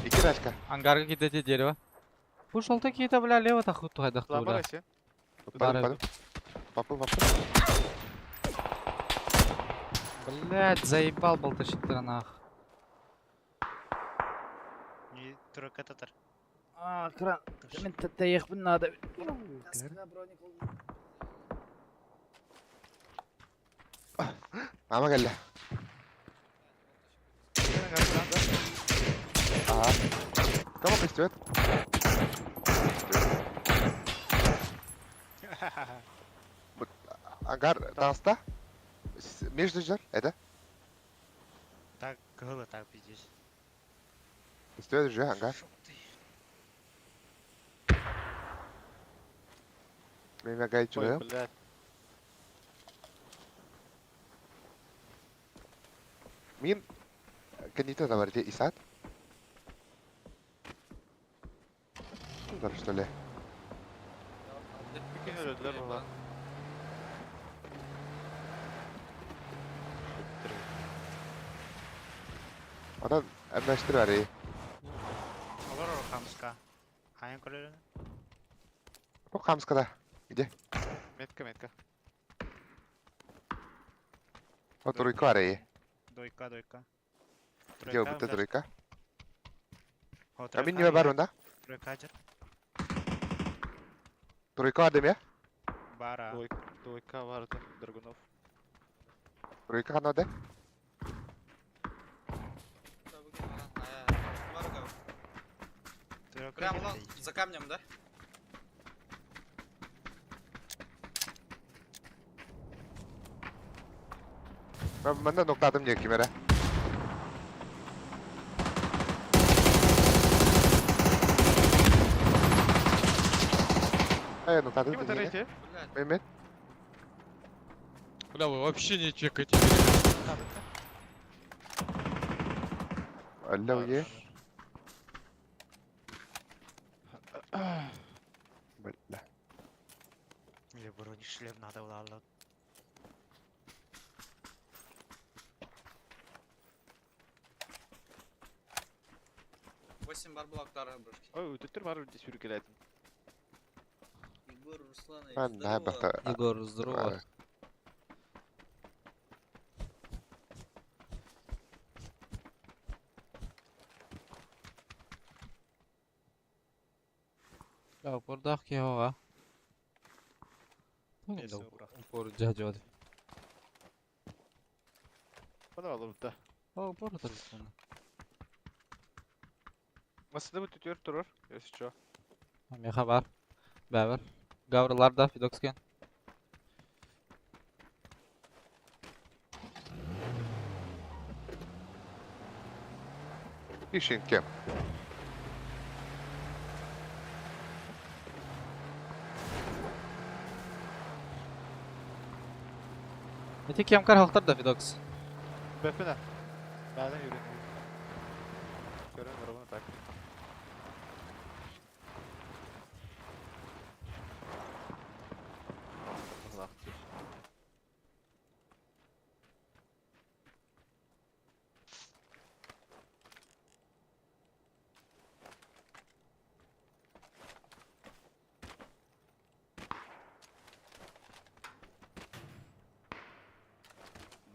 Ики тачка. Ангарга кидете дерево. Бу жолтайка кита бля лево таху тухайдахту бля. Ламар Папы, папы. Папы, Блять, заебал болтащиктер нах. Не тройка татар. А, кран. Мен тәйехпін надо. Мама келді. Ага. Кому пристает? Ангар, таста? Между жар, это? Так, кылы так пиздец. Пристает же, ангар. Меня гай Ой, блядь. Мин кандидат на Исат? Что ли? Онон әммәштір ари. Олар ор хамска. Хайын көрөрүн. Бу хамскада. Где? Метка, метка. Вот тройка ари. Дойка, дойка. Где бу тройка? А мин не бар онда? Тройка жер. Тройка демя? Бара. Двойка баар Драгунов. Тройка ханна? Прям вон, за камнем, да? Манна ноктадым не кимере. Эй, ноктадым Ким не. это? Блядь. Мehmet. Бля, вы вообще не чекайте. Алло, е. Бля. Или бронешлем надо было. 8 бар блоктар брушки. Ой, өтөттөр бар сүргеледим. Егор Русланович, Ben ne здорово. бахта. Егор, здорово. Да, упордах кеһоға. Упор жажод. Бана алып да. О, упор тұрсын. Масада бу түтөр турur, если чё. Меха бар. Бәбір. Гаврлар да, Фидокскен. Ишин кем? Эти кемкар хақтар да, Фидокс. Бэппин Бәлен yürüyün. Көрөн ровно так.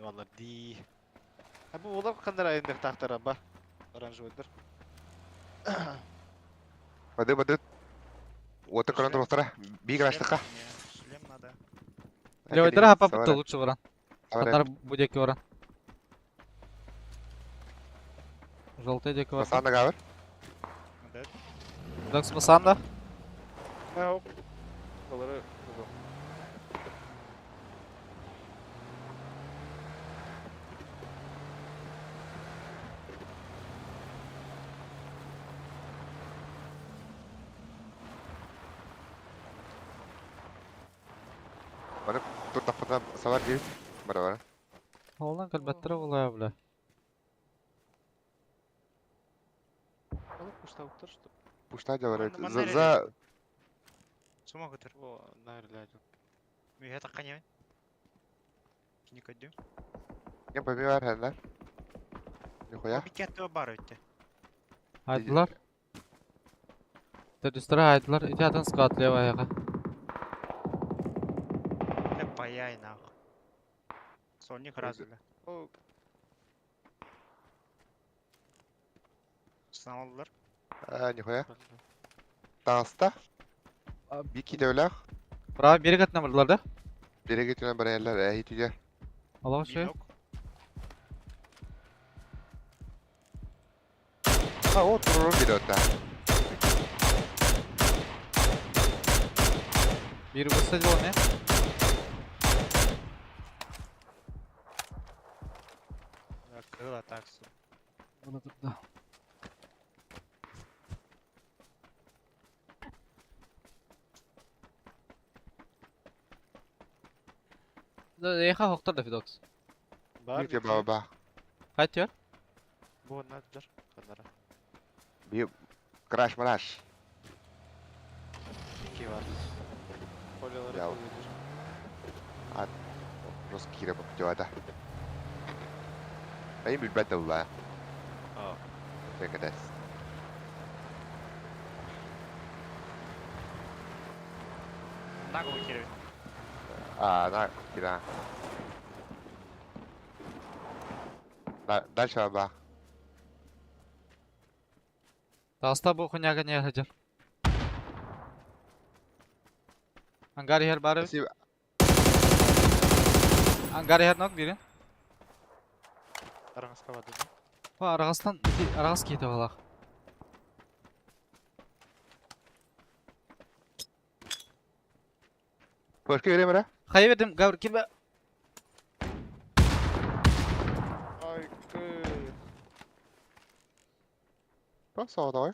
Валла ди. Ha bu ola kadar ayında tahtara ba. Оранжевыйдыр. Бады бады. Оты көрөн туруктара. Биг раштыка. Шлем надо. Левойдара хапа бутты лучше варан. Ханар будеки варан. Желтый деки варан. Масана гавр. Да. Фидокс масанда. Ha o. Балары Тур таппата савар дейбит. Бара бара. Олдан калбаттара болая, бля. Алып куштауктар что? Пушта жабар. Манна За Сума көтөр. О, наверное. Мүйе таққан емен. Кини көддүм. Не пойми бар хәлләр. Нихуя. Бикетті бар өтті. Айдылар. Террористлар айдылар. Ити атын склад левая яға. Бля, паяй нахуй. Соник разу, бля. О, Сыналдылар. А, нихуя. Таста. Бики дәүләх. Право берег атына бардылар да? Береге түнә бар әлләр. Әй түгә. Алау шөй. Бинок. А, о, туруру бир өтә. Бир высадил ме? Кыла таксу. Буны турда. Да, еха хоқтар да Фидокс. бар. Бики баба ба. Қайт тер? Бу надыр. Канара. Би краш мараш. Ики бар. Полялары Я- көбөйдүр. Рос кире бап жабата. Ай билбәт була. А. Текедес. Нагу керебит. А, на, кира. Дальше ба. Таста бу хуняга не хаджар. Ангар иһэр баар эбит. Спасибо. Ангар иһэр нок биирин. Араҥаска барды. Бу араҕастан ити араҕас киһитэ баҕалаах. Флешка берем эрэ. Хайа бердим, Гавр кирбэ. Айкы. Просто соҕотоҕой.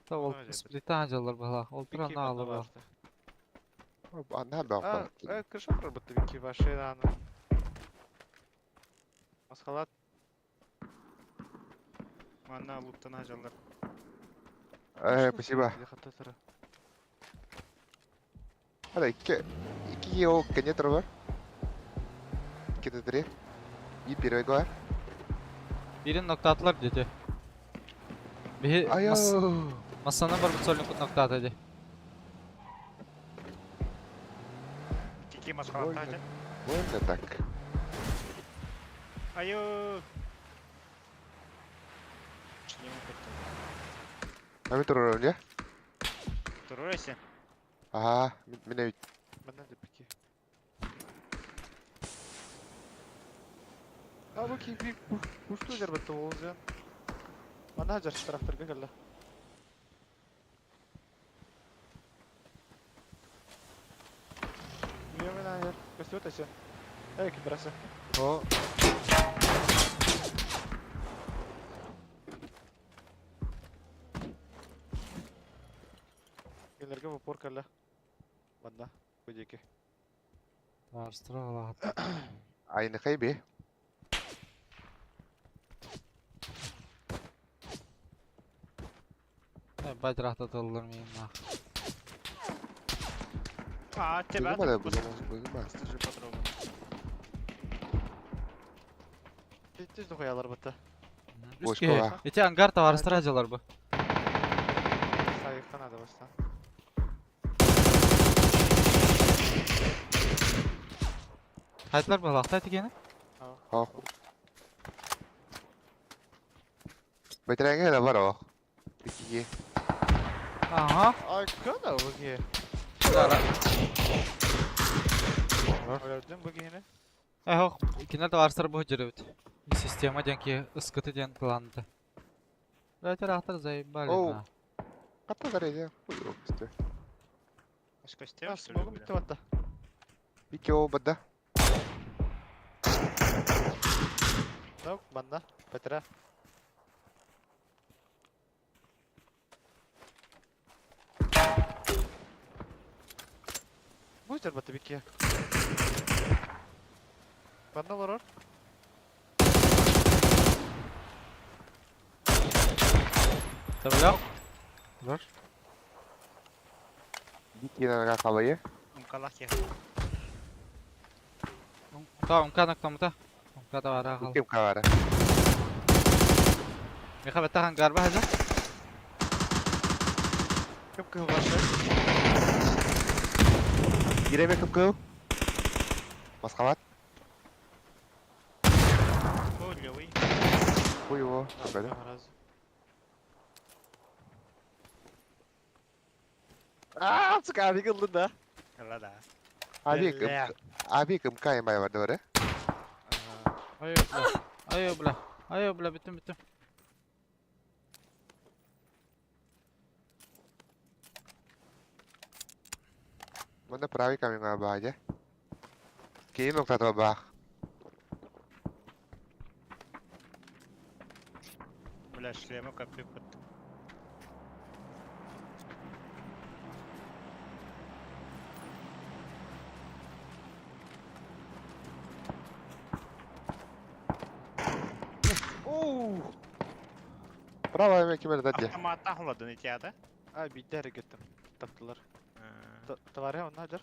Та ол сплита дьаллар баҕалаах. Ол туран Бики аалар баҕалаах. Анна баҕа. А, крыша проработала Бики ваши раны. Масхалат. Манна луттана жаллар. Спасибо. Hadi iki iki o кенет бар. Iki de три. И первый бар. Бирин ноктаатылар диэти. Биһи Айо. массанан барбыт сольникут ноктаата ди. Кики масхалаттаа. Больно так. Айо. Шлем кеттим. Ами турурум я. Турурайся. Ага, меня ведь. Манна да Бики. А бу ки пушту жарбатты олзен. Манна жар штрафтарга кэллэ. Мен айыр. Көстүбэт эсэ. Эй, кибрасы. О, Кинилэргэ в упор кэллэ. Манна. Бу диэки. Арстыра баҕалаах. Айны хайби. Бадырахта тыллар миин нах. А, тебя Быгыма да быгыма быгыма. Служи подробно. Тез духуялар бытта. Үс киһи. Ити ангар табаарыстара дьаллар бу. Сайыктан ада бастан. Хайдылар баҕалаахта итигиэни? Ох. Бэтэрэҥҥэ да бар ох. Икки. Ага. Ай, кана бу киһи. Дара. Өлөрдүм бу киһини. Эх, кинилэр табаарыстар бу дьөрөбүт. Система диэн киһи ыскыты диэн кылаанныта. Бэтэрэхтэр заебали. Оу. На. Хатта зарядя. Хуй ёпты. Костер, А, что ли, смогу бля? бүтү батта. Икки о бада. Нок, манна. Бэтэрэ. Бу жарбатты Бики. Манна олорор. Табылак. Бар. Икки нага халайы. Умкалах я. Та умка ноктамыта. Умка табара хал. Икки кавара. Миха бэтэ ангар баһа. Кым кыһыл башы. Иреме кым кыл. Маскалат. О, левый. Хуй его. Бада. Аа, сука, авик ыллын да. Ла да. Авик. Бля. Авик МК имай бар да. Айо бля. Айо бля. Айо бля бүтүм бүтүм. Манна правый камера баадя. Кийин октата баах. Бля, шлема копью под. Оу. Право эме кимер дадя. Автомат ахладын ити ада. А, бидде әрекеттім. Таптылар. Товары онна жар.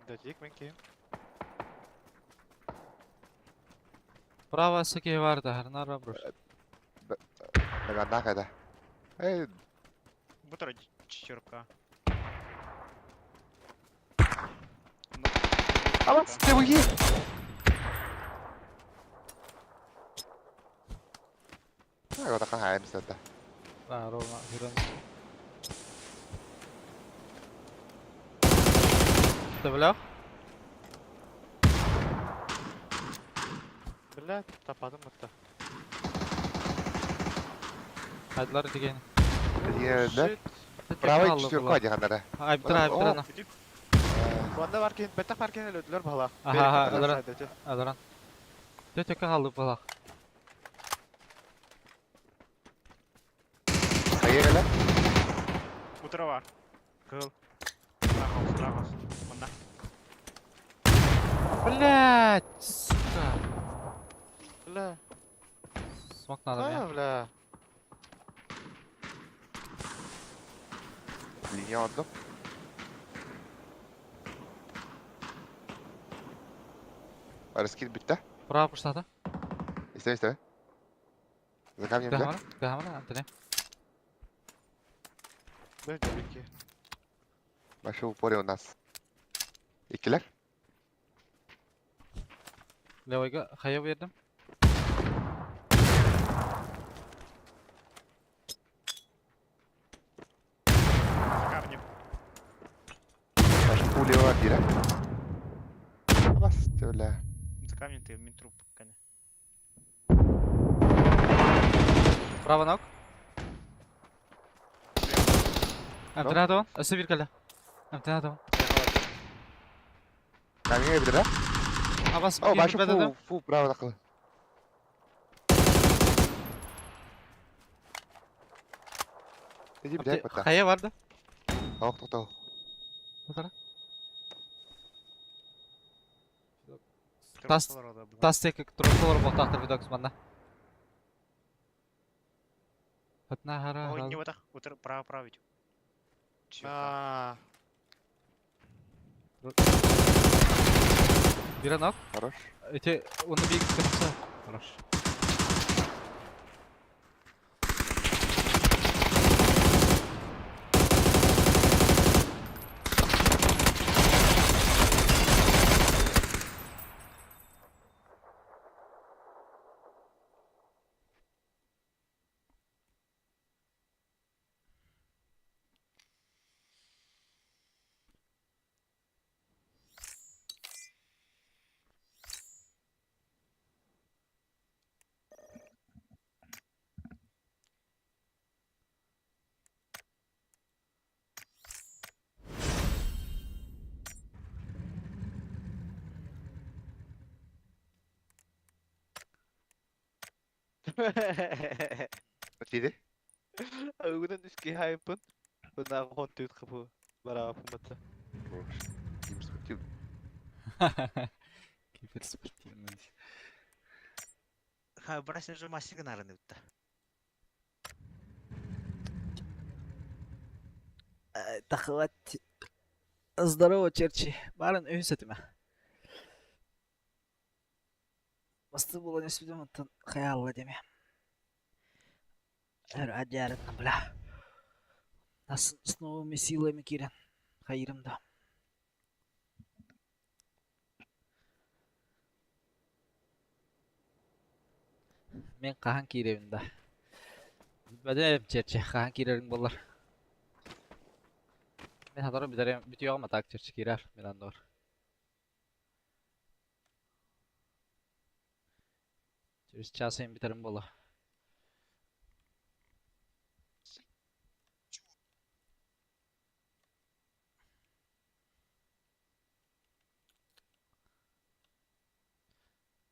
Дадик мен кийим. Право сыки бар да, харнара бр. Наганда кайда. Эй, Бутара четверка. Аванс, ты уйди. Ага, така хаем сета. Да, ровно хиран. Төбөлөөх. Бля, тападым бутта. Хайдылар дигени. Дигенелер. Правый четверка дигеннere. Айбытыр айбытыр ана. Онда бар кин, беттах бар кин өлөдүлөр бала. Аха, аларан. Аларан. Төтөккө халлы балах. Хайа кэлэ? Утро бар. Кыл. Рахос, рахос. Мында. Блять, сука. Бля. Смок надо мне. Бля. Линия отдым. Раскид битте. Право пуштата. Исте, исте. За камнем, да? Гахамана, гахамана, Антони. Бля, дебики. Большой упоре у нас. Иккилер. Левойга хая бердим. За камнем. Баша пулева бира. Бас, бля. За камнем ты мин труп кане. Право ног. Антони атабын. Өсө бир кэлэ. Антони атабын. Камень бира. Абас, О, баша бир фу, фу, право накылы. Иди, бля, пота. Хая бар да. Ох, тохто. Тас- Тас тек тротолор болтақтыр видокс манна. Хатна хара. Ой, не вот так. Утро право, право ведь. А. Бир ног. Хорош. Эти оны бик кымса. Хорош. Тиди. Өгүнен үске хайпын. Бына хон төт капы. Бара пумата. Киберспортив. Киберспортивный. Ха, брась же массига нараны бутта. Тахват. Здорово, черчи. Барын өйс этиме. Басты була не сүдем антон хаялла деме. Адярытна, бля. Нас с новыми силами кирен. Хайрым да. Мен кахан киребин да. Бәдем черчи, кахан кирерин болар. Мен хатары битерем, бүтү так черчи кирер, мен андор. Через час им битерим бола.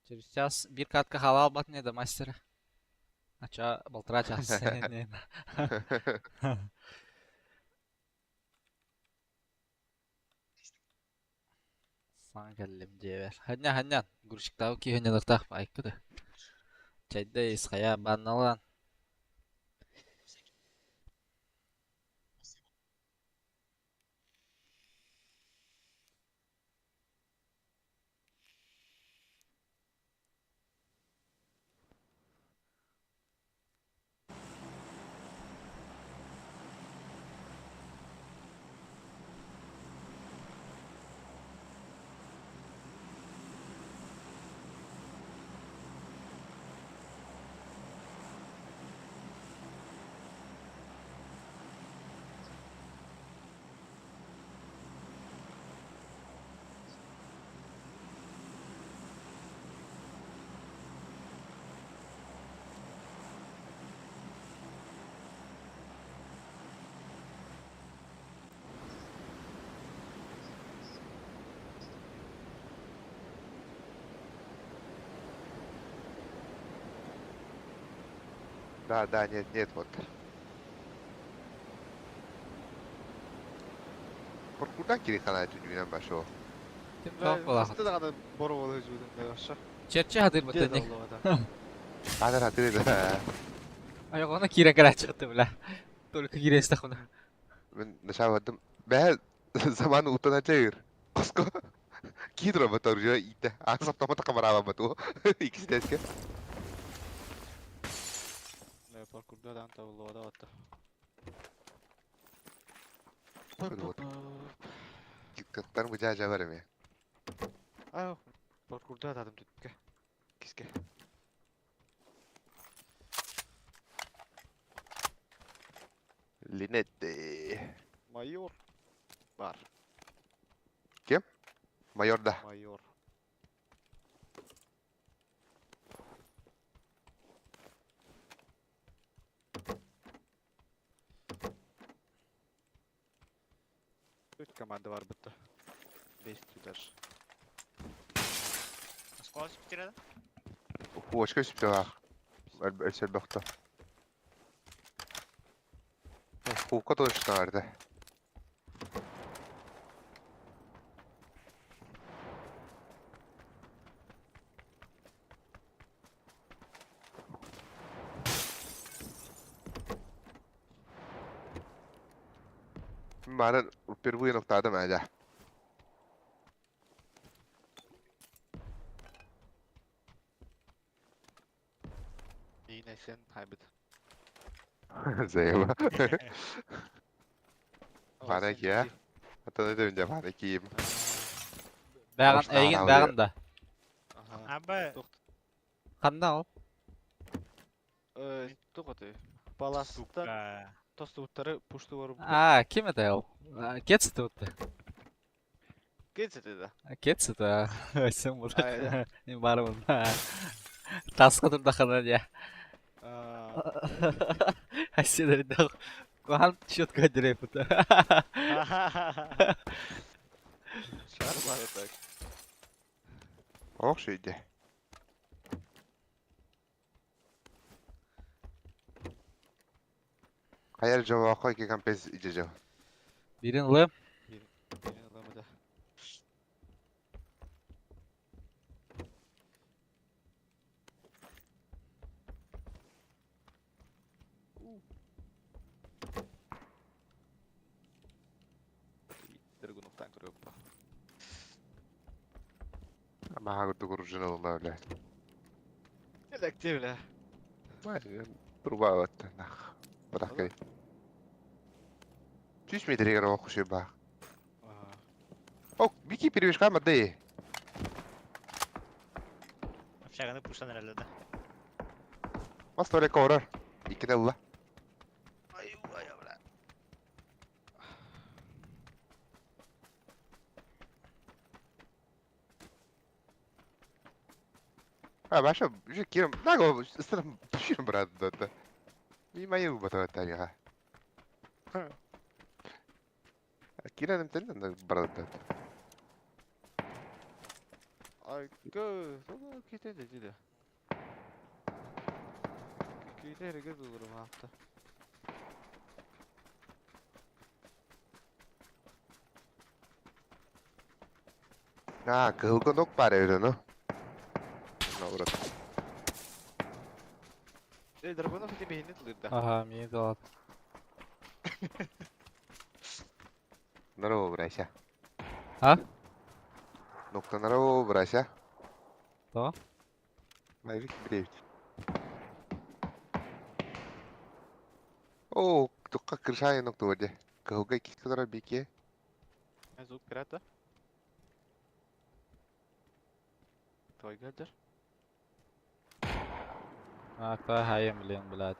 Через час бир катка халал бат не да мастера. Ача полтора часа. Не, Сан кэллим диэбэр. Ханья ханьян. Гурчиктау ки ханьялартах байкыды. Чайда исхая банналан. Да, да, нет, нет, вот. Паркурдан кири хана түнүнэн башо. Тоқ болаҕын. Хаста даҕаны боруобалыы сылдьыбытым да Черчи хатыр Дьиэ бытыны. да Ханар хатыр да. Айоҕына киирэн кэлээччи бля. Только киирэн истэхпинэ. Мен нашабадым. Бэһэ заман утана чайыр. Коско. Кидро батар жо ите. Ас автомат камарава бату. Икси деске. Паркурда даҕаны табыллыбата батта. Вот. Киттар бу жа бар эме. Аа, паркурда атадым түткө. Киске. Линетте. Майор. Бар. Кем? Майор да. Майор. Үт команда бар бітті. Бес даже. Осколок сүптүрэ да? Хуочка сүптөөх. Өлсөр бөхтө. Хука точно барды. Марын впервые ноктадым әлі. Миин сен хайбыт. Заеба. Бана ки, Атын өтөмүн бана киим. Бәган эйген бәган да. Аба Ханна ол? Тоқоты. Паластан сука. тостуттары пушту бар. А, ким это ол? Кетс это вот. Кетсе да. Кетс это. Сен А, бұл. Мен бармын. Тасқа турда хана я. Асен да. Кухан четко дерев. Шар бар так. Ох шүйде. Хайар жауа ки компез ижежо. Бирин лым. Бирин адамы да. Драгуновтан көрөп. Мага күрдүк оружина болла бля. Электив бля. Труба батта нах. Батак Түс метрегер оқушы ба. О, бики перевешка мады. Общаганы пуштан эрэллэ да. Мастоле корор. Иккене улла. Ай, ай, бля. А, баша, уже кирам, наго, станам пширам брат да. Ми маю бата тариха. Кирам тен брат да. Ай, кө, соны кетеді дейді. Кетерге дурум апта. А, кылгы нок бар эбит, ну. Ну, брат. Эй, Драгунов эти бейни тылырда. Ага, мені далат. Здорово, брася. А? Нокта здорово, брася. То? Майвик бревит. О, тукка крышай нокта воде. Кылгы кискадара бике. Звук пирата. Твой гаджер. А, кто хайым, блин, блядь.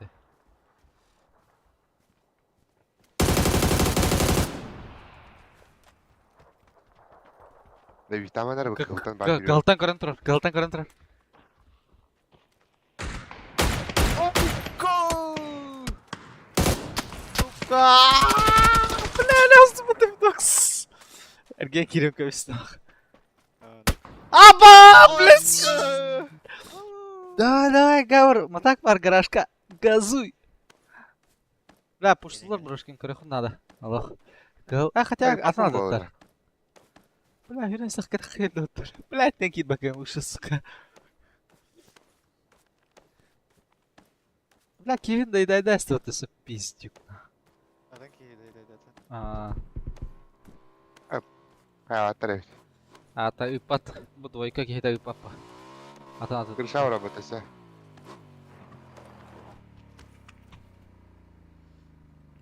Да витаманар кылтан бар. Галтан көрөн турар, галтан көрөн турар. Бля, лясты докс. Эрге кирип көбүстү. Аба, блядь. Давай, давай, Гавр, матак бар гаражка. Газуй! Бля, пуштулар брошкин көрөхүн надо. Алох. Кыл. А, хотя атын адаттар. Бля, хүрен сахка таххыр Бля, тен кит бакым ушу, сука. Бля, киһин да идай да эстебет пиздюк. Атын киһи да идай да. А, Хааттар эбит. ата ыппат. Бу двойка киһитэ ыппаппа. Атын атын. Крыша работаса.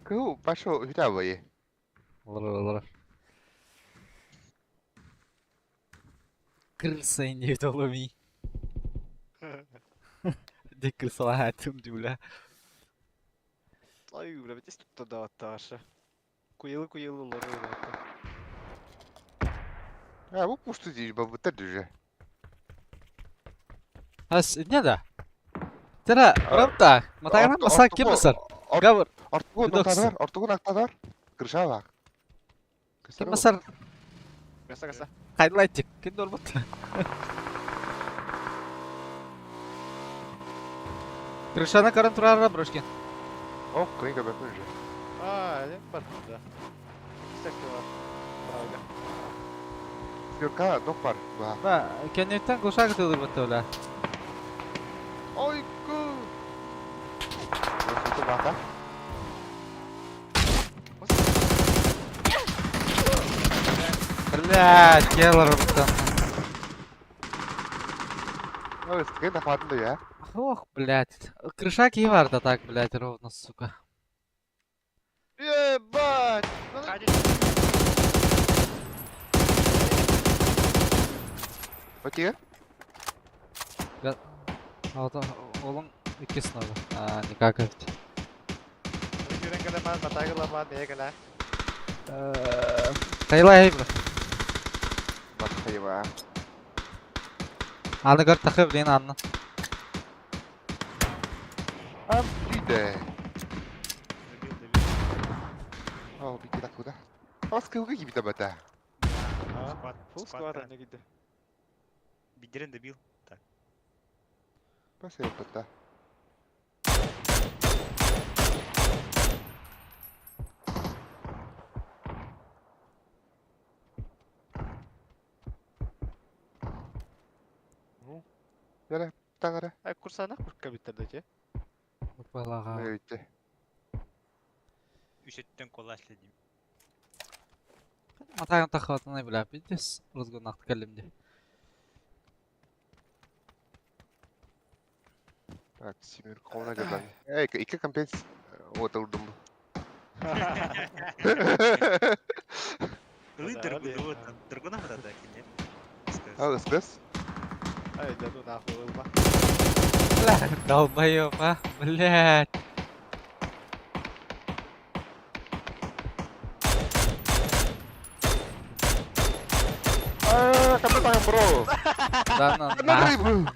Кыһу пошел үтә бойы. Олар олар. Крыса не доломи. Де крысала атым дюля. Ай, бля, бит тут да атташы. Куелы куелы лоры да. А, бу пушты дейш, бабыттар дүжі. Ас не да? Тера, рамта. Матаган маса кем басар? Гавр. Ортугун Докса. октадар, ортугун октадар. Крыша бак. Кем басар? Гаса гаса. Хайлайтик. Кем дорбут? Крышана каран турара брошкин. О, кыйга бәкүн же. А, не бар да. Кисәк бар. Правда. Юрка, нок бар. Ба. Ба, кенеттен кошак тылыр баттыла. Ой, ку. Nasıl baka? Бля, келер буттан. Ой, скрин ахватынды я. Ох, блядь. Крыша ки бар да так, блядь, ровно, сука. Ебать! Хади. Окей. Алта, олың икки сынабы. А, никак это. Жүрен калеман, матагыламан, не кала. Кайлай, бро. Бак хайва. Аны көр тахы, блин, анны. Ам диде. Добил, добил. О, бики так куда? Аска уги гибита бата. Сквад. Фул Сквад. сквад не гиде. Бидерен добил. Басай бата. Ну, Яра, тагара. Ай, курсана курка биттерде те. Балага. Өйтте. Үсеттен кола следим. Матаган тахы атаны, бля, пиздец. Разгон акты кәлемде. Так, Семир ковна жадан. Эй, iki компенс отырдым. Ылы Да, дыргу, да. вот, дыргуна да, да, нет? Ал, стресс? Ай, да ну нахуй, ылма. Бля, долбоёб, а, блядь. А, компьютер, бро. Да на Смотри, на. бро.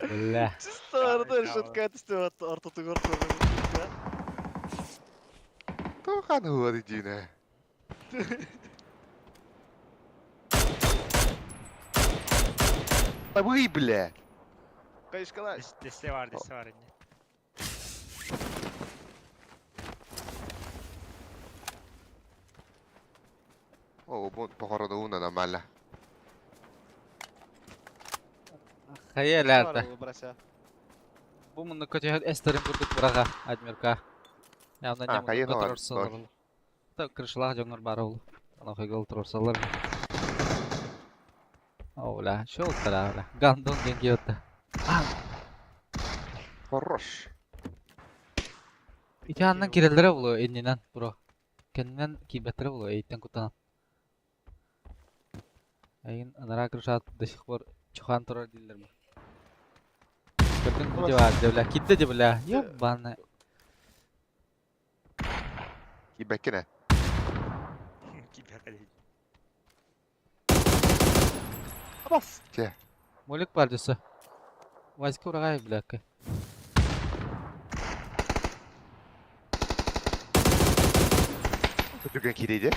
Бля. Чисто арда Да, шутка түсті орта тугор Тохан хуады дина. Табы, бля. Кайышкалай. Десе бар, десе бар инде. О, бу похорода уна нормально. Хаяларда. Брася. Бу муну көтөһөр эстерин курдук бурага, Адмирка. Явна А, не хайы муну бар, турсалар. Та крышалах жоңор бар ул. Ана хыгыл турсалар. Ола, шол тара, бля. Гандон деньги отта. Хорош. Ити аннан киреллere болу эннинен, бро. Кеннен кибеттере болу эйттен кутанан. Айын анара крышат до сих пор чухан турар дилер бу. Көрдүң бу деп бар, бля. Китте де бля. Ёбана. Кибеккене. Кибер Бас. Те. Молик бар десе. Вазька урагай, бля. Дүкен кирейде.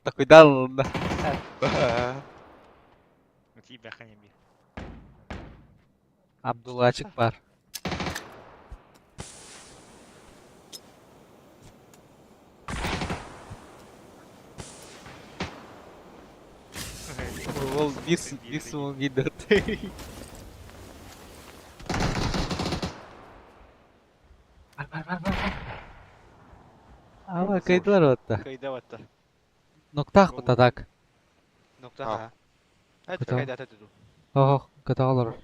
Такуйдаан ылынна. Тиийбэххин эмиэ. Абдуллачик бар. Ол биир биир суон киирдэ. Бар бар бар бар бар. Ама кыйдылар отта. Кыйда батта. Ноктаах бут атак. Ноктаах аха. Это кайда это ду. Ох, көтө олорор.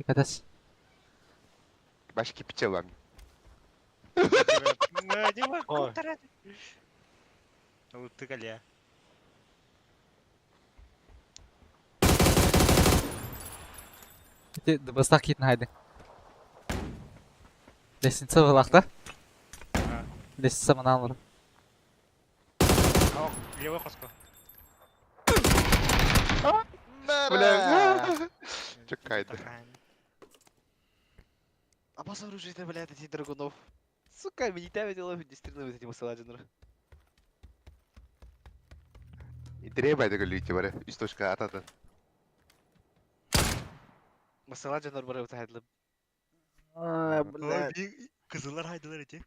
Катас. Баш кипиче вам. Лутты кале. Ити дыбыстах киитин хайдың. Лестница былахта. Лестница манаан олорор. Левый хоско. Бля. Чекайте. Опасно оружие, блядь, эти драгунов. Сука, меня тебя делают не стрельнули этим Саладинру. Интересно байдаг л үү барай. 3 точка атата. Масаладинор барай утайдлы. Ай, блядь. Кызыллар хайдылар эти.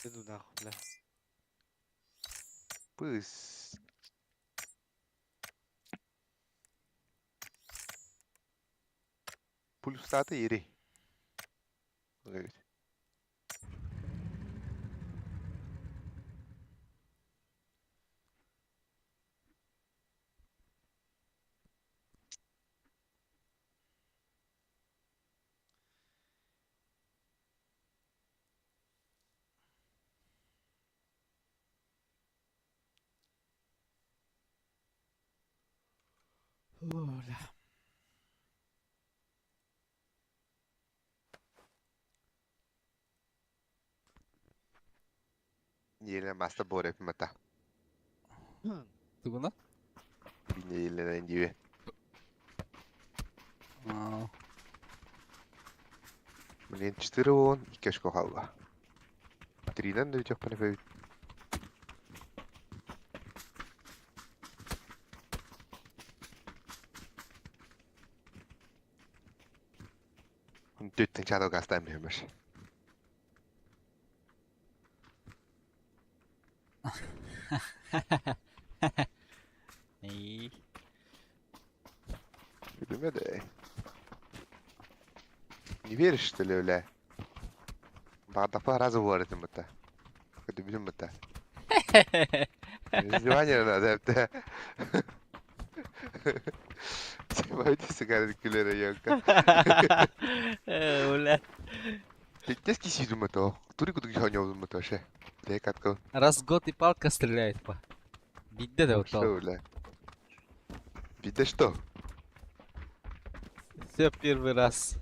Иду нахуй, бля. Пыс. Пульсаты ери. Бля. Елена маста бореп мата. Тугуна? Бине Елена индиве. Блин, 4 он и кешко халва. 3 да өтөх панефе. Төттен чадо гастайм хэмэш. И. Билмеде. Не веришь, что ли, бля? Бардапа разы бар этим бата. Көтүбүтүм бата. Издевание надо, это. Давайте сигареты күлер ёлка. Бля. Тески сидум бата. Тури кутук жонё бата вообще. Декатко. Раз в год и палка стреляет по. Бидде да Что, утал. бля? Бидде что? Все первый раз.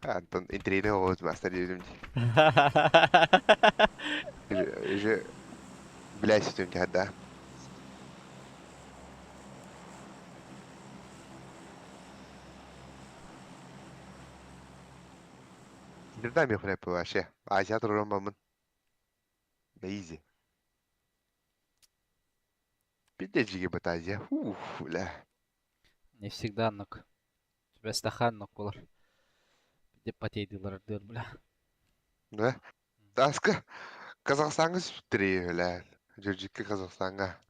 Антон, интриги вот мастер дедим. Же, бля, сидим да. Нирдам я вообще. Азия ромамын. Да изи. Пиздец жиги бат Азия. Уф, бля. Не всегда нок. Тебя стахан нок болар. Деп потейдилар дыр, бля. Да? Таска. Казахстанга сүттірей, бля. Жөржікке Казахстанга.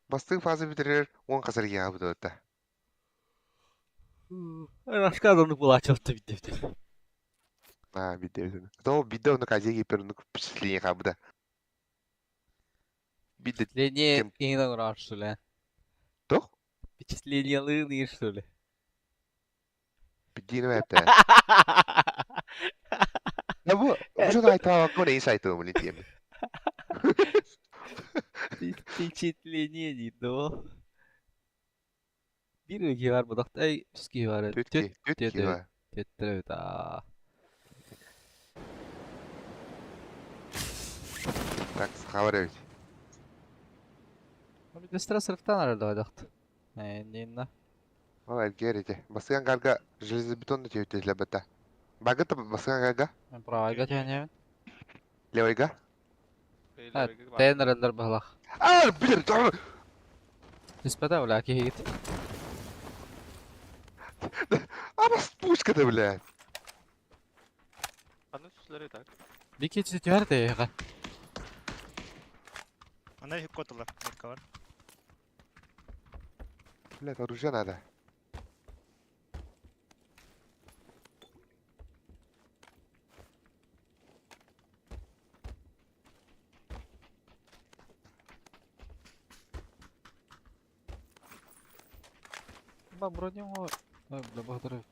Бастың фаза бітірер, он қазір егабы да. Рашка адамның була чапты бидде. А, бидде. То бидде оны казеги гипер ну впечатление хабда. Бидде Впечатление Кем? иногда, что ли? то? Впечатление лыны, что ли? Бидде не это. Да бу, бу айта кон инсайт мuni тем. Впечатление не то. Bir iki var bu da. Ey, üstki var. Түтки, түтки Түт, ва. Түт, а. Так, хабар өт. Bir de sıra sınıftan arada oynaktı. Ne, ne? Ол эргиэр ити. Бастыган гарга железобетонный түһүтүлэбэтэ. Багыта бастыган гарга? Мен правайга түһэнэбин. Левойга? Тэйэн эрэллэр быһалах. Аа, блин, Түспэтэ, бля, киһигит. А пушка-то, блядь. Аны түсләре так. Бики түһэр тэйэҕэ. Ана үһүк котулар, меткалар. Блядь, оружие надо. Ба броня оҥор. Бля, баһдыр.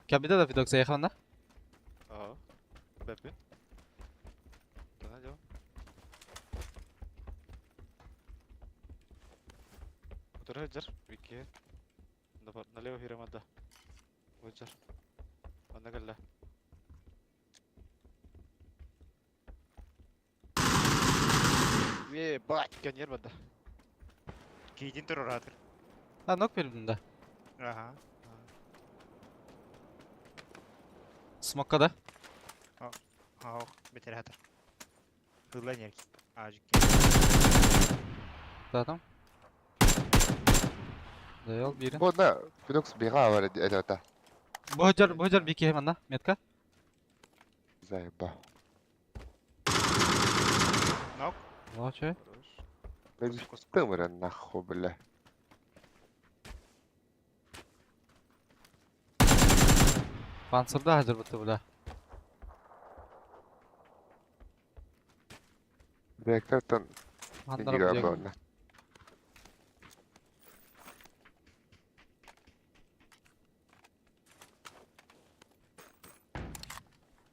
Кабида да видок заехал на? Аа. Бэппин. Тана дьон. Утары сылдьар, икки. Налево хирамада. Сылдьар. Манна кэллэ. Ебать, пионер барда. Киитин турураатыр. А, нок бердим да. Ага. Смокка да. Ох, бетер хатыр. Хылла нерки. Ажик. Да там. Дайал бирин. Вот на, Федокс бега бар это. Божар, божар бики манна, метка. Заеба. Нок. Лаче. Хорош. Тымыры нахуй, бля. Панцирда хазыр бутты, бля. Реактортан Маннара индига бля. баҕана.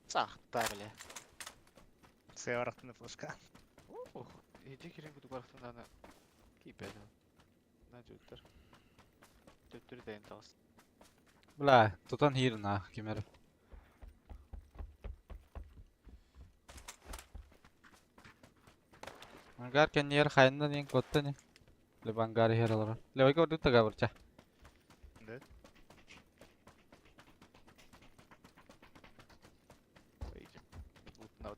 Сахта, бля. Севарахтын флешка. Ух, иди кирин куту барахтан аны. Кипе. На жуттар. Төттүрү дайын тагыс. Бля, тутан хир на кимер. Ангар кеннер хайндан ен коттани. Лебангар хир алар. Лебайка орду тагабырча. Да. Лутна.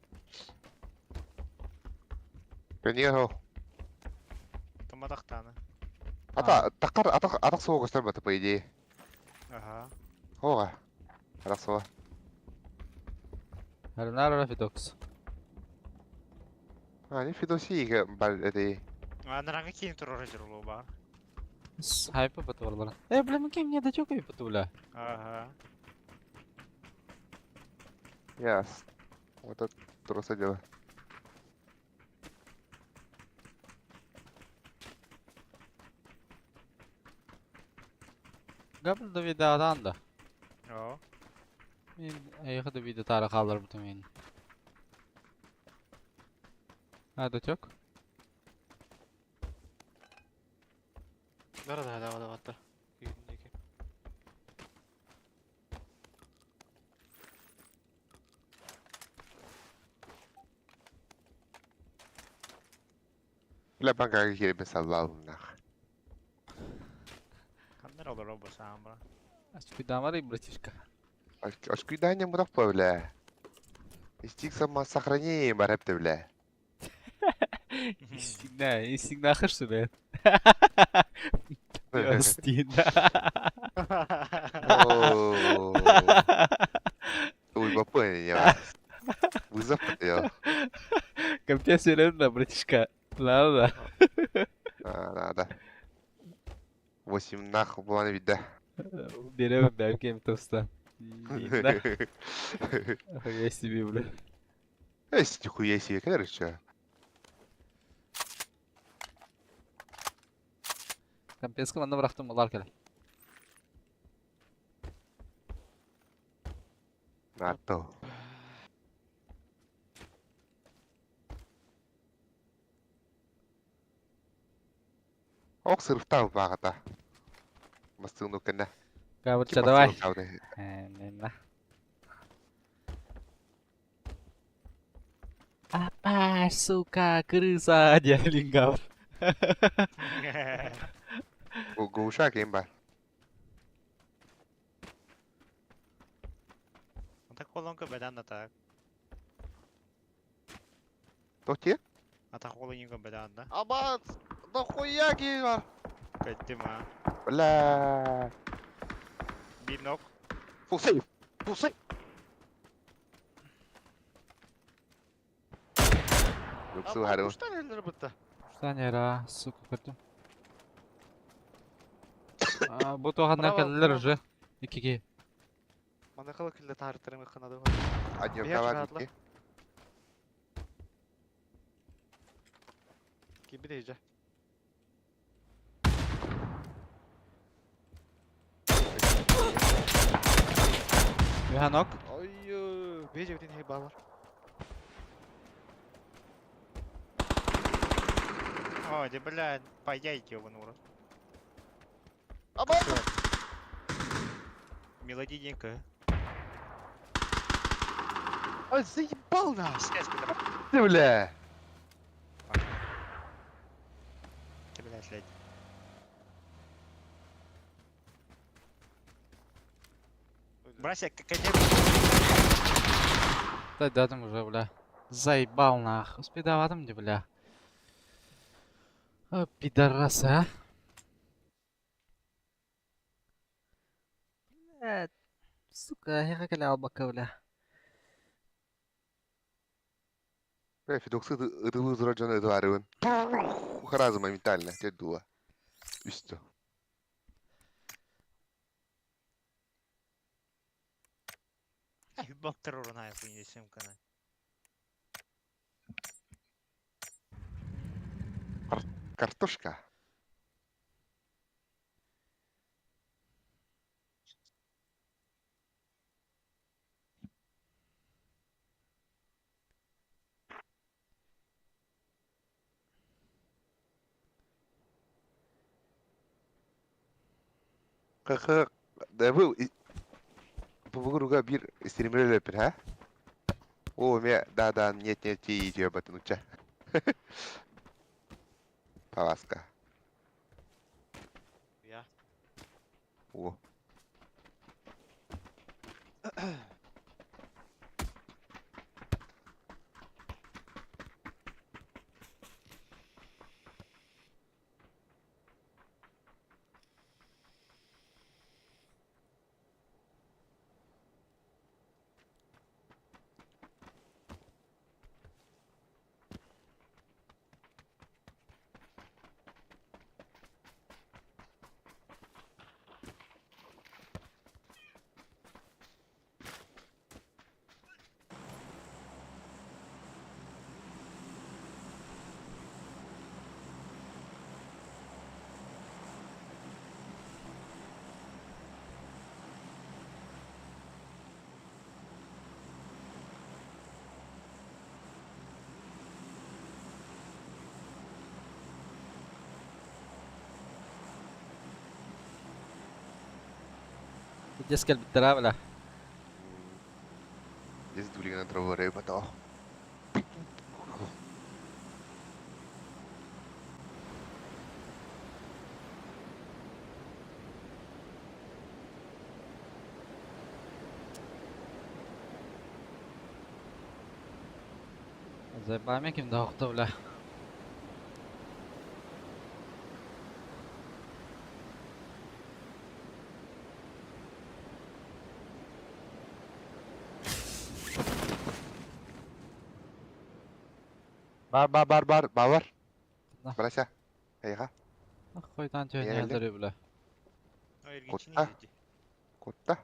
Кеньего. Томатахтаны. Ата такар атак атак суға көстөр по идее. Ага. Хога. Атак суға. Арнар Фидокс. А, не Федосиге бар эти. Анаранга кийин турар жырлуу бар. Хайпа батварлар. Э, бля, мы кем не дачок и бля. Ага. Яс. Вот это троса дело. Габл да вида аданда. О. Мен аяғы да вида тары қалыр бұты мен. А, дачок? Да, да, да, да, да. Кийин Бля, банка кире саллалнах. Кандыр олор обосаан бра. Ачкуйдамар братишка. Ашкуйдане мурак бля. Истик самосохранение барапты, бля. Истигна, истигна хырсы, бля. Стина. Ой, бапы, я. Вызов потерял. Капец, да, братишка. Ладно. А, надо. Восемь нахуй была вида. Берем, да, кем тоста. Я себе, бля. Эй, нихуя себе, короче. Капец, команда бырахтым олар келе. НАТО. Ок сырыфтау бағата. Бастығын өккенде. Габырча, давай. Апа, сука, крыса, дядин габр. Гуша кем бар? Холонка бадан атак. Тоқте? Атах холонка бадан да. Абат! Нахуя киһи Кеттим а. Бля. Bir knock. Full save. Full save. Yoksa Абат, харыл. үстен эллер бытта. Штанера, сука, көрдüm. А, бу туоханнар Браво, кэллилэр браво. уже. Икки Манакала күлле таарыттарым ыкканады. Однём Бия давай чунаатла. икки. Киби дейже. Үһэ нок. Ой, бейже битин хей балар. Ой, да бля, паяйте его урод. Абат! Мелодийненько. Ой, заебал нас! Связь, бля. Ты, бля. Ты, бля, блядь. Брася, как Да дадым уже, бля. Заебал нах. Успедаватым де, бля. А, пидорасы, а. Блядь, сука, я кэлэ албакка, бля. Бля, Федоксы ытылы зура жона ытыл арыбын. Сразу моментально, те дула. Үстө. Ай, бактер урона, я хуйня симкана. Картошка. Кх, да был Бугуруга бир стример лепер, ха? О, ме, да, да, нет, нет, ти иди об этом, уча. Паласка. Я. О. Пиздец кэлбиттэрэ, бля. Здесь дулигана травы потом. Заебами ким да охто, бля. Бар, бар, бар, бар, бар. Да. Брася. Эйга. Хуйтан Я түйін бля. Ой, Кутта. Кутта.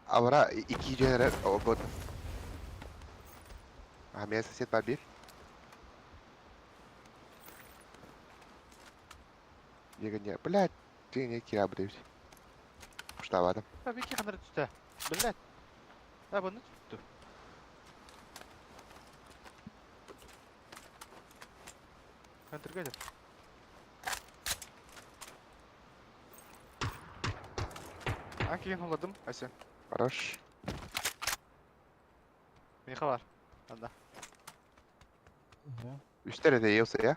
Авра икки жөнөр обот. А меня сосед бар бир. Егене, блядь, ты не кира блядь. Штабадым. А бики ханыр түстэ. Блядь. А бұны түттү. Контргелер. Анки холадым, Ася. Хорош. Меха бар. Анда. Үстер де елсе я.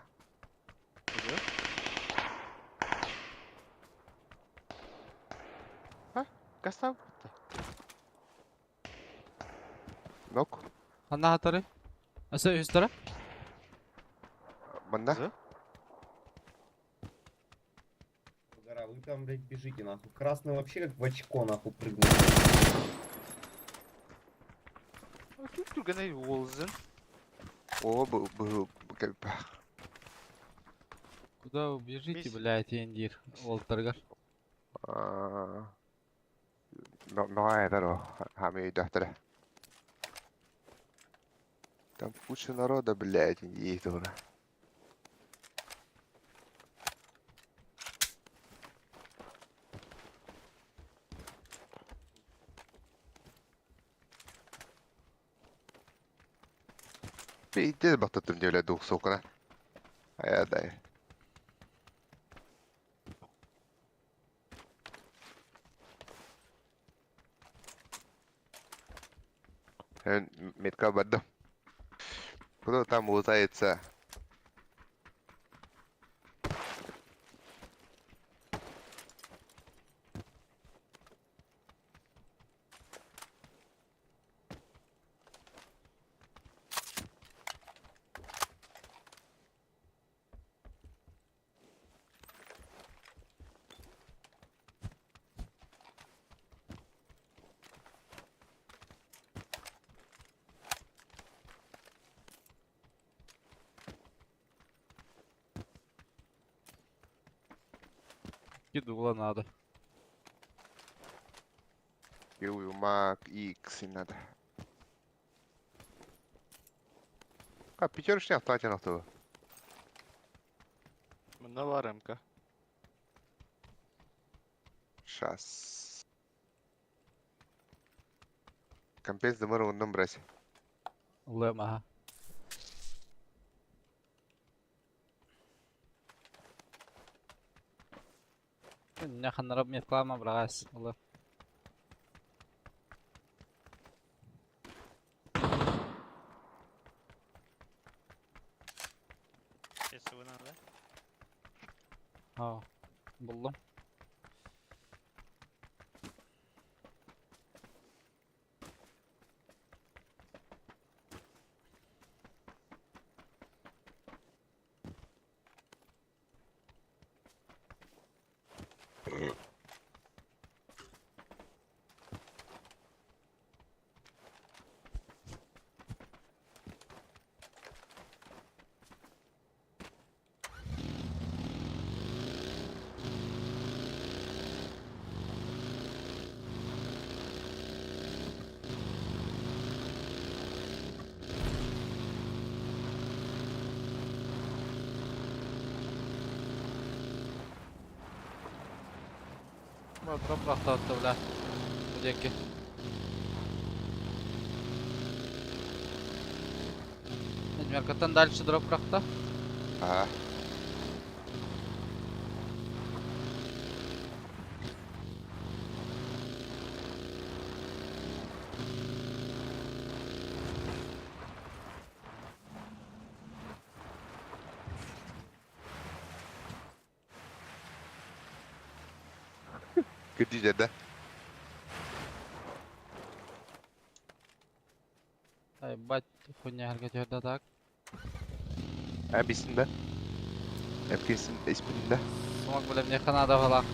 Ха? Гастав бітті. Нок. Ханна хатары? Аса үстара? Манна. Гора, вы там, блядь, бежите, нахуй. Красный вообще как в очко, нахуй, прыгнул. Түргэнэй уолзын. О, бу бу бу. Куда вы бежите, блядь, индир? Олтаргар. Но это хами доктора. Там куча народа, блядь, индейцев. Бейде баттым диэлэ дух сокуна. Аядай. Метка бардым. Кто там лутается? Кидула надо. Мак X надо. А, пятерочный автомат на Мына бар МК. Сейчас. Компенс дымыр оннан брать. Лэм, ага. Няханараб метклама брагас. Лэ. СВ надо. А, булдum. Дроп рахтатты, бля. Будеки. Меркаттан дальше дроп рахта. Ага. Кырдьык да? Ебать, хуйня харгатёрда так. Әбисин да? Әпкесин испин да? Смог билем не ханада бала.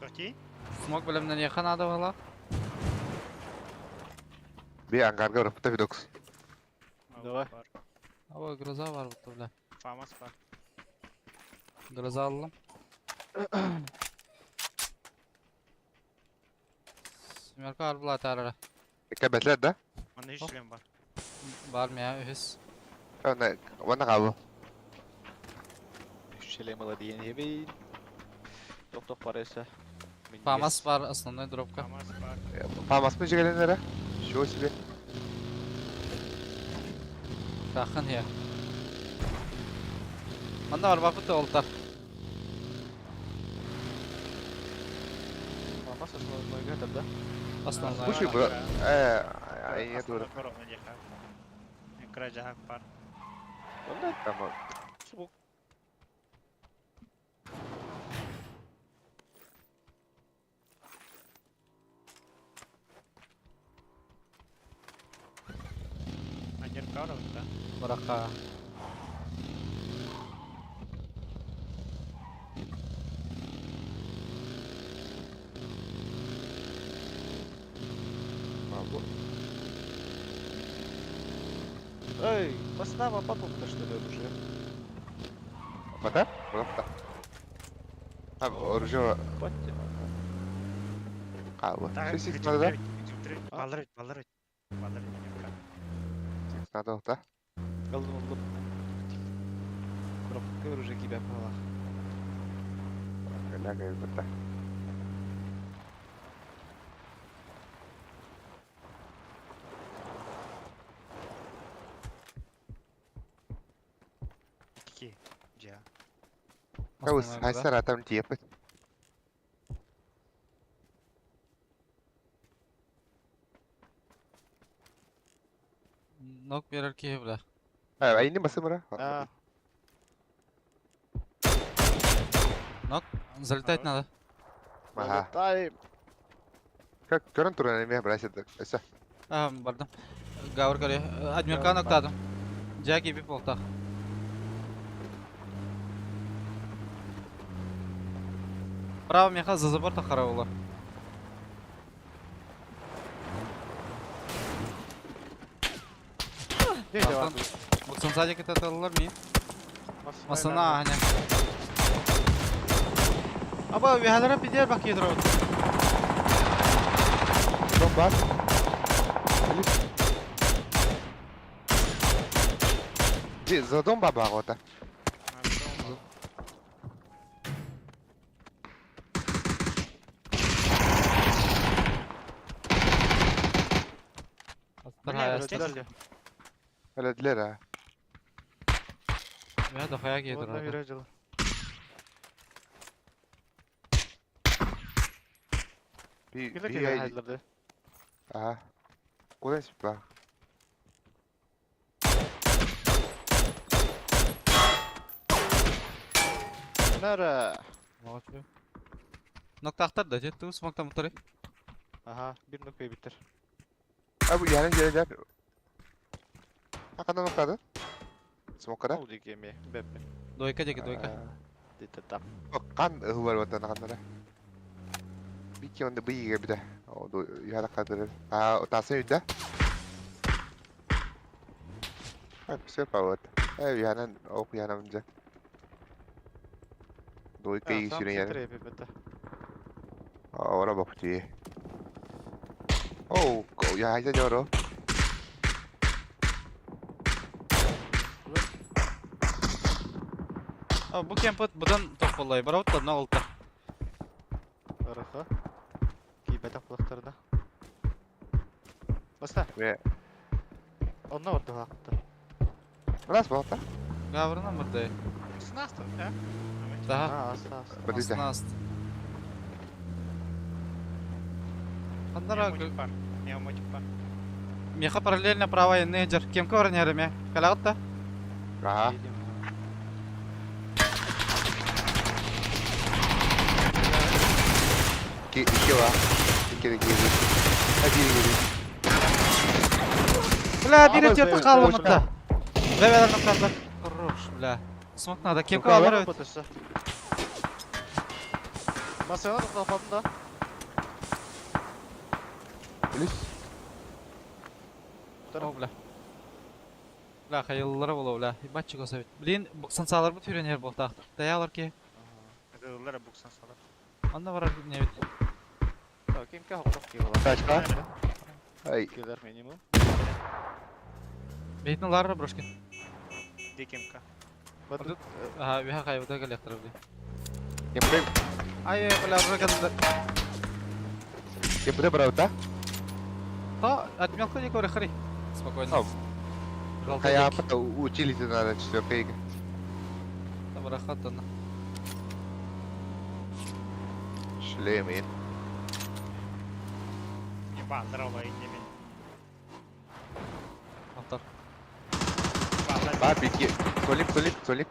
Тоти? Смог билем не ханада бала. Би ангарга барып видокс. Давай. Аба гроза бар бу бля. Фамас бар. Гроза алдым. Смерка арбла тарара. Кәбәтләр да? Манда үч шлем бар. Бар мия үһүс. Ана, вана кабы. Шлем ала диэн хебей. Тоқ-тоқ бар эсэ. Фамас бар основной дропка. Фамас бар. Фамас мы жегеленер, Чего себе? Сахын я. Манда бар бапыты олтар. Фамас основной гатар да? Основной. Куча бра. Э, ай, дура. Кыра жахак бар. Онда Tamam. субу. Куоракка барабыт да? Куоракка. Эй, Маснава папа что ли оружие? Бата? Бата. А, оружие Батя. Каалы. Так, Шесть надо, да? Баллар бит, баллар бит. Баллар бит. Надо, да? Аллым, аллым. Коробка оружие кибә палах. Ляга бата. Ики. Жа. Каус, хайсар атам тиепет. Нок берер киһи бля. Айни басымыра. А, Нок, залетать надо. Ага. залетаем. Как көрөн туран эме брасит. Эсэ. А, бардым. Гавр көрө. Адмирка ноктадым. Жа киби болтах. Право меха за забор тахара Не делать? Буксан сзади кететалар ми. Масана аня. Аба, вихалара пидер бак едро. Бомба. Ди, за дом баба гота. Өлөдүлэр Я дохуя Онно едро. вираж Би Киле би киле ай. хайдларды. Ага. Куда сипа? Нара. Ноктахтар да, ту смоктан моторы. Ага, бир нокпей биттер. А бу ярын жere жер. Хакана ноктады. Смокара. Ол дике ме, беппе. Дойка деки дойка. Дите там. Кан ыһыбар ватан ханнара. Бики онда быйыга биде. О, яра кадыр. А, тасы үдә. А, все пават. Э, янан, ок янамжа. Дойка А, сам ишүрен яны. центре беппе. Ора бакты. Оу, я хайда жоро. А, бу кемпот будан тоқолай. Барабыт да олта. Араха. Кийбе тақлақтарда. Баста. Ме. Онно орду хакты. Раз болта. Гаврына мырдай. Снаста, да? Да. А, аста, аста. Подожди. Аснаст. Ханнара Я мотик бар. меха параллельно правая нейджер. Кем корнерами? Калатта? Ага. Ки ики ва. Ики ики. Один ики. Бля, бери Абай, терті бля, қалымытта. Бля, бля, ноктандар. Хорош, бля. Смок надо. Кем алар Потышы. Масына тоқталпадым да. Плюс. О, бля. Бля, хайыллары бола, бля. Ебать чего совет. Блин, буксан салар бу түренер болтақ. Таялар ки. Ыллара буксан салар. Анда барар не бит. Так, кемке хоқтақ кей бола. Тачка. Ай. Келер минимум. Бейтін лар брошкин. Декемка. Бады. Ага, виха хайбыта галектар, бля. Кемпре Ай, бля, брошкин. кемпре браута. То, отмелку не говори, хари. Спокойно. О. Желтый Хая дек. пата училище надо четвертый. Там рахат, Шлемин. Не баллар олай немен. Автор. Баллар. Ба бики. Толик, толик, толик.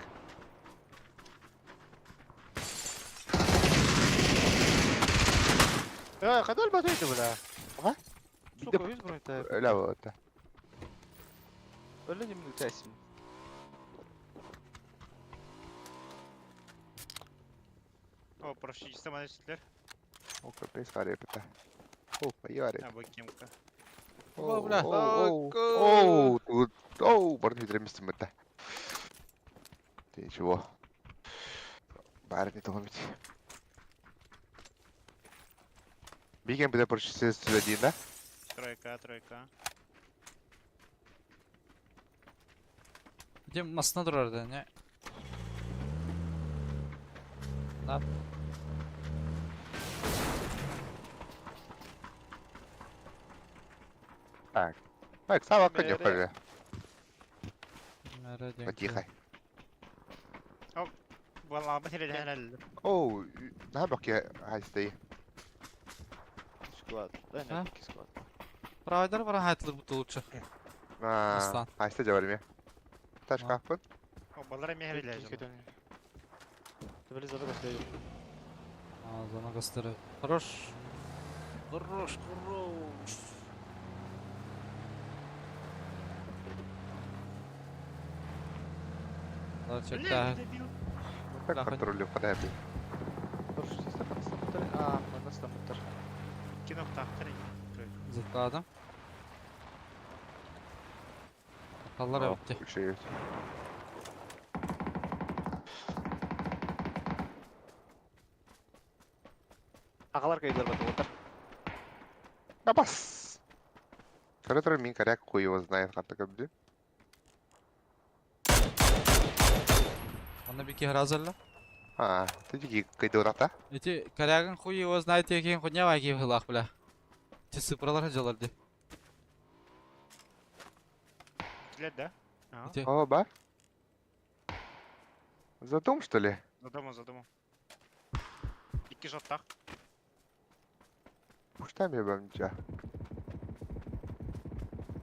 Э, кайда альбат өйді бля? Ага. Сука, өз бронь Ля вот. Өлө ним үтәсим. О, практически манестлер. О, капец, харепета. О, поярит. А, бакемка. О, бля. Оу, оу, тут, оу, барны хүдремистим бата. Ты чего? Бары не томить. Биген бile прочистили один, да? Тройка, тройка. Дем масына durар да, не? На. Так. Так, сава Мере. коня Мәрі ден Потихо. Валла, бахили Оу, на баки хайсты. Склад. Да, А? не, склад. Правайдар бара хайтылыр бу лучше. На, Аслан. хайсты жабар Таш А. капын. Баллара мехили Ты зона gösteriyor. А, зона gösterir. Хорош. Хорош, хорош. Лар чекта. Так Нахуй. контролю подайби. А, nasıl Кино тахтар. Zıpladım. Atallar bitti. Şey. Ağalar kaydılar bak otur. Да бас. Который мин коряк хуй его знает, хата кабди. Онна bir kere hazırla. А, ты дики кайдурата? Эти корягын хуй его знает, якин хуйня ваги вылах, бля. Те сыпралар хаджалар ди. Лет, да? А, Эти О, ба. За дом, что ли? за домом, за домом. Икки жоттах. Уж там я вам ничего.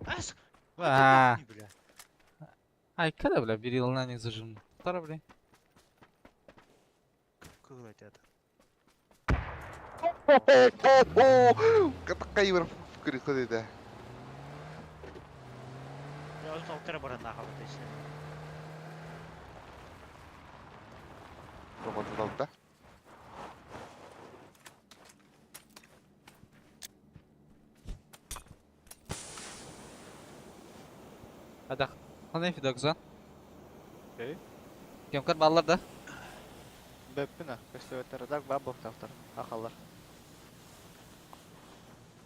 Ас! А, Бля. Ай, когда, бля, бери на них зажим. Тара, бля. Кылы это. Катакайвер в крыходе, Я уже алтыра бара нахал это еще. да? Да? Hadi. Хана фидокзан. Окей. Кемкар баллар да. Беппина, көстөбөттөр, так бабок тафтар. Ахалар.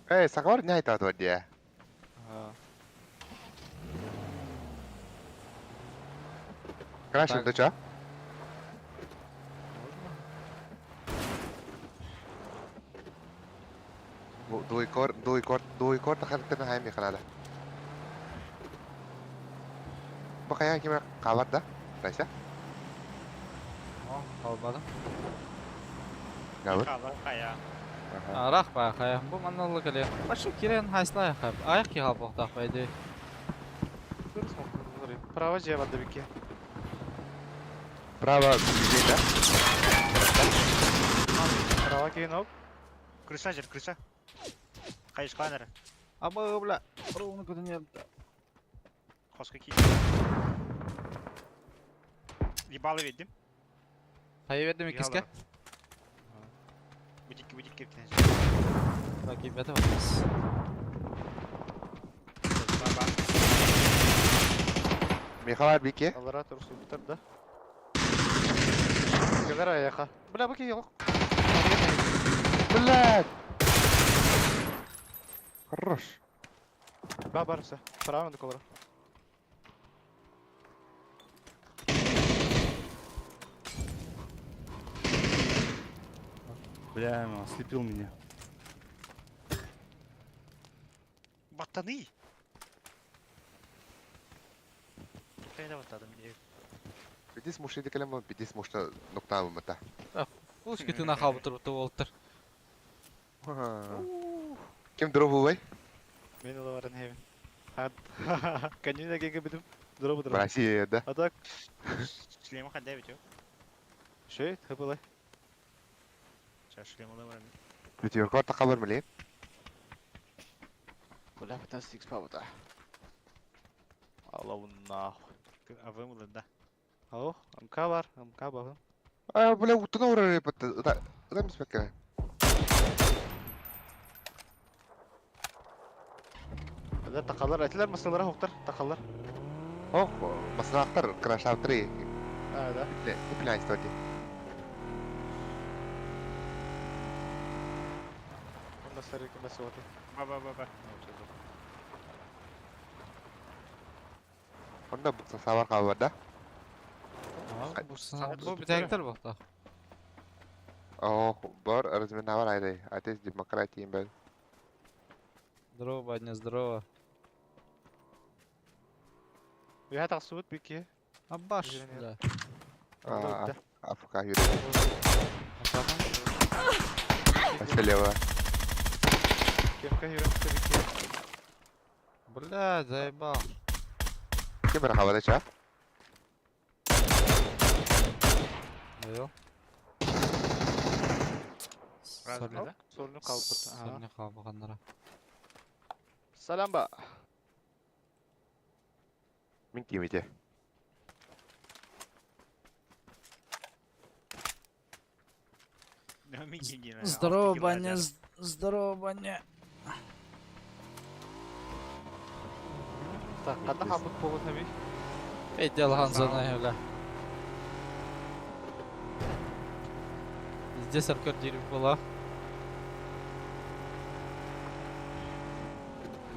Эй, сахар не это вот А. Крашим, Так. ты чё? Можно? Дуйкор, дуйкор, дуйкор тахартына хайми ханада. Бакая киме кабар да? Райса? О, kalmadı. Габыр. Хала, хая. Ага. Арах ба, хая. Бу манналык эле. Башы кирен хайсла хай. Аяк ки халбок так байды. Право же барды бики. Право движение, да? Право кинок. Крыша жер, крыша. Хайш кланер. Аба, бля. Ровно куда не. Хоска ки. Ебалы видим. Хайы бердим икиске. Бутики, бутики, бутики. Так, ребята, вопрос. Баба. Михалар бике. Алара турсу бутар да. Гагара аяка. Бля, бики yok. Блядь! Хорош. Ба барса. Право на ковра. Бля, он ослепил меня. Батаны! Кайда батадым мне? Бидис муши дикелем, бидис мушта ноктавы мата. Пушки ты нахал бутыр бутыр болтыр. Кем дроп бувай? Мен аларын хевин. Хат. Канина кеге битим. Дроп дроп. Россия, да? А так, Шлема ханда ведь, шей, хыпылай. Сейчас шлем алым. Пятерка тақабар миле. Бля, 15 x пабыта. Алавуннах. А вымылы, да. Ау, МК бар, МК бар. А, бля, утана урар бата. Ыта, ыта миспекке. Да такалар, этилер масалара хоктар, такалар. Ох, масалахтар крашавтри. А, да. Бля, история. Онда сарык басып. Ба ба ба ба. Онда букса сабар кабада. Бу бүтәктер бу. Ох, бар разминавар айдай. Атес демократия бел. Здорово, Баня, здорово. Уя тақсыбыт бики. Абаш, Жүгірен бля. А, АФК юреді. Василева. Кемка юрәкте бики. Бля, заебал. Кем бір хабада ча? Даю. Раз, да? Солunu kalbıt. Сольник калбыганнара. Салам ба. Мин кимите. Здорово, Баня, здорово, Баня. Так, кanda хабыт болот хаби. Эй, делхан зона, бля. Здесь аркер дерев была.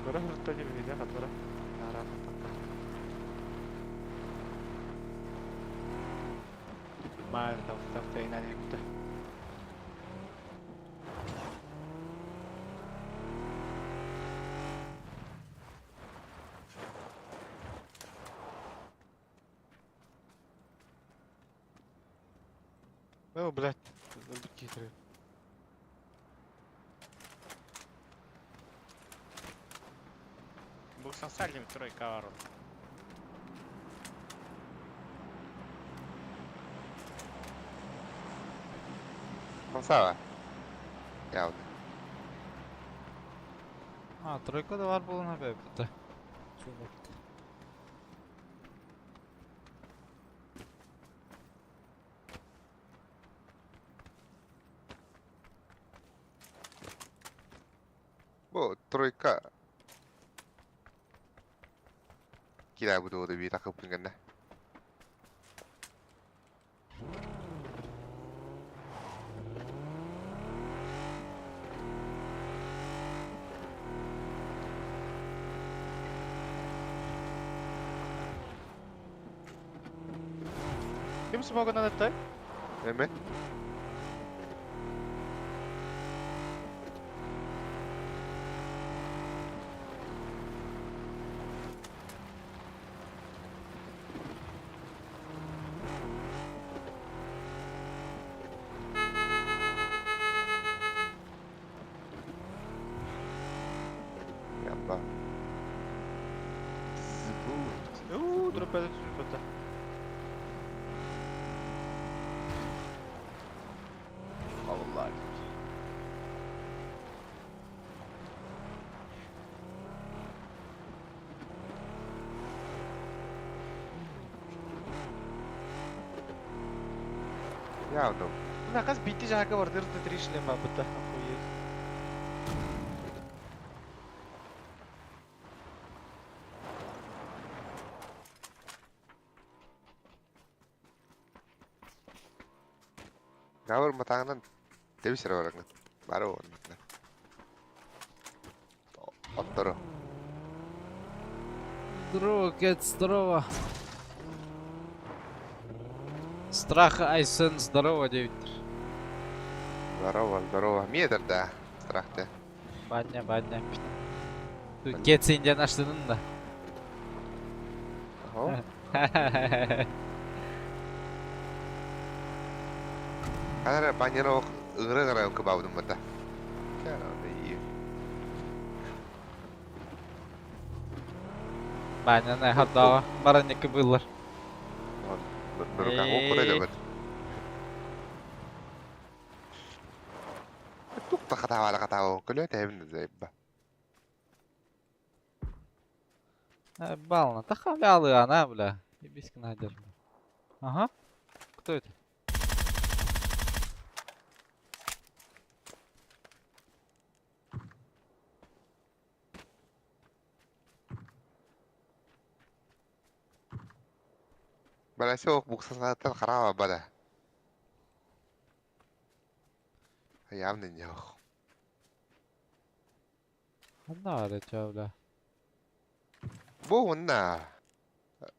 Көрө хыртта дип видео катара. Ара. Маар тав тав тайнан икте. О, блядь, хитрый. Буксан салим тройка ару. Мансава. Явно. А, тройка да бар болуна бе, бітті. Бу тройка. Кира буду ода бир такып күнгәндә. Ким смоган аттай? Эме? Ямба. Уу, дроп это. Allah. Явно. Бля, каз бити жака бар, дырты три шлема быта, охуеть. Гавр матаңнан тебисер бараңын. Бары онна. Отторо. Здорово, Кэт, здорово. Страх Айсен, здорово, девять. Здорово, здорово. Метр да. Страхты. Баня, баня. Кэт сен аштының да. Ого. Канара баняро ыры гара кыбабдым бата. Кара и. Баня на хаддава. Баранекі былар. Нурукан окура Эй. да бат. Тукта хатава хатава көлө тәбин зайба. Бална, та хавлялы она, бля. Ебиська надежда. Ага. Кто это? Балася ох буксасааттан хараба бада. Явно не ох. Она это, бля. Бу онна.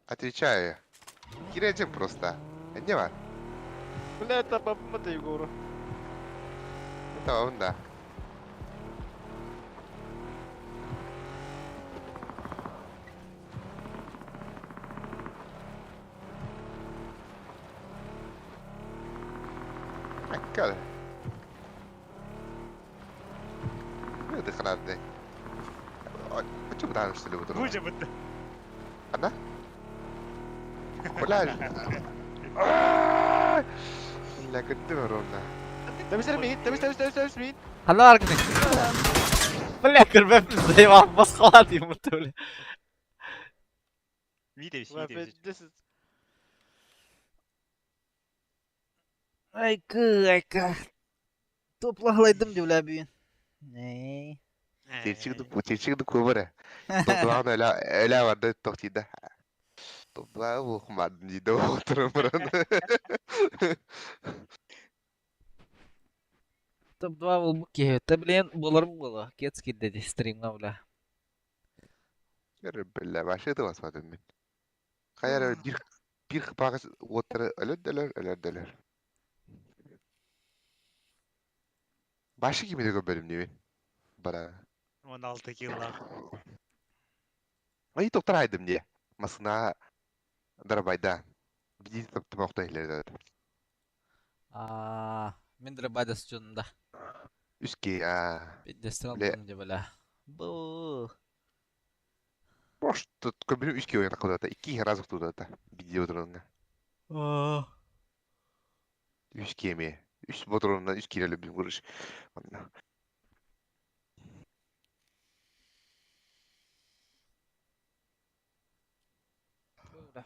Отвечаю. Киречем просто. Не бар. Бля, это бабма Егору. Это он да. Аккал. Ne dıkılardı? Açı bu işte bu durum. Бу же бытты. Ана? Бля. La kötü var onda. Табыс мин, табыс табыс табыс табыс мин. Ханна арканы. Бля, көрбөппүн, заебал, басқалады ему бля. Видео, видео. This is Айкы, айка. Топлаглайдым деп бля бүгүн. Не. Çirçik kubara. Toprağın öyle öyle vardı toktida. Toprağı okumadın dedi oturum buranı. Топ-2 болбук киһи. Та блин, болар була. Кетский деди стримга бля. Бля, başka da basmadım ben. Kayar bir bir kıpağız otur öyle döler öyle döler. Başka kimi de bölüm değil mi? Bana. 16 килла. Ay doktor aydım diye. Masına darbayda. Bir taptım okta ileride. А, мен деле байдас жонунда. Üski а. Пиздестен Бля. алдым деп бля. Бу. Boş tut kömürü üski oyuna kadar da iki razı tuttu da. Video durumunda. Üski mi? Üst bodrumdan üst kireli bir vuruş. Anla. Бля.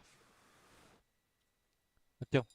Артем.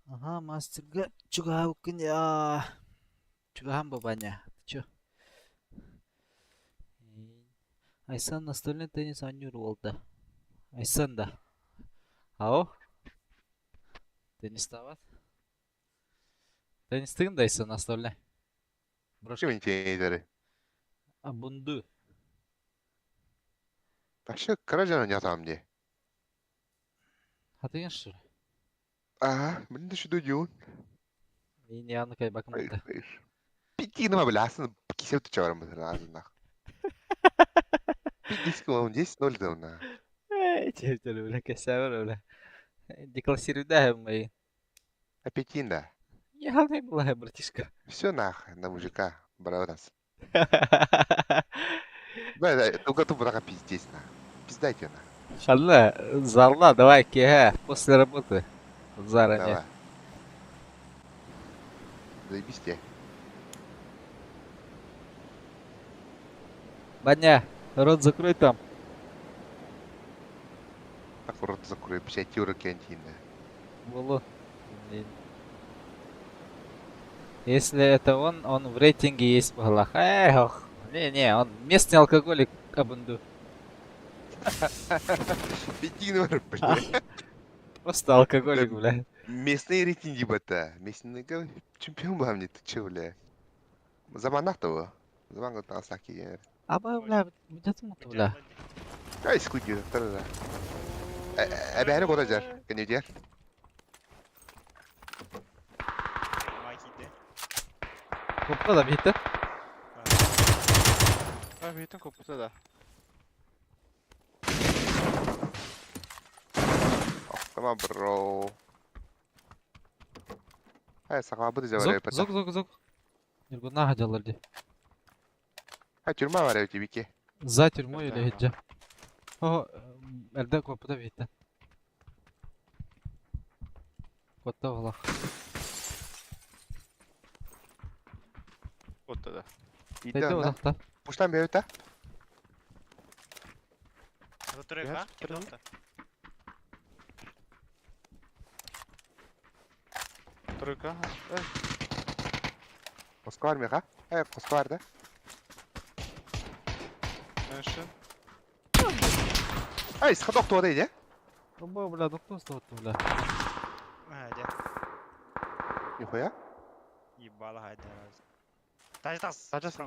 Ага, мастерга чугаукын я. Чугам бабаня. Ты чё? Айсан настольный теннис анюр болду. Айсан да. Ау? Теннис табат. Теннис да Айсан настольный. Брошка. Kimin şeyleri? А бунду. Başka Karacan'ın yatağım diye. Хатыгын что ли? Aa, ben de şu duyuyor. Мин яны кай Hayır, бакымды. hayır. Bir ama bile aslında kise tutuyorum mesela ağzından. Bir disk on 10 0 da ona. Эй, чертели, бля, косявер, бля. Деклассируй мои. Апетин да. Я не была, братишка. Все нах на мужика, братас. Да, только тупо так пиздец на. Пиздайте на. Шалла, зарла, давай, кега, после работы. Заранее. Давай. Заебись тебе. Баня, рот закрой там. Так рот закрой, 50 евро кентина. Булу. Если это он, он в рейтинге есть быһылаах. Эх, не-не, он местный алкоголик Абынду. Битигин бар, бля. Просто алкоголик, бля. Местные рейтинги бата. Местный чемпион ба мне, ты че, бля? Заманах того. Заман тасаки. Аба, бля, где-то бля. Кай скудью, тарада. Эбэһэни кута дьар, кэннитигэр. Макиде. Купта да биттэ. А, бийтин коппута да. Охтома бро. Ай, сахабыт Зок, дьэ зок, зок, зок. Нюргуна хадьаллар дии. А тюрьма бар эбит бики. За тюрьму или хиджа. О, эрдэ коппута биттэ. Куотта булах. Отта да. Тайда Иде булах Пуштан бэбит а? Тройка? Тройка? Тройка. Эй, Москва меха. Э, Москва да? меньше. Ай, сходок туода иде. Бу, бля, доктор стоит, бля. А, дя. Нихуя. Ебало, хайда. Таж тас. Тажас.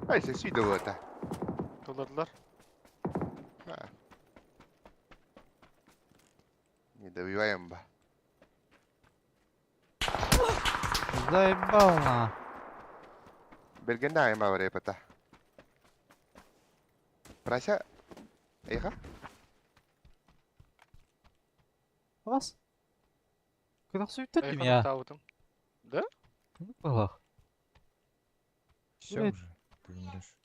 Ай, се сүйді болады. Толладылар. Не добиваем ба. Заебал на. Бергенде айма бар эпата. Прася. Эйха. Вас? Куда суетать Эй, меня? табытым. Да? Ну, балах. Все Блядь. уже, ты умрешь.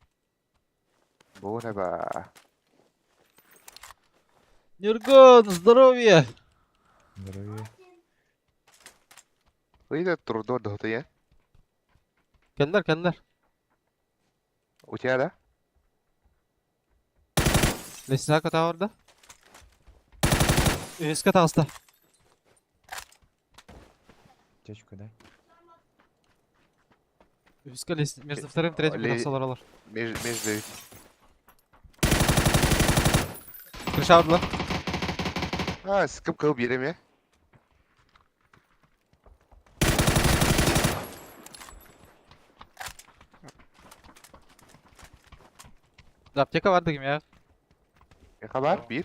Буна ба. Нюргон, здоровья! Здоровья. Выйдет трудо до я. Кэллэр, кэллэр. У тебя, да? Лесна катаҕа да? Үһүскэ таҕыста. Течку, да? Үһүскэ лес... Между вторым и третьим Ле- тахсалар олор. Меж между Крыша ордулар. А, скып кылып берем, я. Да, аптека бар дегим я. Эха бар, бир.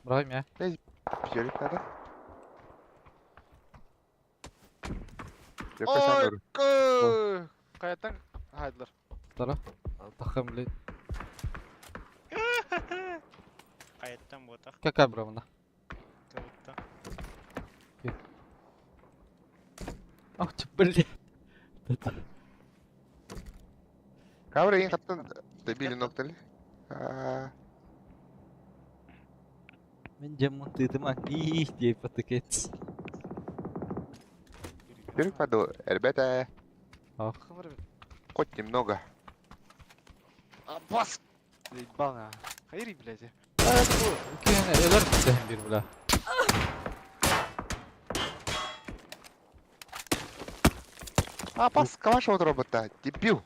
Бырайым я. Пятерик надо. Жокка сан Ой, Каяттан хайдылар. Тара. Тахым, блин. Кайттан ботах. Какая бравна? Кабытта. Ах ты, блин. Кабра ең қаттан дебили ноктали. А, Мен жаман тытыма. Их, дей потыкет. Пятерик падал. Ребята, Ах. хоть немного. Аббас! Заебал на. Хайри, блядь. Үкене өлөр битехин бир бля. Аббас, калаш от робота, дебил!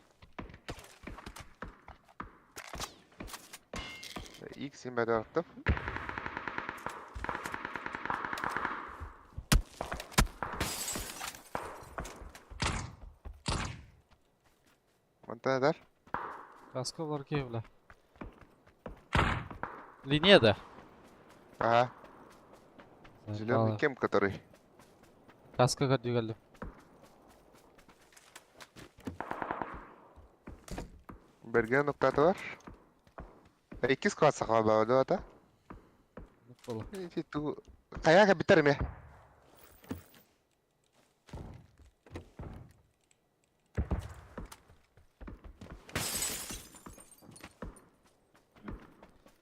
X 7 аттым. Монтадар. Каска бар ки бля. Линия да. Ага, зеленый кем, который. Каска көрдүгөлдүм. Берген ноктаты бар. Икки склад сақала бауды ата. Каяга битер ме?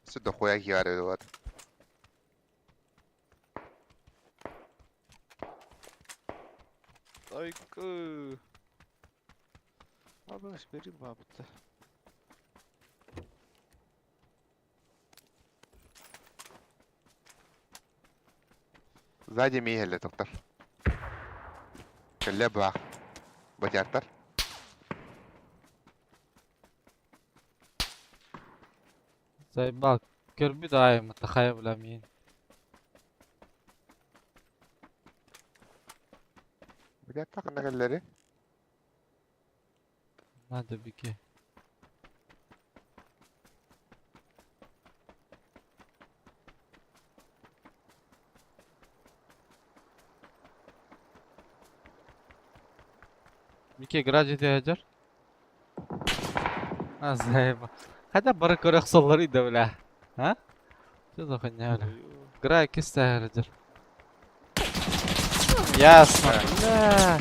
Сюда хуя хиары вот. Айкы. Абаш бери бабыты. Сзади миэһэлэ токтор. Кэллэ баах. Батяктар. Заебал. Көрбүт аайым, тахая бля миин. Батяктар ханна кэллэри? Надо беги. Мике гараж этэ А, заеба. Хотя бары көрө охсоллор да бля. А? Что за хуйня, бля? Гра кистэ Ясно. Бля.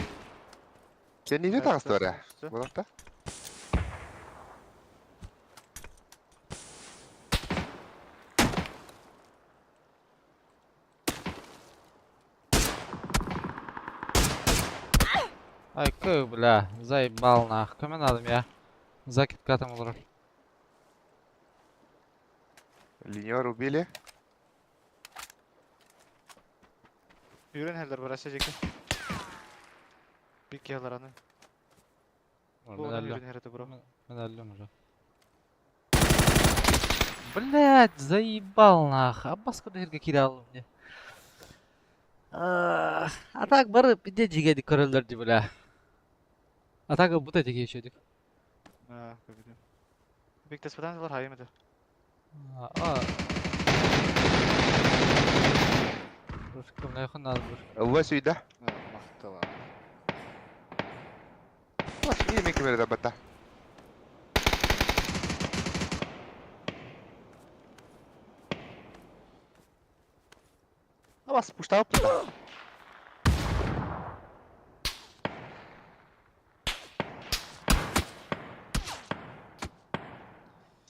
Кэннине таҕыстылар ээ. Буолахта. Ай, кы, бля, заебал нах. Көмө надо я. Закиткатым олорор. Линер убили. Yürün heller burası жеке. Бик ялар аны. Бу Мен оны әллем. yürün heride bro. Мен әллем уже. Блять, заебал нах. Аббас куда хэргэ кире алдым мне. А так бары пиде жигеди көрөлдөр ди бля. А так бут эти еще дик. А, көбүдүм. Бик теспетан бар хайым эди. А. Русском нахуй надо будет. Ылла сүйдэ. Мактала. Бас мин кемере бата. Бас пуштау пута.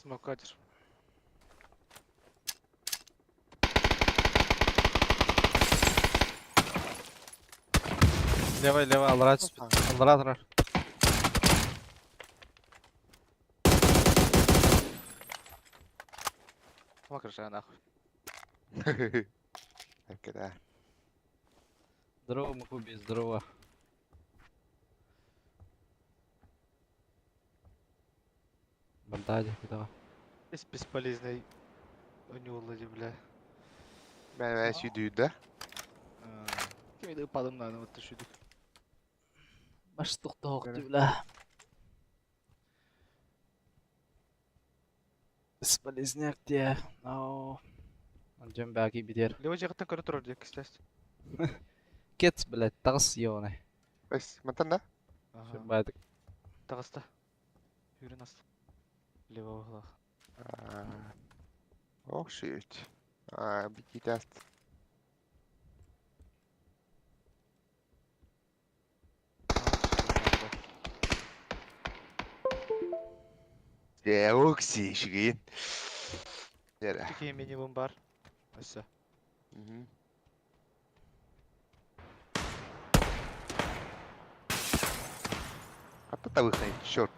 Смокатер. Левый, левый, аллара Аллара тұрар. Смокаша нахуй. Так да. Здорово, Мукуби, здорово. Бандадик, давай. Здесь бесполезный. Онюлла бля. Мен сүйдүйдэ. Ким иди упадым на вот түшүдүк. Баш тоқтоқ бля. Бесполезняк де. No. Жем бәки бидер. Левый жактан көрө турар дек кстати. Кет, блядь, тағыс ёны. Бас мантан да? Ага. Бәдік. Тагыста. Yürün аст. Левый углах. Ох, shit. А, бити тест. Окси, шигин. Яра. Такие минимум бар. Ася. Мгм. Хатта табыхнай, черт.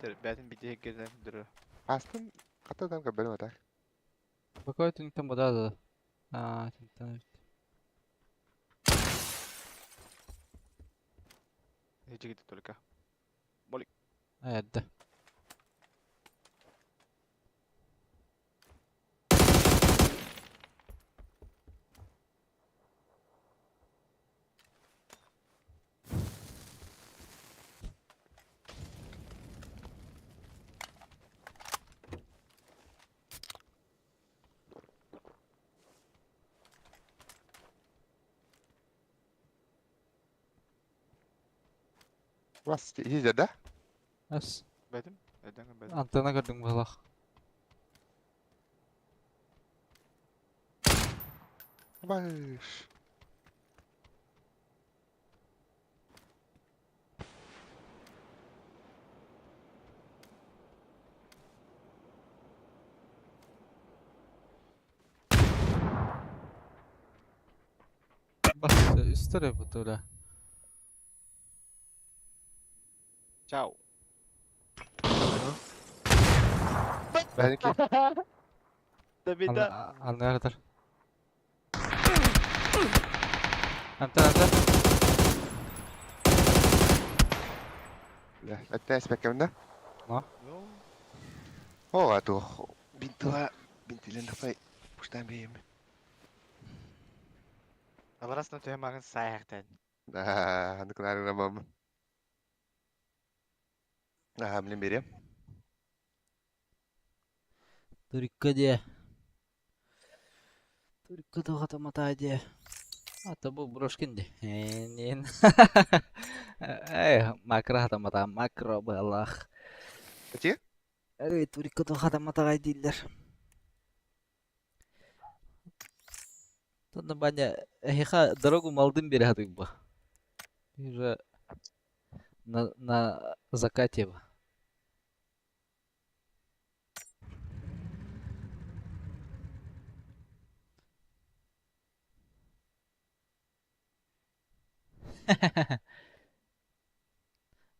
Бәтин бите гелен дөрө. Астын хатта там кабель так. Какой түніктен бодады? А, түніктен. Жигити только. Әдді. Бас, хизе да? Әс. Бәтим? Әдән бәтим. Антенна көрдің бұлақ. Баш. Бас, история бұты, Чао. Бәники. Да беда. Аннары. Антон, Антон. Бля, это спеккем да? Но. О, а то бинтила, бинтилен давай, пуштан бейм. Аларасына төһө маңын саайахтан. Да, аны кынары мам. Ага, блин, бери. Турикка де. Турикка тоҕо матай де. А бу брошкин де. Нен. Эй, макро хатамата, макро балах. Эти? Эй, турикка тоҕо хатаматаҕай дииллэр. Тонна баня, эһиха дорогу малдым бере хатыгба. Уже на закате.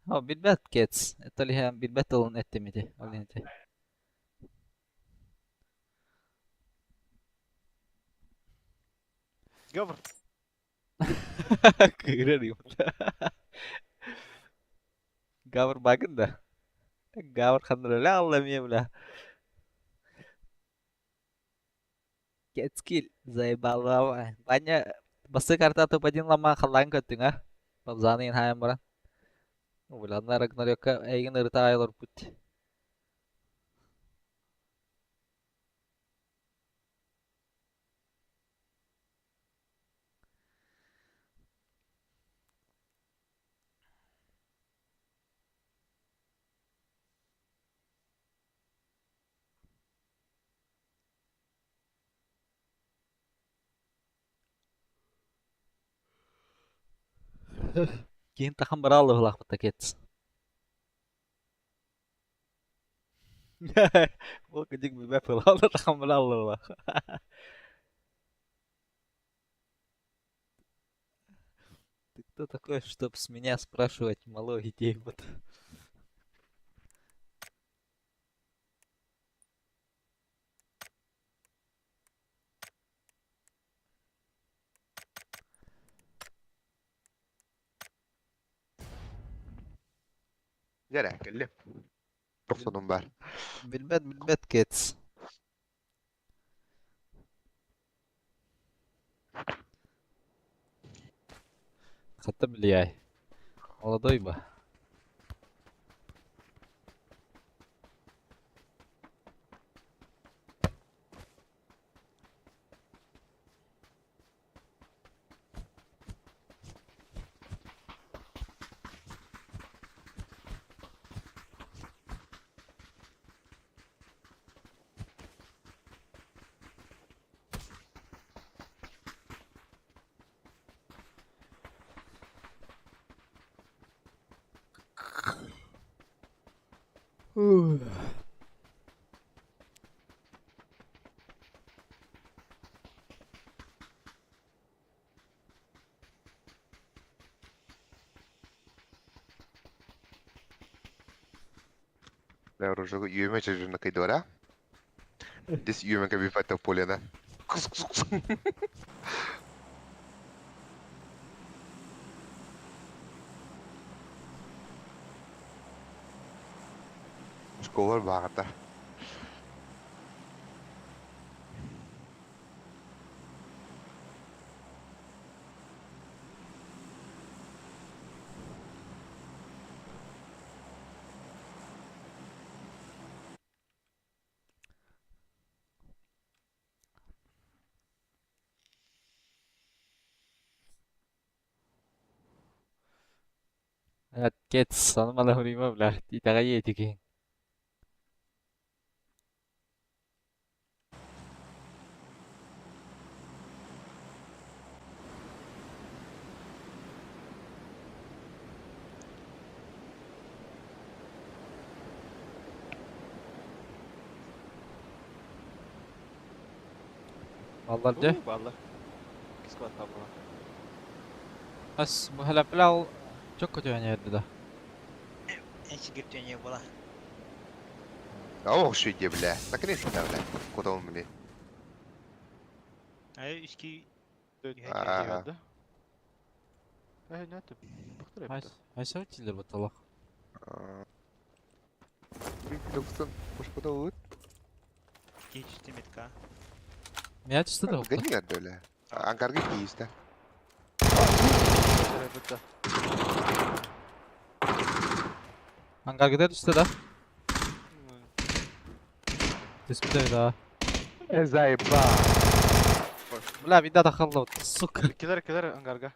О, билбэт кец. Это ли билбэт тылын эттемити. Ол инте. Говор. Кыырар юм. Гавр багын да. Гавр хандрыла алла бля. Кетскил заебала. Баня басы карта топ-1 лама халлан көттүң а. Бабзаны хайым баран. Уланна Рагнарёкка эйген ырыта айлар путь. Кейін тахан бара алды лахпыта кетс. Ол кедик билбеп алды тахан бара алды лах. Ты кто такой, чтоб с меня спрашивать, малой, идей вот. Дәрә, кэллим. Тохсонум бар. Билбет, билбет кетс. Хатта билияй. Молодой ба. Бля, уже үйеме чажына кайдора. Здесь үйеме кабифата полена. Школа бағыта. Кетс, аны мала хурима бля. Итагай этики. Баллар же. Баллар. Кискват табыла. Ас, бу хәләпләр çok kötü oynayırdı да. Эчи гиптене була. А ох, что бля. Наконец-то, бля. Куда он, блин? Ай, үски Ага. Э, не ты. Бахтыр Айса тилер баталак. Doksan boş olur. Geçti метка. Меня чисто да. Gani geldi öyle. Ankara'ya gitti işte. Бытта. Ангаргыда түсті да. Түспеді да. Zayba. Бля, вида дахалла, сука. Килер, килер ангарга.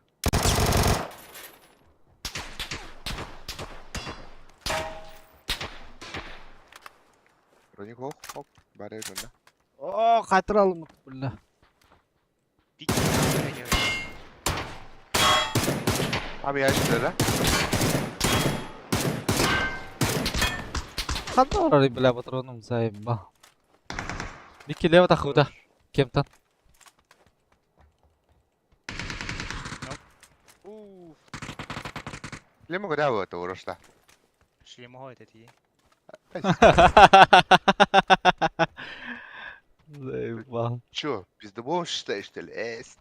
Ronik hok hok. Bari önünde. О, кайтыра алмык, бля. Пик. Abi ya şimdi de. Қандай орары, бля, патроным заебал. Ники лево тахуда. Кем-то. Уф. Lemo kadar bu da uğraşta. Шлема это ти. Заебал. Чё, пиздобол что что ли? Эст.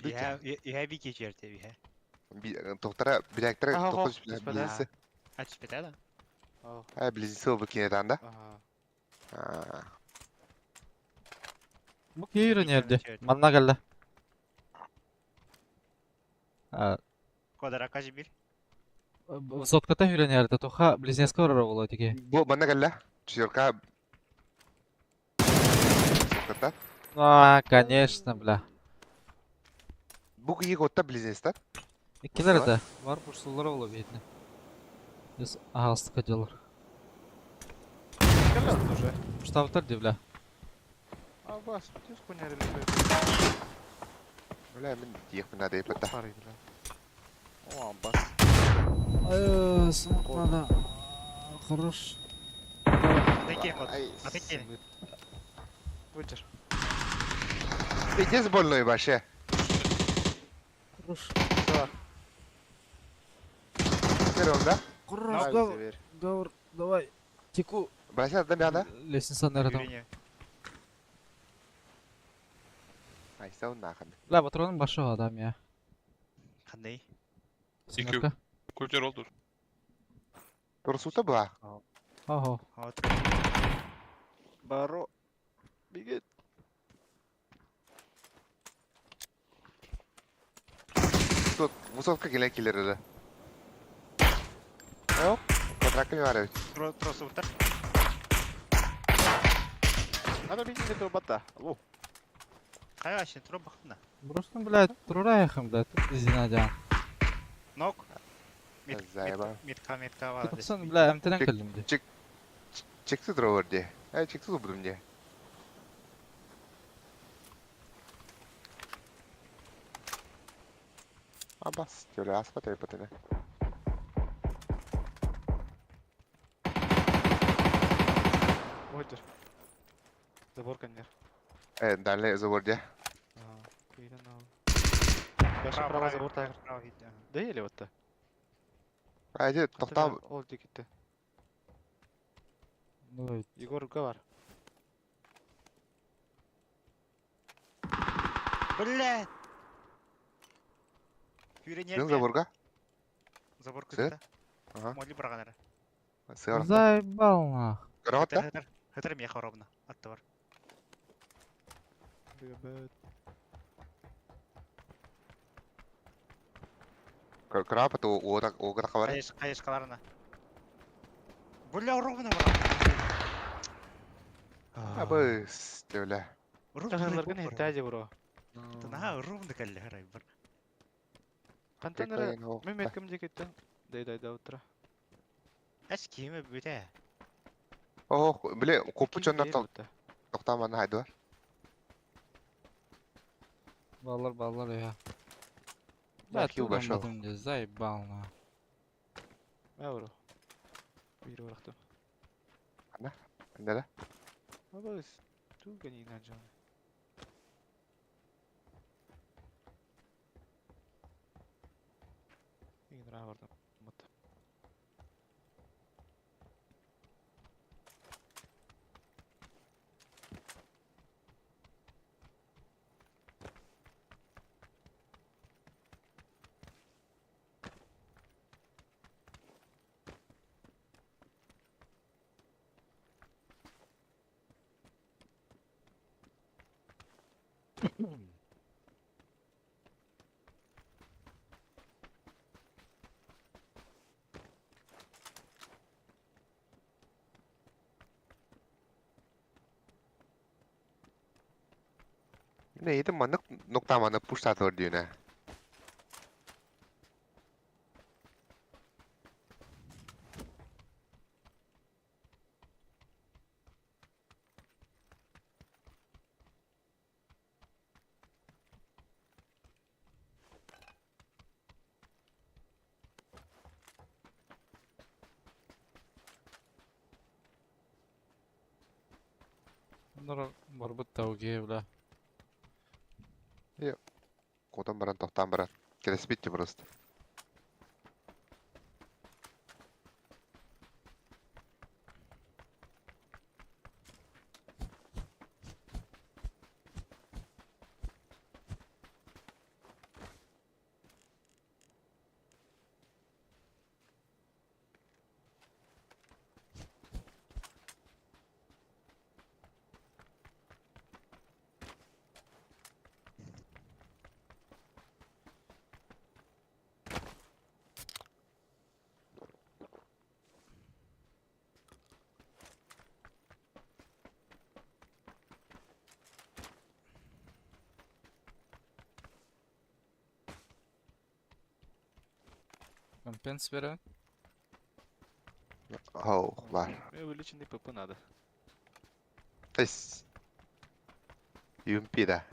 Я я би geçer tabii he. Doktora bilektere Aha, dokuz hop, düşmedi. bilisi. Aç biter da. Ау. Ha bilisi o bikini da. Ага. Ha. Бу кейрі нерде? Манна келді. А, Квадрат bir. Высотката хүрен тоха близнецка орары болады теге. Bu bana geldi. Çorka. Çorka. А, конечно, бля. Bu iyi gotta blizinsten. Иккилер да. Бар бурсулар боло бетне. Biz ағастыққа делар. Килер уже. Штабтар де, бля. А бас, ты хуйня релиз. Бля, мен диек мына деп бата. Пары, бля. О, бас. Ай, смок надо. Хорош. Peki kod. Ay. Peki. Вытер. Пиздец больной вообще. Хорош. Все. Серьезно? Хорош, Ай, гавр, теперь. гавр, давай. Теку. Бросил да мяда. Лестница наверное. Yürüyün. Ay sen нахуй. Бля, патроным башы адам я. Қандай? Семерка. Культер oldu. Турсута была. Ого. Вот. Баро. Бегит. Тут высотка келе келер Yok. Квадрат var evet. Тросы утар. Надо бить этого бота. Алло. Қай вообще тро бақтына. Просто, блядь, трурайхам, бля, тут изинадян. Нок. Заеба. Метка метка var. Tutsan, бля, МТ-ден келдім де. Çekti drover diye. He çekti durdum diye. Abbas diyor asma telepatını. Вытер. Забор коннер. Evet derle zor diye. Ага. Дальше право забор тайгер. Право gitti. Да или вот-то? Haydi tohtam Ол дикитті. Ну, Егор Гавар. Бля. Yürüyün. Dün zaborga. Забор Сет? күтті. Ага. Моли барғанары. Сığır. Заебал, нах. Кроватта. Хытыр, хытыр меха ровно. Атты бар. Кроватта o da o kadar var. Қайыз, қайыз қаларына. Бля, ровно бар. Абыс diyorlar. Ровно. Тахарларгын хиттади бро. Тына ровно кәлі харай бар. Кантанара мен меткім дикитті. Дай дай да утра. Әш киімі бөте. Oh, bile kopu çondan tohtam haydi var. Баллар, баллар, я. Бля, Бля, тут башал. де, заебал, нах. Мә бро. Бир барақтым. Nere? Абыс. Тугани наджан. Игн бардым. Мут. Не, это маннык нуктаманы пуштатылар дүйүнэ. Оннор барбыт тауге бля. Котон баран, тохтан баран. Келеспитти просто. Компенс бере. Оу, бар. Мне увеличенный ПП надо. Эс. ЮМП да.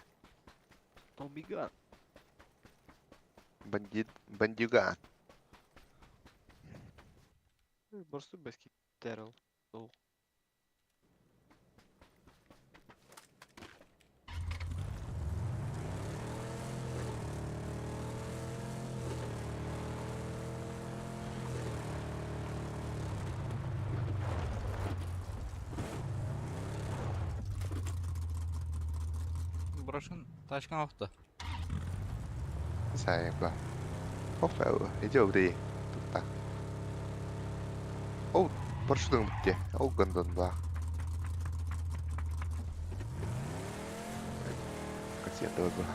Томиган. Бандит, бандюган. Просто баски Террел. Брошын тачкан охта. Сайын ба. Хофф, иди обри. Тукта. Ол паршудың бітте. Ол гандон ба. Пациента ба.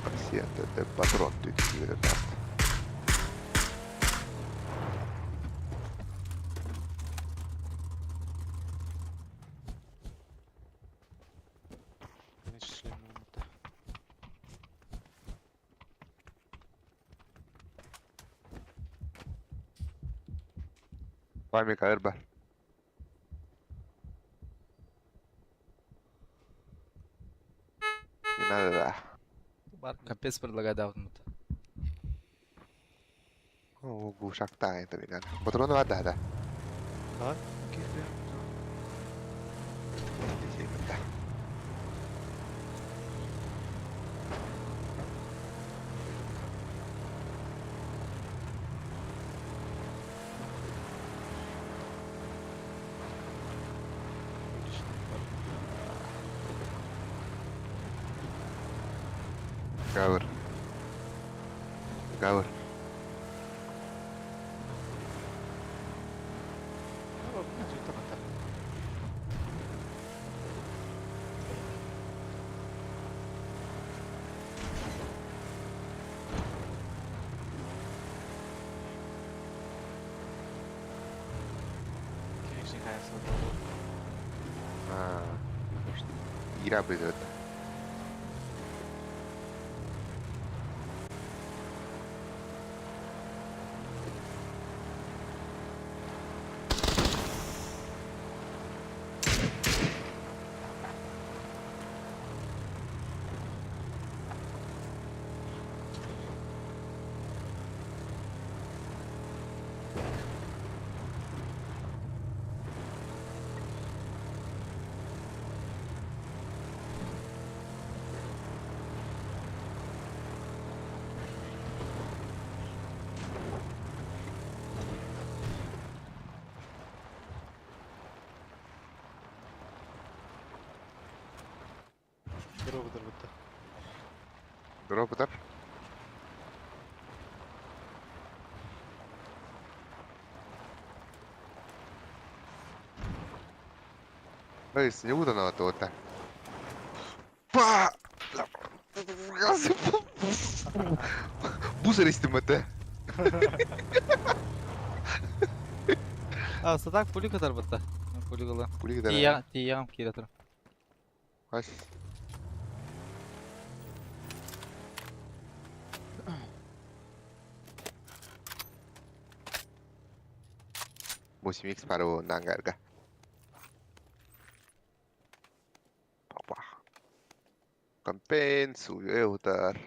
Пациента это патрон тут даст. Конечно, шлем минута. Вами бар. Не надо, да. Бар компенс предлагает давно. О, глушакта это не надо. Патроны вода, да. Да? Да. Увеличенный ПП. Гавр. Гавр. Ну, ладно, это надо. Конечно, кажется, А, может, Ира будет. Здорово, здорово. Дроптер. Ой, не буду на то так. Па! Бусар истим это. А, садак пули катар батта. Пули гала. Пули катар. Тия, тия кире тур. Хаш. Восемь икс пару нангарга. Опа. Компенсу, удар.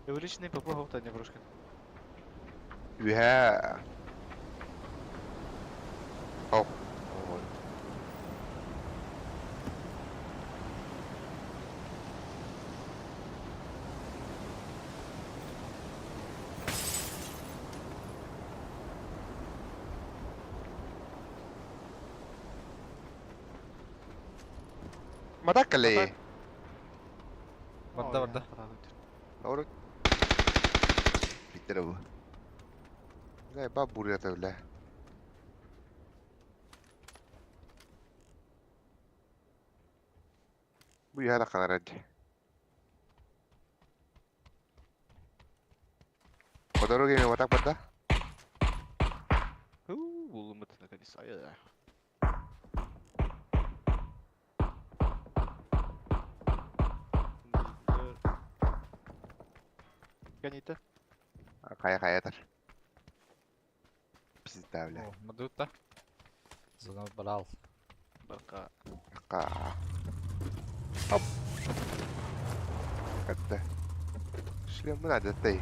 Увеличенный ПП гоптания брошка. Yeah. Oh. Madakale. Барда барда. Doğru. Bitti bu. Ne bak buraya da öyle. Bu yere kadar hadi. Kodoro gemi watak bata. Bulunmadı ne kadar sayı. Гоните. Kaya kaya tar. Пизда, бля. О, мадутта. Зона брал. Барка. Барка. Оп. Катта. Шлем надо ты.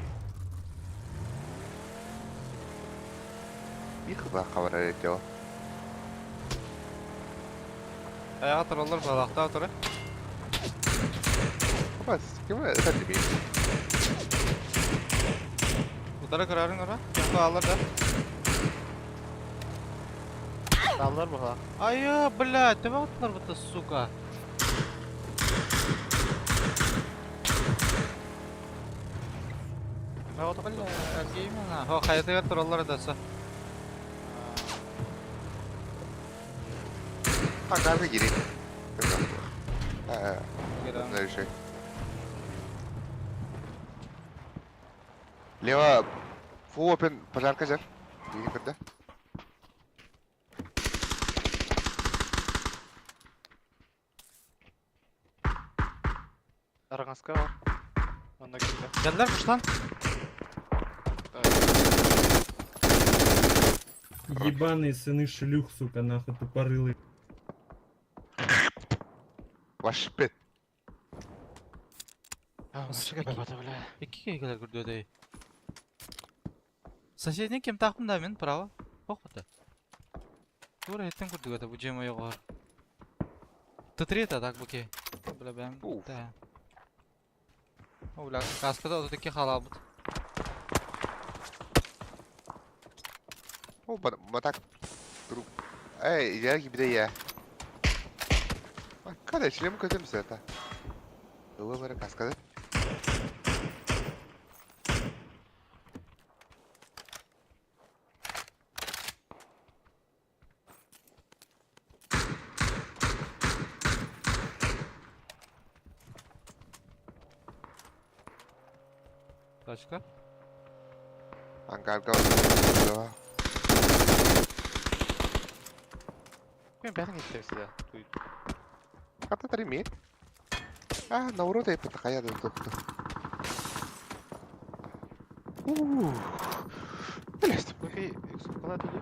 Их ба хабар этё. Ayağa turallar balaqta otura. Бас, ким это тебе? Удара kırarın ora. Yakı alır da. Dallar mı ha? Ай, блядь, ты attılar bu сука. Бля, именно. Хо, хайдыгар тураллар да са. А, карты гири. А, решай. Лево, фу open пожарка жар. Видим когда? Арангаска var. Онна килде. Geldiler kuştan. Ебаные сыны шлюх, сука, нахуй, тупорылые. Ваш пет. İki kere kadar gördü ödeyi. Соседний кем тахпын да мен право. Ох бата. Тура еттен көрдүк это бу жема йогор. Т3 это так буке. Бля бэм. Да. О бля, каскада отаки халабыт. О, батак. Друг. Эй, я gibi я. Kada шлем көтөмсө это. Ылы бары каскада. Точка. Ангарга. Мен бәрін еттепсі да. Ката таримир. А, наоборот, я такая да тут. Блять. Окей, эксукала туду.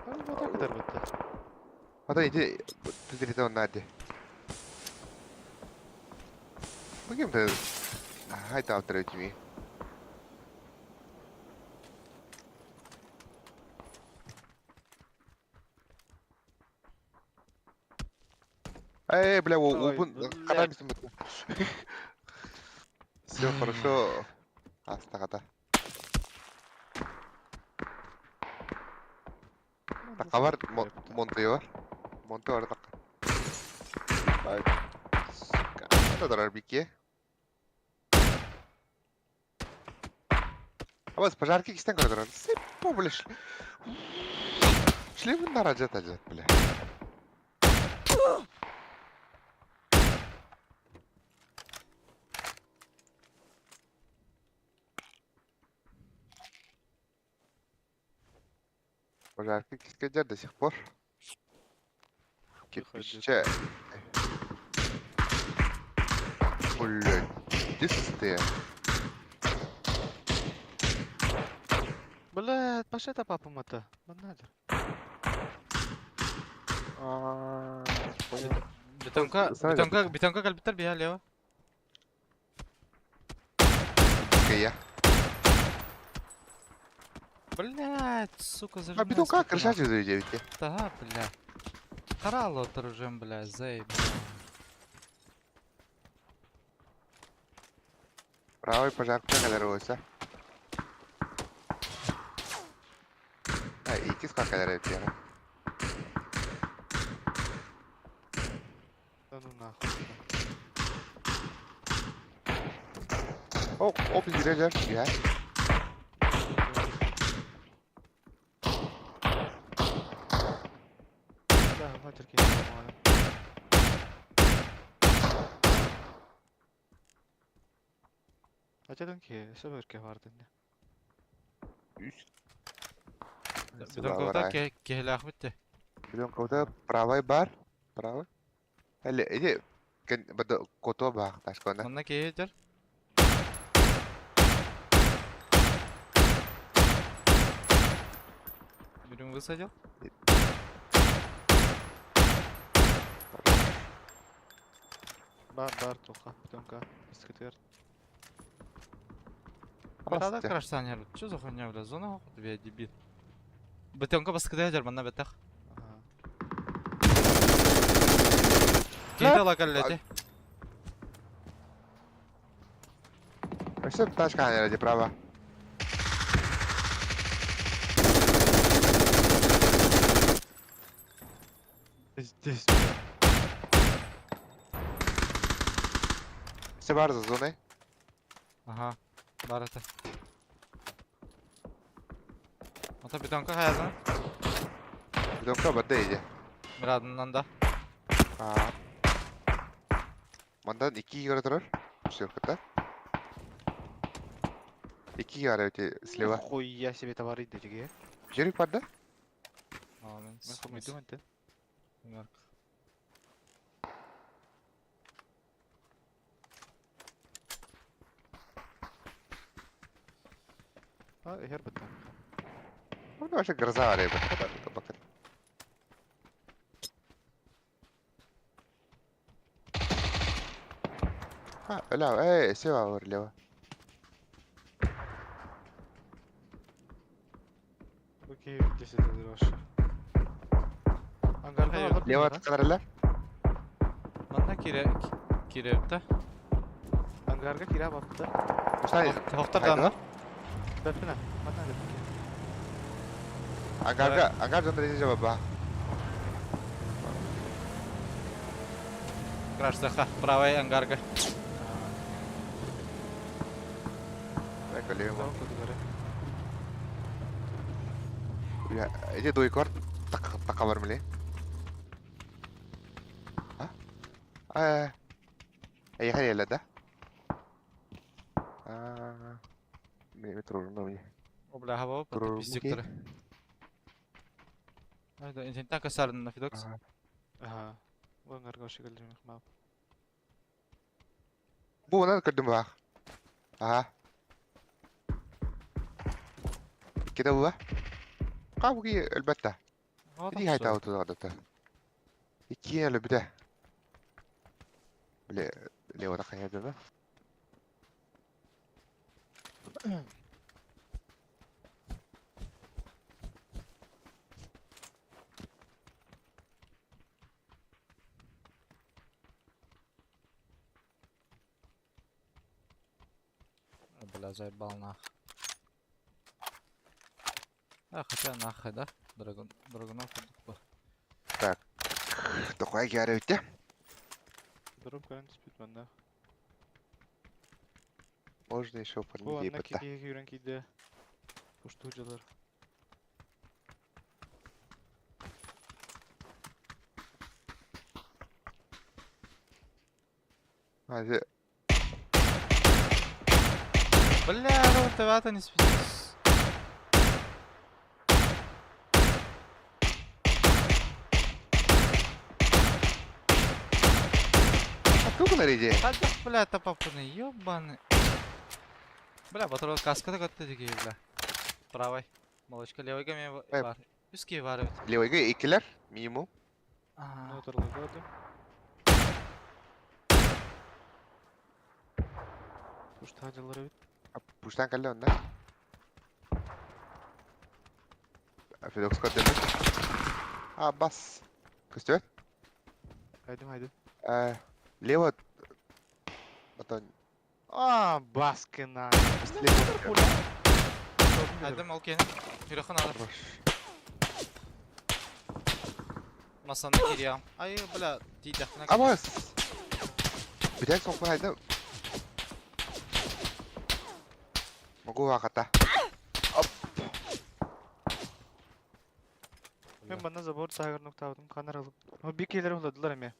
Вот так бутта. А иди, ты передал Наде. Мы кем-то... Хайда авторитми. Эй, бля, Ой, убун, блядь. кадамисым. Все хорошо. Астагата. Такабар Монтеор. Монтеор так. Сука. Тадар бике. Абас пожарки кистен көрдөрөр. Сеппо бля. Шлемин наражат ажат бля. Пожарки кискеджер до сих пор. Кирпичче. Блядь, где состояние? Блядь, пошли это папа мата. Надо. Понял. Бетонка, Сразу бетонка, бетон. бетонка калбитер бия лево. Я. Блять, сука, А зажимай. бетонка крыша через 9. Да, бля. Харало торжем, бля, заебал. Правый пожарка калеройся. А, икис как калерой. Да ну нахуй. О, оп, зря, я. Да, матерки не нормально. Ачадын ки, сөбөркө бардын. Бетонка кехлях битте. Бетонка правый бар. Правый. Или, иди, кото бах, ташкона. Онна кехетер. Берем высадил. Бар, бар, тоха, бетонка, бискетер. Да, да, краш санер. Чё за хуйня, бля? Зона тебе, дебил. Бетонка баскыда манна бетах. Ага. Кейте лакаллети. Вообще тачка не ради права. Здесь. Все бар за зоной. Ага. Бар это. Ата бетонка хаязан. Бетонка бадда иди. Мирадынан да. А. Мандан 2 игра тұрар. Все, да? 2 игра өте слева. Хуя себе товары дедиге. Жерик бар да? А, мен Мен хумидум энте. А, хер бетон. Ну, вообще гроза рыба. А, ля, эй, сева, лево. Окей, 10 дрожь. Ангарда Лево открыли. Манна кире кирепте. Ангарга кира бапты. Устай. Хохтар да. Бәппена, манна деп. Ангарга, ангар жонда жаба ба. Краш заха, правый ангарга. Так, лево. Я, иди дуйкор. Так, так бар миле. А? А. Эй, хайла да? А. Метро, ну мне. О, бля, хаба, пиздюктары. Айда, интентан касарын на фидокс. Ага. Бу ангарга ошигелдер мап. Бу онан көрдүм бах. Ага. Кеде була? Кабуги элбетте. Иди хайта оту да. Икки эле бите. Биле лево да да. Бля, заебал нах. А, хотя нахуй, да? Драгун, Драгунов курдук Так. Тохой киаребитте. Дроп көрөн түспүт манна. Можно еще Бу фармить анна бытта. киһи күүрэн киирдэ. Пуштуу дьылар. Hadi. Бля, ну ты не спи. Тугу нарыде. Хайдах, бля, тапаппыны, ёбаный. Бля, батырыл каскада көттө диги, бля. Правой. Молочка левойга мен Эй. бар. Үскей бар бит. Левойга икилер минимум. Аа. Моторларга бардым. Пуштаа дьылар эбит. Пуштан калла онна. Федокс көтөмүн. А, бас. Көстүбэт? Хайдым хайдым. Лево. Потом А, баскына. слева. Айдым ол кені. Юрхан алыр. Хорош. Масаны кириям. Ай, бля, тиидахына. Абас. Бүтәк соқпай хайда. Могу ваката. Мен манна забор тагыр ноктабытым канар алып. О бик келер уладылар эме.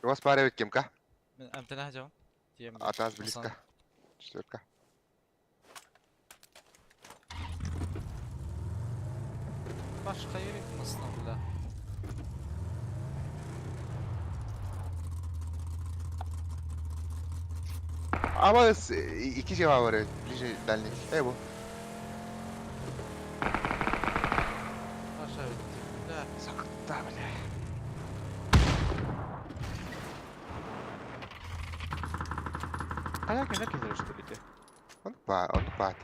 У вас пара кемка? Мен амтена жам. Тием. От нас близко. Четверка. Башка йөрик масына, бля. Абас, iki cevap var evet. Ближе дальний. Эй, bu. Баша бит. Бля. Сакта, бля. Кая кенер келер что ли? Он па, он пат.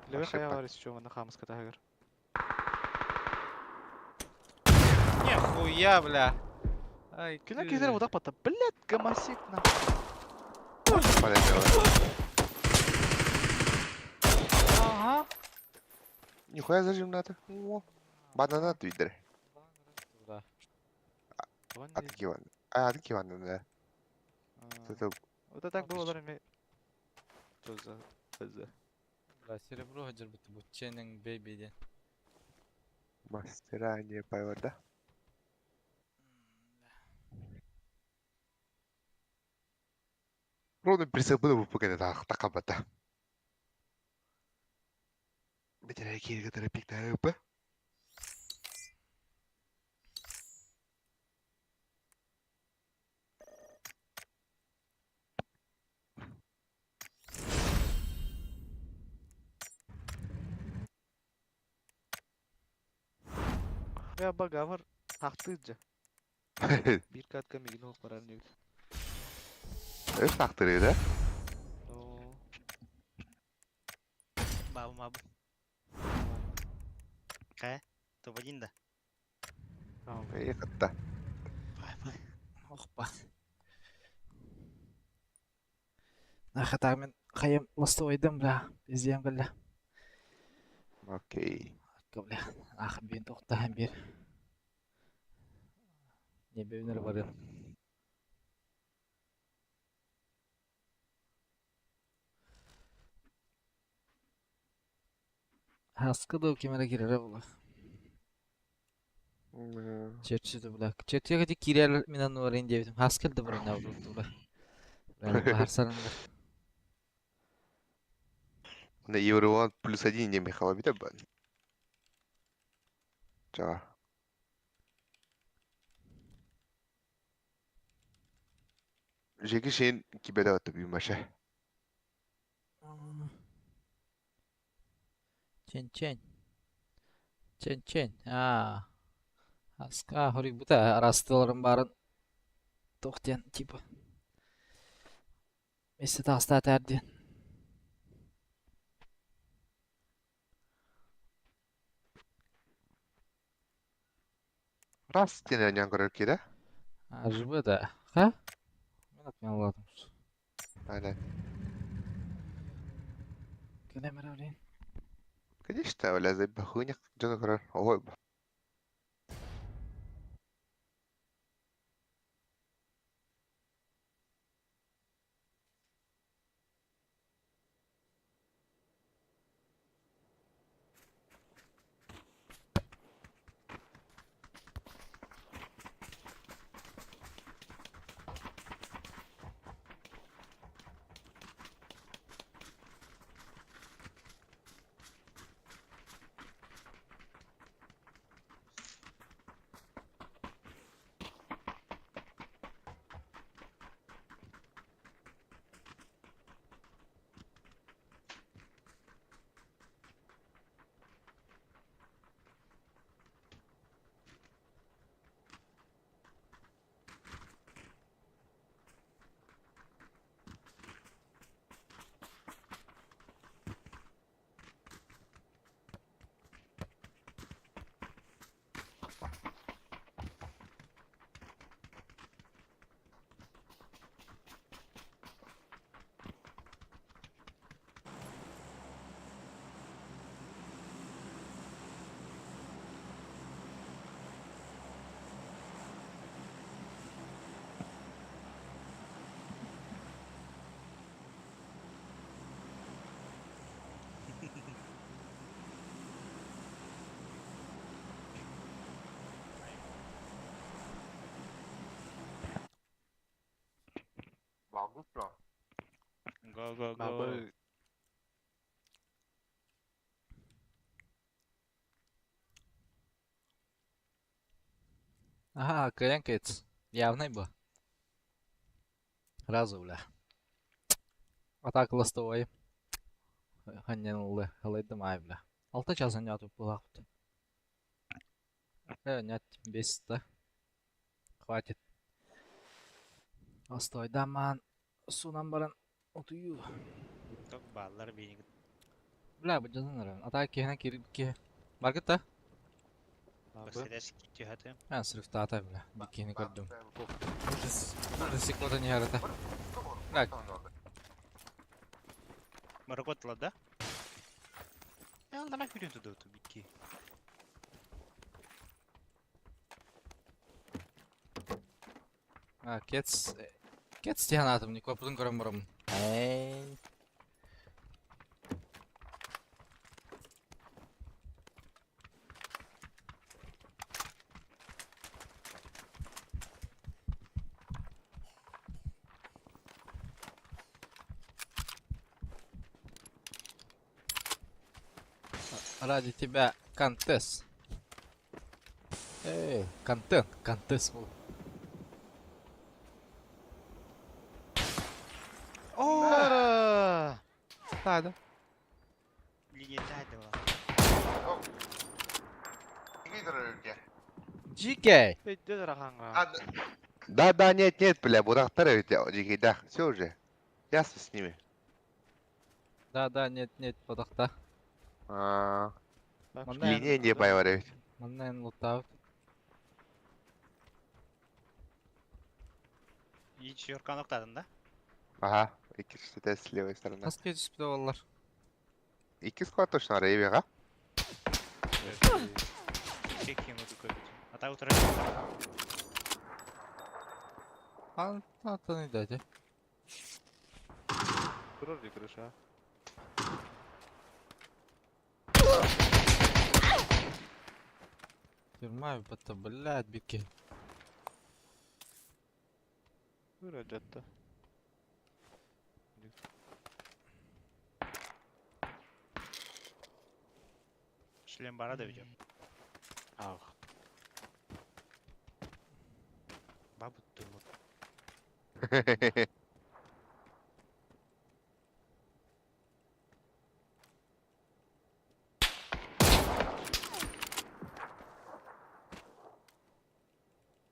Леве Ошибка. кая бар еще манна хамыска тагыр. Нихуя, бля. Ай, Кенер келер удак бата. Блядь, гамасик на. Ага. Нихуя зажим надо. О. Банана твиттер. Да. Откиван. А, откиван, да. Это Вот так было эме. Что за? За. Бля, серебро хаджар бит бу ченнинг бэйби ден. мастера не да? Ровно присылбыны бу пока так такабата. Бетере кирге терапик тарапы. Я багавар тактыджа. Бир катка мигин ок барар негиз. Өс тактыры да? О, Бабу мабу. Кая? Топ-1 да? Эй, катта. Охпа. Нахата мен хайым ластойдым, бля. Пиздем, бля. Окей. Бля. Ах, бин тоқтаһын бир. Не бөөнөр барым. Хаскы да кемере кирере була. Черчи да бля. Черчиге ди кирер минан нуарын дебитим. Хаскел да бурун навду бля. Бля, На Евро плюс один не Михаил бита бан. Ча. Жеки шейн кибеде атып юмаша. Чен чен. Чен чен. А. Хаска хорик бута арастыларын барын тохтен типа. Месте таста тәрден. Раз тен нян көрөр кире. Ажбы да. Ха? Отменял Aynen. Кэлэмэр блин. Конечно, бля, за хуйня дьону көрөр. Ой, Го, го, го. Бабы. Ага, кыренкает. Явный был. Разу, бля. Атака ластовой. Ханнелы, халайдым ай, бля. Алта час заняту была. Нет, бесит, да? Хватит. Остой, да, ман. Сунан баран. Отую. Ток баллар бейник. Бля, bu canın Атака кихна кири ки. Баргыта? Мерседес китти хаты. А, срыв тата, бля. Бикини көрдүм. Ужас. Ужас, секунда не ярата. Так. Марокотла, да? Я на хүрэн туда бикки. А, кец. Кец тиһанатым, не копудун көрөм барам. Эй. Ради тебя контес. Эй, контент, контес был. О! Да, да. Линия тайдала. GK. Да, да, нет, нет, бля, Бурактар ведь, да, все уже. Ясно с ними. Да, да, нет, нет, подохта. А, линия не байвар ведь. Манна лутаут. Hiç yorgan noktadın да? Ага, ikisi de с левой стороны. Nasıl geçip de ollar? İki squad точно рейвига. Чекин вот такой. А так утро. А, а, не дайте. Турар ди крыша. Тюрьма, это, блядь, бики. Тура жатта. Шлем бара да видео. Ах. Бабу ты вот.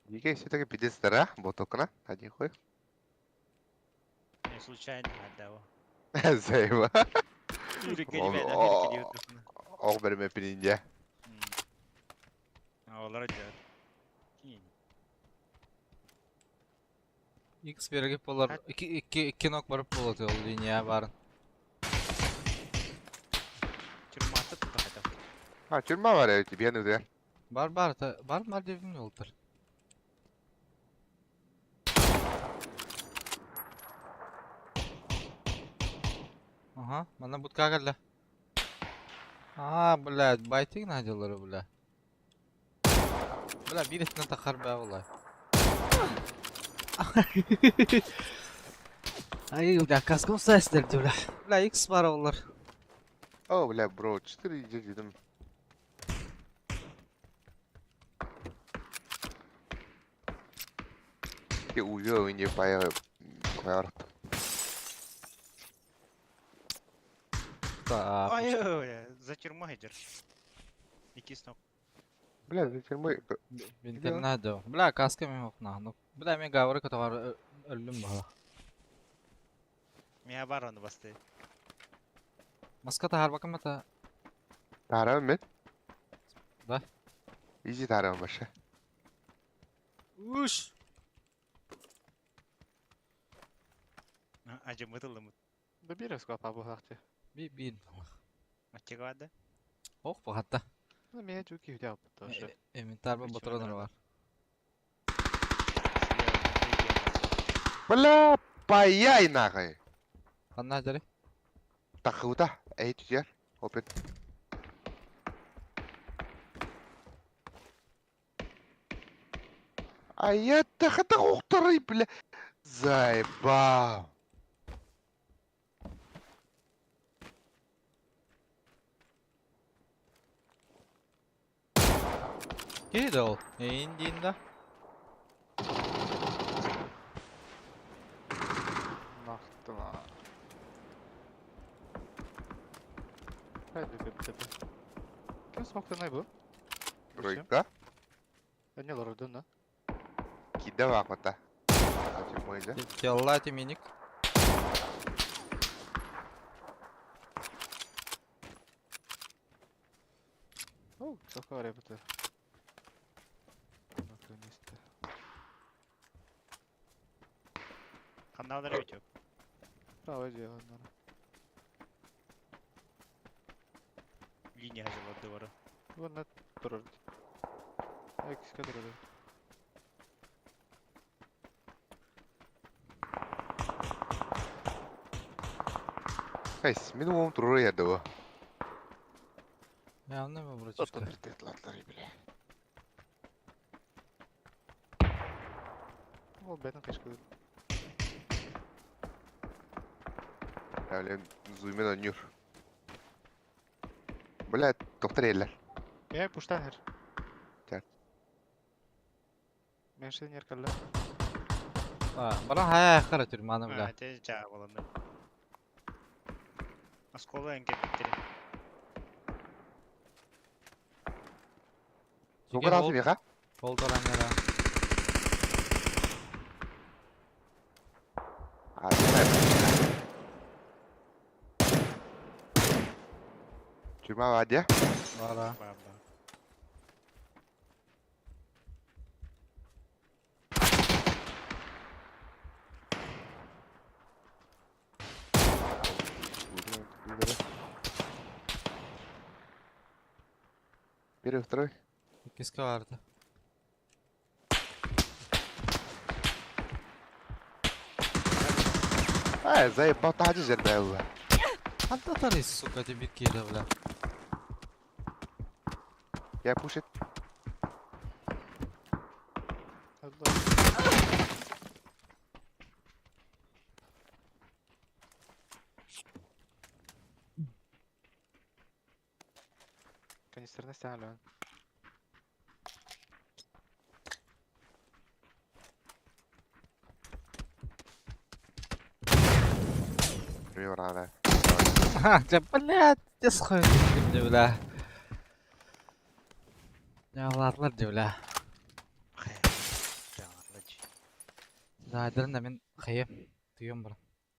Дикий все-таки пиздец дара, ботокна, один хуй. Не случайно отдал. Займа. Олар Ох, берме пининде. Олар делают. X береги болар. Икки икки икки нок барып болады ол линия барын. Тюрьматы туда хотя бы. А, тюрьма бар эти, бьяны да. Бар бар та бар бар деп не олтыр. Ага, мана будка келді. А, блядь, байтик наделары, бля. Бля, бир этинен тахар бә олай. Ай, бля, каском сәстер, бля. Бля, X бар олар. О, бля, бро, 4 идет дедим. Ты увел и не поел. Так. Ой, ой, за тюрьмой идешь. Ики снова. Бля, за тюрьмой. Интернет. Бля, каска мен окна. Ну, бля, мен гавры котовар өлүм бала. Меня барон басты. Маска тахар бакым ата. Тарам мен. Да. Изи тарам баша. Уш. Ажы мытылы Да бир скапа бу хакты. Би би. Мотивада. Ох, бахатта. Ну меня жуки үдә тоже. Инвентарь патрондар бар. Бля, паяй нахуй. Ханна жары. Тахута, эй, түзер. Опен. А я тахата ухтары, бля. Заебал. Кейді ол. Эйин дейін да. Нахтыла. Хайdi бе бе. Ким смоктанай бу? Тройка. Не лордун да. Кида вакота. За тюрьмой, да? Телла тиминик. О, какая ребята. Наконец-то. Каналдар өтөк. Право дело, наверное. Линия ажылады бары. Вон на турар. Экс турар. Guys, минимум туру ярды бу. Я не братишка. бля. Ол бәтін қашқы. Блин, зумен ойнур. Бля, доктор эллер. Э, пуштан хер. Чар. Мен шен еркалла. Бара хая хара тюрьманы, бля. Те жаа болом. Осколы энкеттери. Доктор алты беха? Холдор аңара. А, Тюрьма вадя? Бара. Баба. Первый, второй. Киска барды. А, заебал, тажы жерде бу. Ханта тарый, сука, тебе кида, бля. Я пушит. Канистрны стянули. Рано. Да, блядь, ты схуй, бля. Я ладно, бля. Задырын да мен хайы түйем бар.